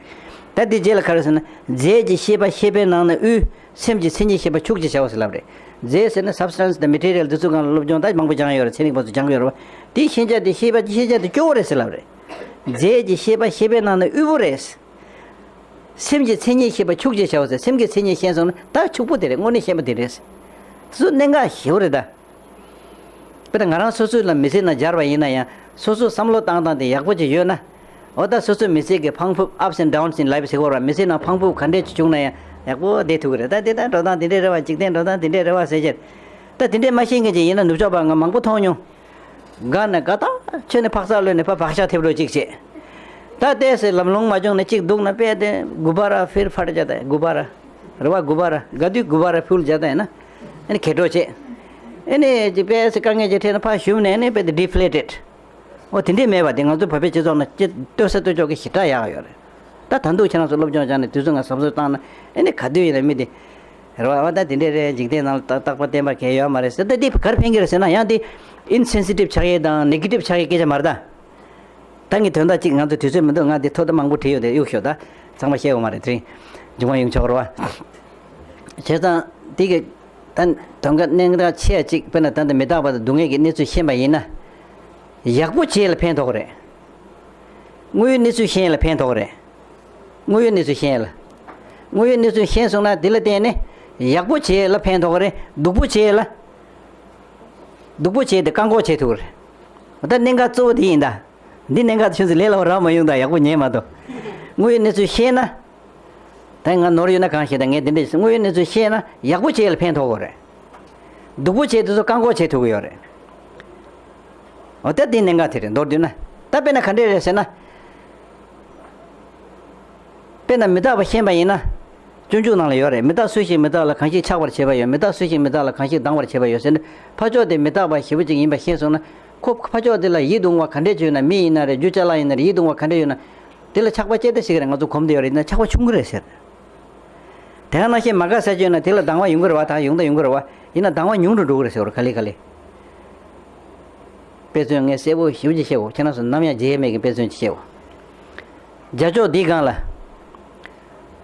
ད་འདི་རྗེས་ལ་ག་རེ་ཟེར་ན། རྫས་ཀྱི་ཤེས་པ་ཤེས་པའི་ནང་ན་དབུས། སེམས་ཀྱི་མཚན་ཉིད་ཤེས་པ་ཕྱུགས་ཅེས་བྱའོ་ཟེར་ལབ་རེད། རྫས་ཟེར་ན་སབ་སི་ཊན་སི་དང་མེ་ཊི་རི་ཡལ་འདི་ཚོའི་སྒང་ལ་སློབ་སྦྱོང་ད་མང་པོ་སྦྱངས་ཡོད་རེད། ཚན་རིག་པ་ཚོ་སྦྱངས་ཡོད་རེད་བ། དེའི་ཤེས་བྱ་དེ་ཤེས་པ་ཤེས་བྱ་དེ་སྐྱོ་བོ་རེད་ཟེར་ལབ་རེད། རྫས་ཀྱི་ཤེས་པ་ཤེས་པའི་ནང་ན་དབུལ་པོ་རེད། སེམས་ཀྱི་མཚན་ཉིད་ཤེས་པ་ཕྱུགས་ཅེས་བྱའོ་ཟེར། སེམས་ཀྱི་མཚན་ཉིད་ཤེས་སོང་ན་ད་ཕྱུག་པོ་དེ་རེད། དངོས་གནས་ཤེས་པ་དེ་རེད། དེ་ཚོ་གནད་འགག་ཞེ་པོ་རེད་ད། དཔེར་ན་ང་རང་སོ་སོའི་ལ་མི་ཚེ་ནང་སྦྱར་བ་ཡིན་ན་ཡང་སོ་སོའི་བསམ་བློ་བཏང་སྟངས་དེ་ཡག་པོ་ཅིག་ཡོད་ན། འོ་ད་སོ་སོའི་མི་ཚེ་གི་འཕང་ཕུབ་ups and downs in life ཟེར་བ་ར། མི་ཚེ་ནང་འཕང་ཕུབ་ག་འདྲས་ཅིག་བྱུང་ན་ཡང་ཡག་པོ་བསྡད་ཐུབ་ཀྱི་རེད། ད་དེ་ལྟར་འགྲོ་སྟངས་དེ་འདྲས་རེད་བ། འཇིག་རྟེན་འགྲོ་སྟངས་དེ་འདྲས་རེད་བ་ཟེར་བྱས། ད་དེ་འདྲས་མ་ཤེས་མཁན་ཅིག་ཡིན་ན་ནུབ་ཕྱོགས་པ་ང་མང་པོ་མཐོང་མྱོང་། དགའ་ན་དགའ་ཐག་ཆོད་ནས་འཕག་འཚག་གློད་ནས་ཕར་བག་ཆགས་ཐེབས་འགྲོ་ཅིག་བྱས། ད་ལྟས་སེ་ལམ་ལྷོང་མ་བྱུང་ན་གཅིག་སྡུག་ན་དཔེ་དེ་གུ་བ་ར་ཕིར་ཕར་བྱ་ད་གུ་བ་ར། རེ་བ་གུ་བ་ར་དགའ་དུས་གུ་བ་ར་ཕུལ་བྱ་ད་ཡིན་ན། ཨ་ནི་ཁེ་གྲོགས་བྱས། ཨ་ནི་ཅི་དཔེ་སེ་དཀའ་ངལ་ཅིག་འཕྲད་ན་ཕར་ཞུམ་ནས་ཨ་ནི་དཔེ་དེ་ཌི་ཕི་ལེ་ཊེཌ། འོ་དེ་འདྲས་མེད་པ་དེ་ང་ཚོ་བོད་པའི་སྤྱི་ཚོགས་ནང་ཅི་ལྟོས་ས་ལྟོས་ཕྱོགས་ཀྱི་ཞེ་དྲག་ཡག་ཡོད་རེད། ད་ད་འདུག་ཁྱེད་རང་ཚོ་སློབ་སྦྱོང་སྦྱངས་ནས་དུས་ཚོད་ང་གཟབ་གཟབ་བཏང་ན་ཨ་ནི་ག་དུས་ཡིན་ན་མི་དེ། རེད་བ། ཨ་ད་དེ་འདྲས་རེད། འཇིག་རྟེན་ནང་ལ་རྟག་པ་བརྟན་པ་གང་ཡོད་མ་རེད་ཟེར། ད་འདི་ག་རེ་ཕན་གྱི་རེད་ཟེར་ན་ཡང་དེ་ཨིན་སེན་སི་ཊིབ་ཆགས་ཡས་དང་ནེ་གེ་ཊིབ་ཆགས་ཡས་སྐད་ཆ་མ་རེད་ད། ད་ངས་དོན་དག་ཅིག་ང་ཚོ་དུས་ཚོད་མི་འདུག་ང་འདི་ཐོག་ད་མང་པོ་བྲིས་ཡོད་དེ་གཡུག་ཤོག་ད་ཚང་མ་བཤད་ཡོད་མ་རེད་དེ་རིང་། འབྱུང་བ་ཡོངས་ཆོག་རེད་བ། བྱས་ཙང་འདི་གི་ད་དོན་དག་གནད་འགག་ཆེ་བ་ཅིག་དཔེར་ན་ད་ལྟ་མི་རྟག་པ་དང་སྡུག་བསྔལ་གྱི་གནས་ཚུལ་ཤེས་པ་ཡིན་ན། ཡག་པོ་བྱེད་ལ་ཕན་ཐོགས་རེད། དངོས་ཡོད་གནས་ཚུལ་ཤེས་ལ་ཕན་ཐོགས་རེད། དངོས་ཡོད་གནས་ཚུལ་ཤེས་ལ། དངོས་ཡོད་གནས་ཚུལ་ཤེས་སོང་ན་དེ་ལ་བརྟེན་ནས་ཡག་པོ་བྱེད་ལ་ཕན་ཐོགས་རེད། སྡུག་པོ་བྱེད་ལ། སྡུག་པོ་བྱས་ཏེ་བཀག་འགོག་བྱེད་ཐུབ་རེད། ད་གནད་འགག་གཙོ་བོ་དེ་ཡིན་ད། འདི་གནད་འགག་ཆུ་ཚོད་ལས་སླ་བོ་རག་མ་ཡོང་ད། ཡག་པོ་ཉན་མ་གཏོགས། དངོས་ཡོད་གནས་ཚུལ་ཤེས་ན། ད་ང་ནོར་ཡོད་ན་གང་ཤེས་ད། ངས་འདི་འདྲ་ཞིག་དངོས་ཡོད་གནས་ཚུལ་ཤེས་ན་ཡག་པོ་བྱས་ལ་ཕན་ཐོགས་གོ་རེད། སྡུག་པོ་བྱས་དེ་ཚོ་བཀག་འགོག་བྱེད་ཐུབ་ཀྱི་ཡོད་རེད། འོ་ད་དེ་གནད་འགག་དེ་རེད། མདོར་བསྡུས་ན། ད་དཔེར་ན་ག་འདྲས་རེད་ཟེར་ན། དཔེར་ན་མི་རྟག་པ་ཤེས་པ་ཡིན་ན། སྤྱོད་འཇུག་ནང་ལ་ཡོད་རེད། མི་རྟག་སུ་ཞིག་མི་རྟག་ལ་གང་ཞིག་ཆགས་པར་བྱེད་པ་ཡོད། མི་རྟག་སུ་ཞིག་མི་རྟག་ལ་གང་ཞིག་སྡང་བར་བྱེད་པ་ཡོད་ཟེར་ནས། ཕར་ཕྱོགས་དེ་མི་རྟག་པ་ཞེ་པོ་ཅིག་ཡིན་པ་ཤེས་སོང་ན། ཁོ་ཕར་ཕྱོགས་དེ་ལ་ཡིད་དུ་འོང་བ་ག་འདྲས་ཅིག་ཡོད་ན། མི་ཡིན་ན་རེད། རྒྱུ་ཅ་ལག་ཡིན་ན་རེད། ཡིད་དུ་འོང་བ་ག་འདྲས་ཡོད་ན། དེ་ལ་ཆགས་པ་སྐྱེ་བསྡད་ཤིག་རེད། ང་ཚོ་གོམས་བསྡད་ཡོད་རེད། ཡིན་ན་ཆགས་པ་ཆུང་གི་རེད་ཟེར། དེ་ག་ནང་བཞིན་མ་དགའ་ས་ཅིག་ཡོད་ན་དེ་ལ་སྡང་བ་ཡོང་གི་རེད་བ། ད་ཡོང་ད་ཡོང་གི་རེད་བ། ཡིན་ན་སྡང་བ་ཉུང་དུ་འགྲོ་གི་རེད་ཟེར་བ་རེད། ག་ལེ་ག་ལེ། དཔེ་མཚོན་ངས་གསལ་པོ་ཞེ་པོ་ཅིག་བཤད་གོ། ཁྱེད་རང་ཚོ་ནམ་ཡང་བརྗེད་མེད་ཀྱི་དཔེ་མཚོན་ཅིག་བཤད་གོ། རྒྱ་ཕྱོགས་འདིའི་སྒང་ལ།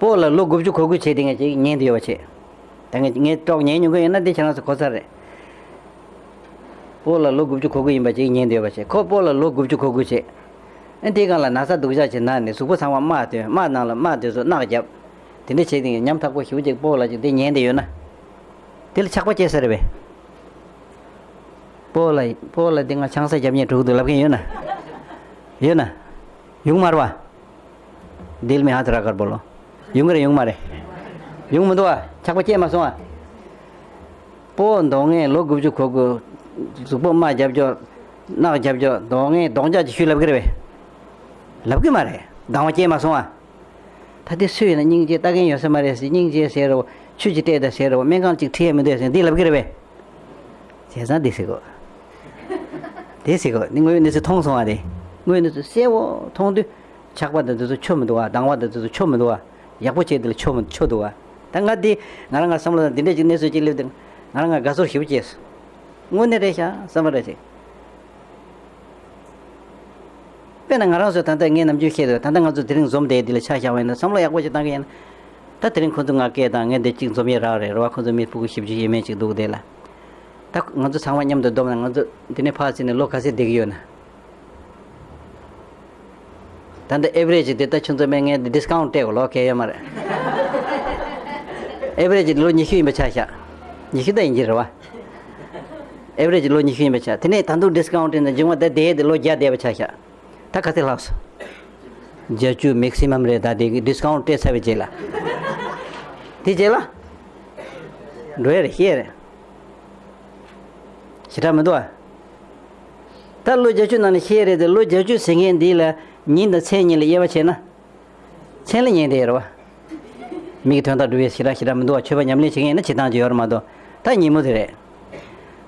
སྤོ་ལགས་ལོ་དགུ་བཅུ་གོ་དགུ་བྱས་དེ་ངས་ཅིག་ཉན་དུ་ཡོད་པ་བྱས། ད་ངས་ངས་ཀྲོག་ཉན་མྱོང་གི་ཡོད་ན་འདི་ཁྱེད་རང་ཚོ་གོ་ཚར་རེད། སྤོ་ལགས་ལོ་དགུ་བཅུ་གོ་དགུ་ཡིན་པ་ཅིག་ཉན་དུ་ཡོད་པ་བྱས། ཁོ་སྤོ་ལགས་ལོ་དགུ་བཅུ་གོ་དགུ་བྱས། ཨ་འདིའི་སྒང་ལ་ན་ཚ་སྡུག་ཅག་ཅིག་ན་ནས་གཟུགས་པོ་ཚང་མ་རྨ་ཐོན། རྨ་ནང་ལ་རྨ་དེ་ཚོ་རྣག་བརྒྱབ། དེ་འདྲ་བྱས་དེ་ཉམ་ཐག་པོ་ཞེ་པོ་ཅིག་སྤོ་ལགས་ཅིག་འདི་ཉན་དུ་ཡོད་ན། དེ་ལ་ཆགས་པ་སྐྱེ་ས་རེད་པས། སྤོ་ལགས་སྤོ་ལགས་འདི་ང་ཆང་ས་རྒྱབ་ཉེས་འགྲོ་གི་འདུག་ལབ་མཁན་ཡོད་ན། ཡོད་ན། ཡོང་མ་རེད་བ། दिल में हाथ रखकर बोलो। ཡོང་གི་རེད་ཡོང་མ་རེད། ཡོང་མི་འདུག་བ། ཆགས་པ་སྐྱེས་མ་སོང་བ། སྤོ་མདོག་ངན་ལོ་དགུ་བཅུ་གོ་དགུ། གཟུགས་པོ་རྨ་རྒྱབ་ཀྱོག་རྣག་རྒྱབ་ཀྱོག་མདོག་ངན་གདོང་ལྕགས་ཀྱི་ཤུལ་ལབ་གི་རེད་པས། ལབ་གི་མ་རེད། སྡང་བ་སྐྱེས་མ་སོང་བ། ད་དེ་སུ་ཡིན་ན་སྙིང་རྗེ་ལྟ་མཁན་ཡོད་ས་མ་རེད་ཟེར། སྙིང་རྗེ་ཟེར་རོ། ཆུ་ཅིག་སྤྲད་ད་ཟེར་རོ། སྨན་ཁང་ཅིག་ཁྲིད་ཡ་མི་འདུག་ཟེར་འདི་ལབ་གི་རེད་པས། བྱས་ཙང་འདི་ཟེར་གོ། དེ་ཟེར་གོ། འདི་དངོས་ཡོད་གནས་ཚུལ་མཐོང་སོང་བ་རེད། དངོས་ཡོད་གནས་ཚུལ་གསལ་བོ་མཐོང་དུས། ཆགས་པ་དང་དེ་ཚོ་ཆོ་མི་འདུག་བ། སྡང་བ་དང་དེ་ཚོ་ཆོ་མི་འདུག་བ། ཡག་པོ་བྱས་དེ་ལ་ཆོ་མི་ཆོ་འདུག་བ། ད་ང་འདི་ང་རང་ང་བསམ་བློ་དང་འདི་འདྲས་ཅིག་གནས་ཚུལ་ཅིག་སླེབས་དུས་ང་རང་ང་དགའ་ཚོར་ཞེ་པོ་སྐྱེས་སོང་། དངོས་གནས་རེད་ཤག་བསམ་པ་རེད་ཅིག་དཔེར་ན་ང་རང་ཚོ་ད་ལྟ་ངས་ནམ་རྒྱུན་བཤད་འདུག་ད་ལྟ་ང་ཚོ་དེ་རིང་འཛོམས་བསྡད་འདི་ལ་ཆ་བཞག་པ་ཡིན་ན་བསམ་བློ་ཡག་པོ་ཞིག་བཏང་གི་ཡིན་ན། ད་དེ་རིང་ཁོ་ཚོ་ང་སྐད་བཏང་། ངས་འདི་གཅིག་འཛོམས་ཡས་རག་རེད་རེད་བ། ཁོ་ཚོ་མི་ཕྲུ་གུ་བཞི་བཅུ་ཞེ་མེད་ཅིག་འདུག་དེ་ལ། ད་ང་ཚོ་ཚང་མ་མཉམ་དུ་བསྡོམས་ན་ང་ཚོ་འདི་ནས་ཕར་ཕྱིན་ནས་ལོ་ག་ཚོད་བསྡད་ཀྱི་ཡོད་ན། ད་འདི་ཨེ་ཝ་རེ་ཇི་དེ་ད་ཁྱོད་ཚོ་མས་ངས་འདི་ཌི་སི་ཀའུན་ཊི་སྤྲད་གོ། ལོ་ག་ཡོད་མ་རེད། ཨེ་ཝ་རེ་ཇི་ལོ་ཉི་ཤུ་ཡིན་པ་ཆ་བཞག་ཉི་ཤུ་ད་ཡིན་གྱི་རེད་བ། ཨེ་ཝ་རེ་ཇི་ལོ་ཉི་ཤུ་ཡིན་པ་ཆ། དེ་ནས་ད་དུང་ཌི་སི་ཀའུན་ཊི་ནས་འབྱུང་བ་ད་དེ་དེ་ལོ་བརྒྱ་བསྡད་པ་ཆ་བཞག་ད་ག་ཚོད་ལྷག་སོང་། བརྒྱད་ཅུ་མེག་སི་མམ་རེད། ད་དེ་གི་ཌི་སི་ཀའུན་ཊི་སྤྲད་ཚར་བའི་རྗེས་ལ། དེ་རྗེས་ལ། འགྲོ་ཡ་རེད་ཤེས་རེད། ཞེ་དྲག་མི་འདུག་ཨ། ད་ལོ་བརྒྱད་ཅུ་ནང་ནས་ཤེས་རེད་དེ། ལོ་བརྒྱད་ཅུ་ཟེར་མཁན་འདི་ལ་ཉིན་དང་མཚན་གཉིས་ལ་དབྱེ་བ་ཕྱེ་ན། མཚན་ལ་ཉན་བསྡད་ཡོད་རེད་བ། མི་གི་དོན་དག་སྒྲུབ་ཡས་ཞེ་དྲག་ཞེ་དྲག་མི་འདུག་བ། ཆོས་པ་ཉམས་ལེན་བྱེད་མཁན་ཡིན་ན་བྱེད་སྟངས་ཅིག་ཡོད་རེད་མ་གཏོགས། ད་ཉིན་མོ་དེ་རེད།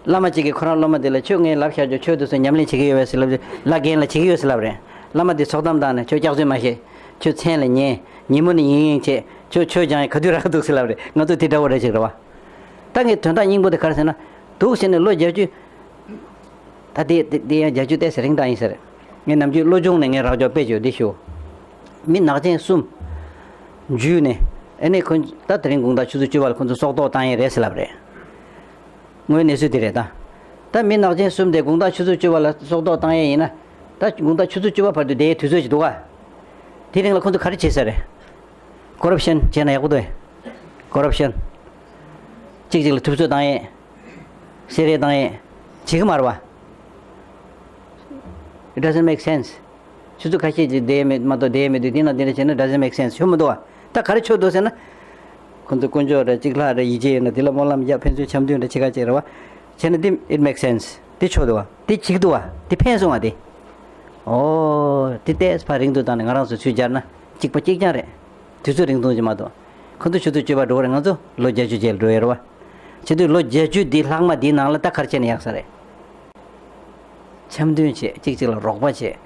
བླ་མ་གཅིག་གིས་ཁོ་རང་སློབ་མ་དེ་ལ་ཁྱོད་ངས་ལབ་བཞག་རྒྱུ་ཆོས་དེ་ཚོ་ཉམས་ལེན་བྱེད་ཀྱི་ཡོད་པས་ཟེར་ལབ་དུས་ལ་རྒན་ལ་བྱེད་ཀྱི་ཡོད་ཟེར་ལབ་རེད། བླ་མ་དེ་ཚོགས་གཏམ་བཏང་ནས་ཁྱོད་སྐྱག་རྫུན་མ་བཤད། ཁྱོད་མཚན་ལ་ཉན། ཉིན་མོ་ནས་ཡིན་ཡིན་བྱེད། ཁྱོད་ཆོས་སྦྱང་ཡས་ག་དུས་རག་འདུག་ཟེར་ལབ་རེད། ང་ཚོ་དེ་འདྲ་བོ་རེད་ཅིག་རེད་བ། ད་ངས་དོན་དག་སྙིང་པོ་དེ་ག་རེ་ཟེར་ན། འདུག་ཟེར་ནས་ལོ་བརྒྱད་ཅུ། ད་དེ་དེ་དེ་ཡང་བརྒྱད་ཅུ་ཏོག་ཙམ་རིང་བཏང་ཡིན་ཟེར། ངས་ནམ་རྒྱུན་བློ་སྦྱོང་ནས་ངས་རག་འཇོག་དཔེ་བརྗོད་འདི་ཞུ། མི་ནག་ཅན་གསུམ། འཇུས་ནས། ཨ་ནི་ཁོ་ད་དེ་རིང་དགོང་དག་ཆུ་ཚོད་བཅུ་པ་ལ་ཁོ་ཚོ་སྲོག་ཐོག་བཏང་ཡས་རེད་ཟེར་ལབ་རེད། དངོས་གནས་སུ་དེ་རེད་ད། ད་མི་ནག་ཅན་གསུམ་དེ་དགོང་དག་ཆུ་ཚོད་བཅུ་པ་ལ་སྲོག་ཐོག་བཏང་ཡས་ཡིན་ན། ད་དགོང་དག་ཆུ་ཚོད་བཅུ་པ་བར་དུ་བསྡད་ཡས་དུས་ཚོད་ཅིག་འདུག་ག་དེ་རིང་ལ་ཁོ་ཚོ་ག་རེ་བྱེད་ས་རེད། ཀོ་རབ་ཤན་བྱས་ན་ཡག་པོ་འདུག་གས། ཀོ་རབ་ཤན། གཅིག་གཅིག་ལ་ཐུབ་ཚོད་བཏང་ཡས། བསད་རེས་བཏང་ཡས། བྱེད་གི་མ་རེད་བ། It doesn't make sense. ཆུ་ཚོད་ཁ་ཤས་ཅིག་བསྡད་མེད་མ་གཏོགས་བསྡད་མེད་དུས་དེ་ན་དེ་འདྲ་བྱས་ན་doesn't make sense. ཞུ་མི་འདུག་བ། ད་ག་རེ་ཆོག་འདུག་ཟེར་ན། ཁོ་ཚོ་དཀོན་མཆོག་རེད། གཅིག་ལྷག་རེད། ཡིད་ཆེས་ཡོད་ན་དེ་ལ་སྨོན་ལམ་རྒྱག་ཕན་ཚུན་འཆམ་མཐུན་རེད། ཆེ་ཁ་ཅིག་རེད་བ། བྱས་ན་དེ་it makes sense. དེ་ཆོག་འདུག་བ། དེ་བྱེད་ཀྱི་འདུག་བ། དེ་ཕན་སོང་བ་དེ། ཨོ། དེ་ཏོག་ཙམ་ཕར་རིང་དུ་བཏང་ནས་ང་རང་ཚོ་ཚུར་སྦྱར་ན་གཅིག་པ་གཅིག་རྐྱང་རེད། དུས་ཚོད་རིང་ཐུང་ཅིག་མ་གཏོགས། ཁོ་ཚོ་ཆུ་ཚོད་བཅུ་པ་འགྲོ་རེད། ང་ཚོ་ལོ་བརྒྱད་ཅུ་རྗེས་ལ་འགྲོ་ཡོད་རེད་བ། བྱེད་དུས་ལོ་བརྒྱད་ཅུ་འདི་ལྷག་མ་འདིའི་ནང་ལ་ད་ག་རེ་བྱས་ན་ཡག་ས་རེད། འཆམ་མཐུན་བྱེད། གཅིག་གཅིག་ལ་རོགས་པ་བྱེད།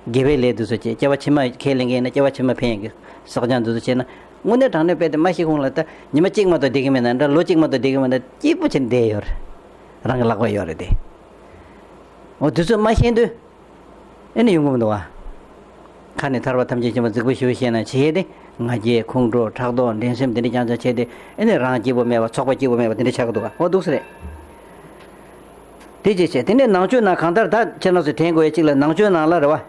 དགེ་བའི་ལས་དེ་ཚོ་བྱེད། སྐྱེ་བ་ཕྱི་མ་ཁས་ལེན་མཁན་ཡིན་ན་སྐྱེ་བ་ཕྱི་མ་ཕན་ཡག་གི་བསགས་སྦྱང་དེ་ཚོ་བྱེད་ན། དངོས་གནས་དྲང་གནས་དཔེ་དེ་མ་ཤི་གོང་ལ་ད་ཉི་མ་གཅིག་མ་གཏོགས་བསྡད་ཀྱི་མེད་ན་འདྲ། ལོ་གཅིག་མ་གཏོགས་བསྡད་ཀྱི་མེད་ན་སྐྱིད་པོ་བྱས་ནས་བསྡད་ཡོད་རེད། རང་གི་ལག་པ་ཡོད་རེད་དེ། འོ་དེ་ཚོ་མ་ཤེས་དུས། ཨེ་ནི་ཡོང་གི་མི་འདུག་བ། ཁ་ནས་ཐར་པ་ཐམས་ཅད་མཁྱེན་པ་རྫིག་པོ་ཞེ་པོ་བཤད་ན་བྱེད་ཡས་དེ་ང་རྒྱལ་ཁོང་ཁྲོ་ཕྲག་དོག་འགྲན་སེམས་དེ་འདྲ་རྐྱང་རྐྱང་བྱས་ཏེ། ཨེ་ནི་རང་སྐྱིད་པོ་མེད་པ་ཚོགས་པ་སྐྱིད་པོ་མེད་པ་དེ་འདྲ་ཆགས་ཀྱི་འདུག་བ། འོ་འདུག་སེ་རེད། དེ་ཅིག་བྱས། དེ་ནས་ནང་ཆོས་ནང་གང་ལྟར་ད་ཁྱེད་རང་ཚོས་དྲན་དགོས་ཡས་གཅིག་ལ་ནང་ཆོས་ནང་ལ་རེད་བ།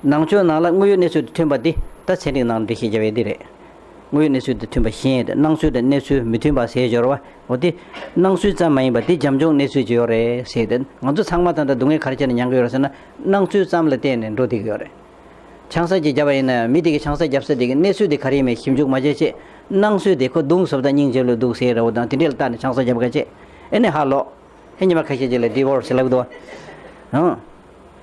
ནང་ཆོས་ནང་ལ་དངོས་ཡོད་གནས་ཚུལ་དང་མཐུན་པ་འདི་ད་ཚན་རིག་ནང་འགྲེལ་བཤད་བརྒྱབ་ཡས་འདི་རེད། དངོས་ཡོད་གནས་ཚུལ་དང་མཐུན་པ་ཤེས་ཏེ། སྣང་ཚུལ་དང་གནས་ཚུལ་མི་མཐུན་པ་ཟེར་སྦྱོར་བ། འོ་དེ་སྣང་ཚུལ་ཙམ་མ་ཡིན་པ་དེ་བྱམས་སྐྱོང་གནས་ཚུལ་ཅིག་ཡོད་རེད་ཟེར་ཏེ། ང་ཚོ་ཚང་མ་ད་ལྟ་སྡུག་བསྔལ་ག་རེ་བྱས་ནས་མྱང་གི་ཡོད་རེད་ཟེར་ན། སྣང་ཚུལ་ཙམ་ལ་བརྟེན་ནས་འགྲོ་བསྡད་ཀྱི་ཡོད་རེད། ཆང་ས་ཅིག་བརྒྱབ་པ་ཡིན་ན། མི་དེ་གིས་ཆང་ས་བརྒྱབ་ས་དེ་གི་གནས་ཚུལ་དེ་ག་རེ་ཡིན་མིན་ཞིབ་འཇུག་མ་བྱས་བྱས། སྣང་ཚུལ་དེ་ཁོ་མདུང་བཟོ་ལྟ་སྙིང་རྗེ་ལོས་འདུག་ཟེར་ར་བོ་དང་དེ་འདྲས་ལ་བལྟས་ནས་ཆང་ས་བརྒྱབ་ཁ་བྱས། ཨེ་ནས་ཧ་ལོག་ཨེ་ཉི་མ་ཁ་ཤས་ཅིག་ལ་ཌི་བོར་སི་ལབ་འདུག་བ། ཨང་།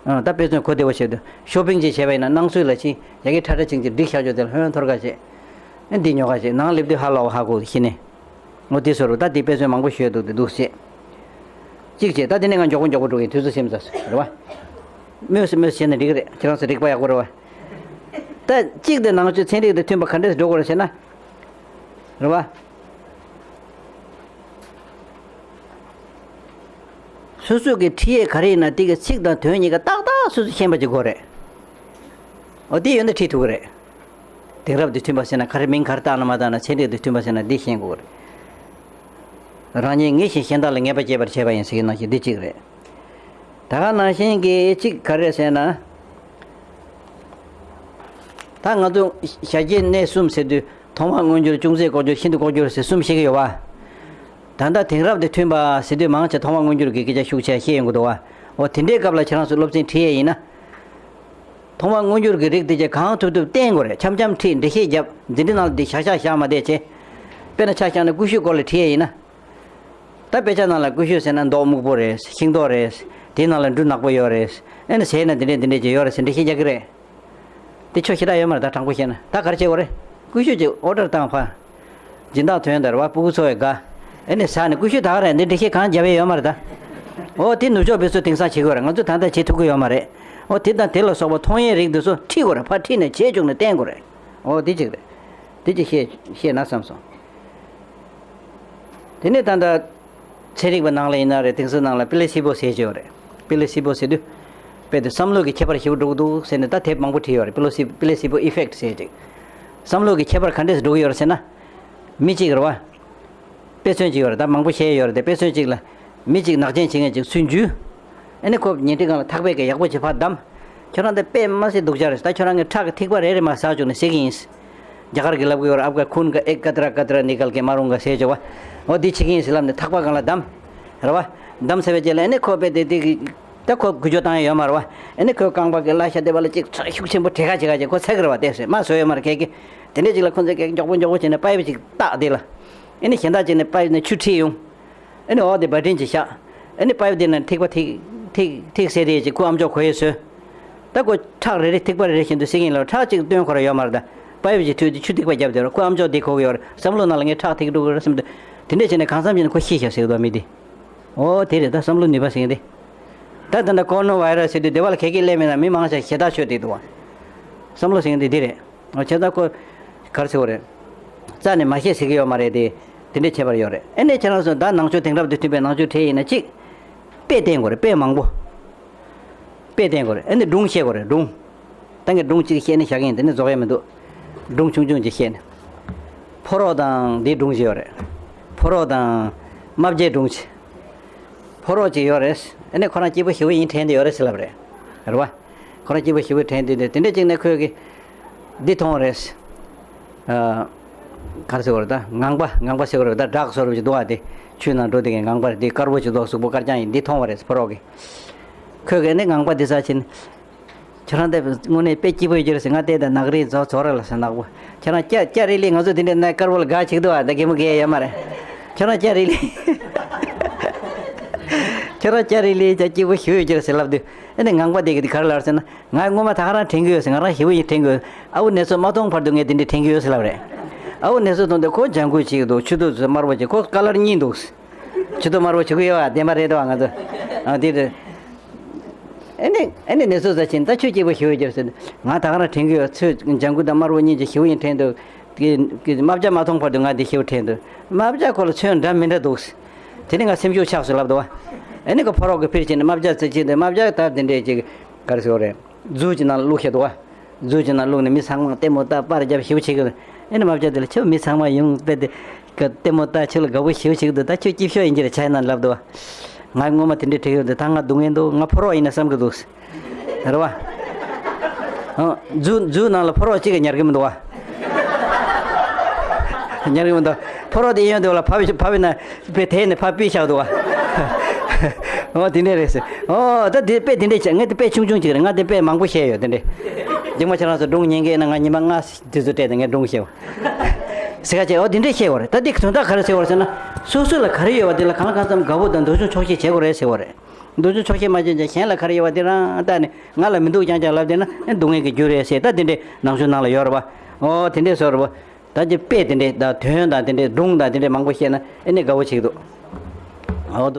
ཨང་། ད་དཔེ་མཚོན་གོ་བདེ་བོ་བྱེད་དུས་ཤོ་པིང་ཅིག་བྱས་པ་ཡིན་ན། སྣང་ཚུལ་ལ་ཕྱིན། ཡ་གི་ཁྲ་ཁྲ་ཆིང་ཆིང་སྒྲིག་བཞག་ཆོག་དེ་ལ་ཧོན་ཐོར་ཁ་བྱས། ཨེ་འདི་ཉོ་ཁ་བྱས། ནང་སླེབས་དུས་ཧ་ལོག་ཧ་གོ་ཤི་ནས། འོ་དེ་བཟོ་རུ་ད་དེ་དཔེ་མཚོན་མང་པོ་ཞུས་འདུག་དེ་འདུག་བྱས། གཅིག་བྱས། ད་དེ་ནས་ང་མགྱོགས་པོ་མགྱོགས་པོ་འགྲོ་གི་དུས་ཚོད་ཟིན་ཚར་སོང་རེད་བ། མོས་སེ་མོས་བྱས་ན་འགྲིག་གི་རེད། ཁྱེད་རང་ཚོ་རིག་པ་ཡག་པོ་རེད་བ། ད་གཅིག་དེ་ནང་ཆོས་ཚན་རིག་དང་མཐུན་པ་ག་འདྲས་འགྲོ་དགོས་རེད་ཟེར་ན། རེད་བ། སོ་སོ་གི་ཁྲིད་ཡས་ག་རེ་ཡིན་ན་དེ་གི་ཚིག་དང་དོན་གཉིས་ཀ་ཏག་ཏག་སོ་སོས་ཤེས་པ་ཅིག་དགོས་རེད། འོ་དེ་ཡོད་ན་ཁྲིད་ཐུབ་ཀྱི་རེད། དེང་རབས་དང་མཐུན་པ་ཟེར་ན་ག་རེ་མིང་ག་རེ་བཏགས་ན་མ་བཏགས་ན། ཚན་རིག་དང་མཐུན་པ་ཟེར་ན་འདི་ཤེས་དགོས་རེད། རང་ཉིད་ངེས་ཤིང་གཞན་དག་ལ་ངེས་པ་སྐྱེད་པར་བྱེད་པ་ཡིན་ཟེར་གྱི་ནང་བཞིན་འདི་གཅིག་རེད། ད་ག་ནང་བཞིན་གྱི་གཅིག་ག་རེ་ཟེར་ན། ད་ང་ཚོ་བྱ་བྱེད་གནས་གསུམ་ཟེར་དུས། ཐོག་མར་མངོན་གྱུར། ཅུང་ཟད་ལྐོག་གྱུར། ཤིན་ཏུ་ལྐོག་གྱུར་ཟེར་གསུམ་བཤད་ཀྱི་ཡོད་བ། ད་ལྟ་དེང་རབས་དང་མཐུན་པ་ཟེར་དུས་མང་ཆེ་ཐོག་མར་མངོན་གྱུར་གྱི་སྐད་ཆ་ཤུགས་ཆེ་བཤད་ཡོང་གི་འདུག་བ། འོ་དེ་འདྲའི་སྐབས་ལ་ཁྱེད་རང་ཚོ་སློབ་ཚན་ཁྲིད་ཡས་ཡིན་ན། ཐོག་མར་མངོན་གྱུར་གྱི་རིགས་དེ་ཚོ་གང་ཐུབ་ཐུབ་བསྟན་དགོས་རེད། འཆམ་འཆམ་ཁྲིད། འགྲེལ་བཤད་བརྒྱབ། འདི་འདྲའི་ནང་ལ་འདི་བཞག་བཞག་བཞག་མ་བསྡད་བྱས། དཔེར་ན་ཆ་བཞག་ན་ཀུ་ཤུའི་སྐོར་ལ་ཁྲིད་ཡས་ཡིན་ན། ད་དཔེ་ཆ་ནང་ལ་ཀུ་ཤུ་ཟེར་ན་མདོག་སྨུག་པོ་རེད། ཤིང་ཏོག་རེད། དེའི་ནང་ལ་འབྲུ་ནག་པོ་ཡོད་རེད། ཨེ་ནི་ཟས་ན་འདི་འདྲས་འདི་འདྲས་ཅིག་ཡོད་རེད་ཟེར་འགྲེལ་བཤད་རྒྱག་གི་རེད། དེ་ཆོ་ཞེ་དྲག་ཡོད་མ་རེད། ད་དྲང་པོ་བཤད་ན་ད་ག་རེ་བྱེད་དགོས་རེད། ཀུ་ཤུ་ཅིག་ཨོ་ཌར་བཏང་ཕ། སྦྱིན་བདག་ཐོན་དར་བ་སྤུ་གུ་འཚོ་བའི་དགའ། ཨེ་ནི་ཟ་ནས་ཀུ་ཤུ་ད་ག་རེད། འདི་འགྲེལ་བཤད་གང་རྒྱབ་ཡས་ཡོད་མ་རེད་ད། ཨོ་དེ་ནུབ་ཕྱོགས་པའི་ཚོ་དེང་སང་བྱེད་དགོས་རེད། ང་ཚོ་ད་ལྟ་བྱེད་ཐུབ་ཀྱི་ཡོད་མ་རེད། ཨོ་དེ་དང་དེ་ལ་སོགས་པ་མཐོང་ཡས་རིགས་འདི་ཚོ་ཁྲིད་དགོས་རེད། ཕར་ཁྲིད་ནས་བྱས་བཅུག་ནས་བསྟན་དགོས་རེད། ཨོ་དེ་གཅིག་རེད། དེ་གཅིག་བཤད་བཤད་ན་བསམ་སོང་། དེ་ནས་ད་ལྟ་ཚན་རིག་པ་ནང་ལ་ཡིན་ན་རེད། དེང་སང་ནང་ལ་པི་ལེ་སི་པོ་ཟེར་གྱི་ཡོད་རེད། པི་ལེ་སི་པོ་ཟེར་དུས་དཔེ་དེ་བསམ་བློ་གི་ཁྱད་པར་ཞེ་པོ་འགྲོ་གི་འདུག་ཟེར་ནས་ད་དེབ་མང་པོ་བྲིས་ཡོད་རེད། པི་ལེ་སི་པི་ལེ་སི་པོ་ཨི་ཕེག་ཊི་ཟེར་ཅིག་བསམ་བློ་གི་ཁྱད་པར་ག་འདྲས་སེ་འགྲོ་གི་ཡོད་རེད་ཟེར་ན། མི་གཅིག་རེད་བ། དཔེ་མཚོན་གཅིག་ཡོད་རེད། ད་མང་པོ་བཤད་ཡོད་རེད་དེ། དཔེ་མཚོན་གཅིག་ལ། མི་གཅིག་ནག་ཅན་བྱེད་མཁན་གཅིག་ཚུར་འཇུས། ཨ་ནི་ཁོ་ཉལ་ཁྲི་སྒང་ལ་ཐག་པས་ཀྱི་ཡག་པོ་བྱེད་ཕར་བསྡམས། ཁྱོད་རང་འདི་དཔེ་མ་སྲིད་སྡུག་ཅག་རེད། ད་ཁྱོད་རང་གི་ཁྲག་གི་ཐིགས་པ་རེ་རེ་མར་ཟག་བཅུག་ནས་ཟེར་གྱི་ཡིན། རྒྱ་གར་གྱི་ལབ་ཀྱི་ཡོད་རེད། आपका खून का एक कतरा कतरा निकल के मरूंगा ཟེར་བྱས་བ། འོ་འདི་བྱེད་ཀྱི་ཡིན་ཟེར་ལབ་ནས་ཐག་པ་སྒང་ལ་བསྡམས། རེད་བ། བསྡམས་ཚར་བའི་རྗེས་ལ་ཨ་ནི་ཁོ་དཔེ་དེ་དེ་གི་ད་ཁོ་འགུལ་སྐྱོད་བཏང་ཡ་ཡོད་མ་རེད་བ། ཨ་ནི་ཁོའི་རྐང་པ་གི་བརླ་ཤ་དེ་བ་ལ་ཅིག་ཁྲག་ཤུགས་ཆེན་པོ་དྲེག་ཁ་བྱེད་ཁ་བྱེད། ཁོ་ཚ་གི་རེད་བ། དེ་སེ་མ་བཟོ་ཡོད་མ་རེད། ཁྱེད་ཀྱིས་དེ་འདྲས་ཅིག་ལ་ཁོ་ཚོས་ཀྱི་མགྱོགས་པོ་མགྱོགས་པོ་བྱས་ནས་པའིབ་ཅིག་བཏགས་དེ་ལ། ཨ་ནི་གཞན་དག་ཅིག་ནས་པའིབ་ནས་ཆུ་ཁྲིད་ཡོང་། ཨ་ནི་འོ་དེ་བ་ཏྲིན་ཅིག་བཞག་ཨ་ནི་པའིབ་དེ་ནང་ཐིགས་པ་ཐིགས་ཐིགས་ཐིགས་སེ་རེ་ཅིག་ཁོ་ཨམ་ཅོག་གོ་ཡས་བཟོས། ད་ཁོ་ཁྲག་རེ་རེ་ཐིགས་པ་རེ་རེ་བཞིན་དུ་སེ་གིན་ལ་ཁྲག་ཅིག་བཏོན་ཁོ་ར་ཡོད་མ་རེད་ད། པའིབ་ཅིག་མཐུད་དེ་ཆུ་ཐིགས་པ་བརྒྱབ་དེ་ར་ཁོ་ཨམ་ཅོག་དེ་གོ་གི་ཡོད་རེད། བསམ་བློ་ནང་ལ་ངས་ཁྲག་ཐིགས་འགྲོ་གི་རེད་བསམ་དུས། དེ་འདྲས་བྱས་ནས་གང་འཚམ་བྱས་ནས་ཁོ་ཤི་ཤག་ཟེར་གི་འདུག་མི་དེ། ཨོ་དེ་རེད། ད་བསམ་བློ་ནུས་པ་ཟེར་མཁན་དེ། ད་ད་ལྟ་ཀོ་རོ་ན་བྷའི་ར་སི་ཟེར་དུས་དེ་བ་ལ་ག་གེ་སླེབས་མེད་ན་མི་མང་ཆེ་ཞེ་ཐག་ཆོད་དེ་འདུག་བ། བསམ་བློ་ཟེར་མཁན་དེ་འདི་རེད། ཨོ་ཁྱེད་ད་ཁོ་ག་རེ་ཟེར་དགོས་རེད། རྩ་ནས་མ་ཤེས་ཟེར་གི་ཡོད་མ་རེད་དེ། དེ་འདྲའི་ཁྱད་པར་ཡོད་རེད། ཨེ་ནས་ཁྱེད་རང་ཚོ་ད་ནང་ཆོས་དེང་རབས་དང་མཐུན་པའི་ནང་ཆོས་ཁྲིད་ཡིན་ན་གཅིག་དཔེ་བསྟན་དགོས་རེད། དཔེ་མང་པོ། དཔེ་བསྟན་དགོས་རེད། ཨེ་ནས་སྒྲུང་བཤད་དགོས་རེད། སྒྲུང་། ད་ངས་སྒྲུང་གཅིག་བཤད་ནས་བཞག་གི་ཡིན། དེ་ནས་རྫོགས་ཡ་མི་འདུག་སྒྲུང་ཆུང་ཆུང་ཅིག་བཤད་ནས། ཕོ་རོག་དང་འདིའི་སྒྲུང་ཅིག་ཡོད་རེད། ཕོ་རོག་དང་རྨ་བྱའི་སྒྲུང་ཅིག་ཕོ་རོག་ཅིག་ཡོད་རེད། ཨེ་ནས་ཁོ་རང་སྐྱིད་པོ་ཞེ་པོ་ཡིན་དྲན་དེ་ཡོད་རེད་ཟེར་ལབ་རེད། རེད་བ། ཁོ་རང་སྐྱིད་པོ་ཞེ་པོ་དྲན་དེ་དེ་དེ་འདྲ་ཅིག་ནས་ཁོས་གི་འདི་མཐོང་རེད། ཨ། ག་རེ་ཟེར་བ་རེད་ད། ངང་པ། ངང་པ་ཟེར་བ་རེད་ད། བྲག་བཟོ་འདྲ་ཅིག་འདུག་ཨ། དེ་ཆུའི་ནང་འགྲོ་དེ་གའི་ངང་པ་རེད། དེ་དཀར་པོ་ཅིག་འདུག་གཟུགས་པོ་དཀར་རྐྱང་ཡིན། འདི་མཐོང་བ་རེད་ཕོ་རོག་གིས། ཁོས་གི་ནི་ངང་པ་འདི་ཟ་ཕྱིན། ཁྱོད་རང་དེ་དངོས་གནས་དཔེ་སྐྱིད་པོ་ཡོད་ཀྱི་རེད་ཟེར། ང་བལྟས་དང་ནག་རིལ་རྫོགས་རྫོགས་རེད་ལ་ཟེར། ནག་པོ། ཁྱོད་རང་སྐྱ་སྐྱ་རིལ་ལི། ང་ཚོ་དེ་འདྲ་ནས་དཀར་པོ་ལ་དགའ་བྱེད་ཀྱི་འདུག་ཨ། ད་གད་མོ་བགད་ཡོད་མ་རེད། ཁྱོད་རང་སྐྱ་རིལ་ལི། ཁྱོད་རང་སྐྱ་རིལ་ལི་ཅག་སྐྱིད་པོ་ཞེ་པོ་ཡོད་ཀྱི་རེད་ཟེར་ལབ་དུས། ཨེ་ནས་ངང་པ་དེ་གིས་དེ་ག་རེ་ལབ་ཟེར་ན། ང་སྔོན་མ་ད་ག་རང་དྲན་གྱི་ཡོད་ཟེར། ང་རང་ཞེ་པོ་ཡིན་དྲན་གྱི་ཡོད། ཨ་ཁུ་ནེ་ཙོ་མ་མཐོང་བར་དུ་ངས་དེ་འདྲ་དྲན་གྱི་ཡོད་ཟེར་ལབ་རེད། ཨ་ཁུ་ནེ་ཙོ་མཐོང་དུས་ཁོ་ལྗང་ཁུ་ཅིག་འདུག་ཆུ་ཐིགས་དམར་པོ་ཅིག་ཁོ་ཀ་ལར་གཉིས་འདུག་ཆུ་ཐིགས་དམར་པོ་ཆུ་ཁུ་ཡོད་པ་བདེན་པ་རེད་དོ། ང་ཚོ་ཨ་དེ་རེད། ཨེ་ནས་ཨེ་ནས་ནེ་ཙོ་ཟ་ཕྱིན། ད་ཁྱོད་སྐྱིད་པོ་ཞེ་པོ་ཡོད་ཟེར། ང་ད་ག་རང་དྲན་གྱི་ཡོད། ཚོས་ལྗང་ཁུ་དང་དམར་པོ་གཉིས་ཀྱི་ཞེ་པོ་ཡིན་དྲན་འདུག་དེ་རྨ་བྱ་མ་མཐོང་བར་དུ་ང་དེ་ཞེ་པོ་དྲན་འདུག་རྨ་བྱ་ཁོ་ལ་ཚོན་འདྲ་མི་འདྲ་འདུག་དེ་ནས་ང་སེམས་ཤུགས་ཆག་སོང་ལབ་འདུག་བ། ཨེ་ནས་ཁོ་ཕོ་རོག་གིས་ཕིར་ཕྱིན་ནས་རྨ་བྱ་རྩི་ཕྱིན་ཏེ། རྨ་བྱ་ད་དེ་འདྲས་ཅིག་ག་རེ་ཟེར་དགོས་རེད། རྫུ་ཅིག་ནང་ལ་བླུགས་བཞག་འདུག་བ། རྫུ་ཅིག་ནང་བླུགས་ནས་མི་ཚང་མ་ལྟད་མོ་ལྟ་པར་རྒྱབ་ཞེ་པོ་བྱེད་ཀྱི་འདུག་ཨེ་ནས་རྨ་བྱ་དེ་ལ་ཁྱོད་མི་ཚང་མ་ཡོང་དཔེ་དེ་ག་ལྟད་མོ་ལྟ་ཁྱོད་ལ་དགའ་པོ་ཞེ་པོ་བྱེད་ཀྱི་འདུག་ད་ཁྱོད་སྐྱིད་ཤོས་ཡིན་གྱི་རེད་ཆ་ཡིན་ན་ལབ་འདུག་བ། ང་སྔོན་མ་དེ་འདྲས་དྲན་གྱི་ཡོད་འདུག་ད་ང་སྡུག་བསྔལ་འདུག་ང་ཕོ་རོག་ཡིན་ན་བསམ་གྱི་འདུག་རེད་བ། ཨ། རྫུ་རྫུ་ནང་ལ་ཕོ་རོག་གཅིག་གིས་ཉར་གྱི་མི་འདུག་བ། ཉར་གི་མི་འདུག་ཕོ་རོག་དེ་གཡོན་དེ་ལ་ཕབ་ཕབ་ན་དཔེ་དེ་ནས་ཕབ་པི་བཞག་འདུག་བ། ཨོ་དེ་འདྲས་རེད་ཟེར། ཨོ་ད་དེ་དཔེ་དེ་འདྲས་བྱས། ངས་དེ་དཔེ་ཆུང་ཆུང་ཅིག་རེད། ང་དེ་དཔེ་མང་པོ་བཤད་ཡོད་དེ་འདྲས། རྒྱུག་མ་ཆ་རང་ཚོ་སྒྲུང་ཉན་གི་ཡིན་ན་ང་ཉི་མ་ལྔ་དེ་ཚོ་སྤྲད་དེ་ངས་སྒྲུང་བཤད་བ། ཟེར་ག་བྱས། ཨོ་དེ་འདྲས་བཤད་བ་རེད། ད་དེ་དོན་དག་ག་རེ་ཟེར་བ་རེད་ཟེར་ན། སོ་སོ་ལ་ག་རེ་ཡོད་པ་དེ་ལ་གང་ལ་གང་འཚམ་དགའ་པོ་དང་འདོད་ཆུང་ཆོག་ཤེས་བྱེད་དགོས་རེད་ཟེར་བ་རེད། འདོད་ཆུང་ཆོག་ཤེས་མ་བྱས་ཀྱང་གཞན་ལ་ག་རེ་ཡོད་པ་དེ་རང་ལྟ་ནས་ང་ལ་མི་འདུག་རྐྱང་རྐྱང་ལབ་བསྡད་ན་ཨེ་སྡུག་བསྔལ་གྱི་རྒྱུ་རེད་ཟེར། ད་དེ་འདྲས་ནང་ཆོས་ནང་ལ་ཡོད་རེད་པ། ཨོ་དེ་འདྲས་བཟོ་རེད་པ། ད་ཅི་དཔེ་དེ་འདྲས་དང་དོན་དང་དེ་འདྲས་སྒྲུང་དང་དེ་འདྲས་མང་པོ་བཤད་ན་ཨེ་ནས་དགའ་བོ་བྱེད་ཀྱི་འདུག་ཨོ།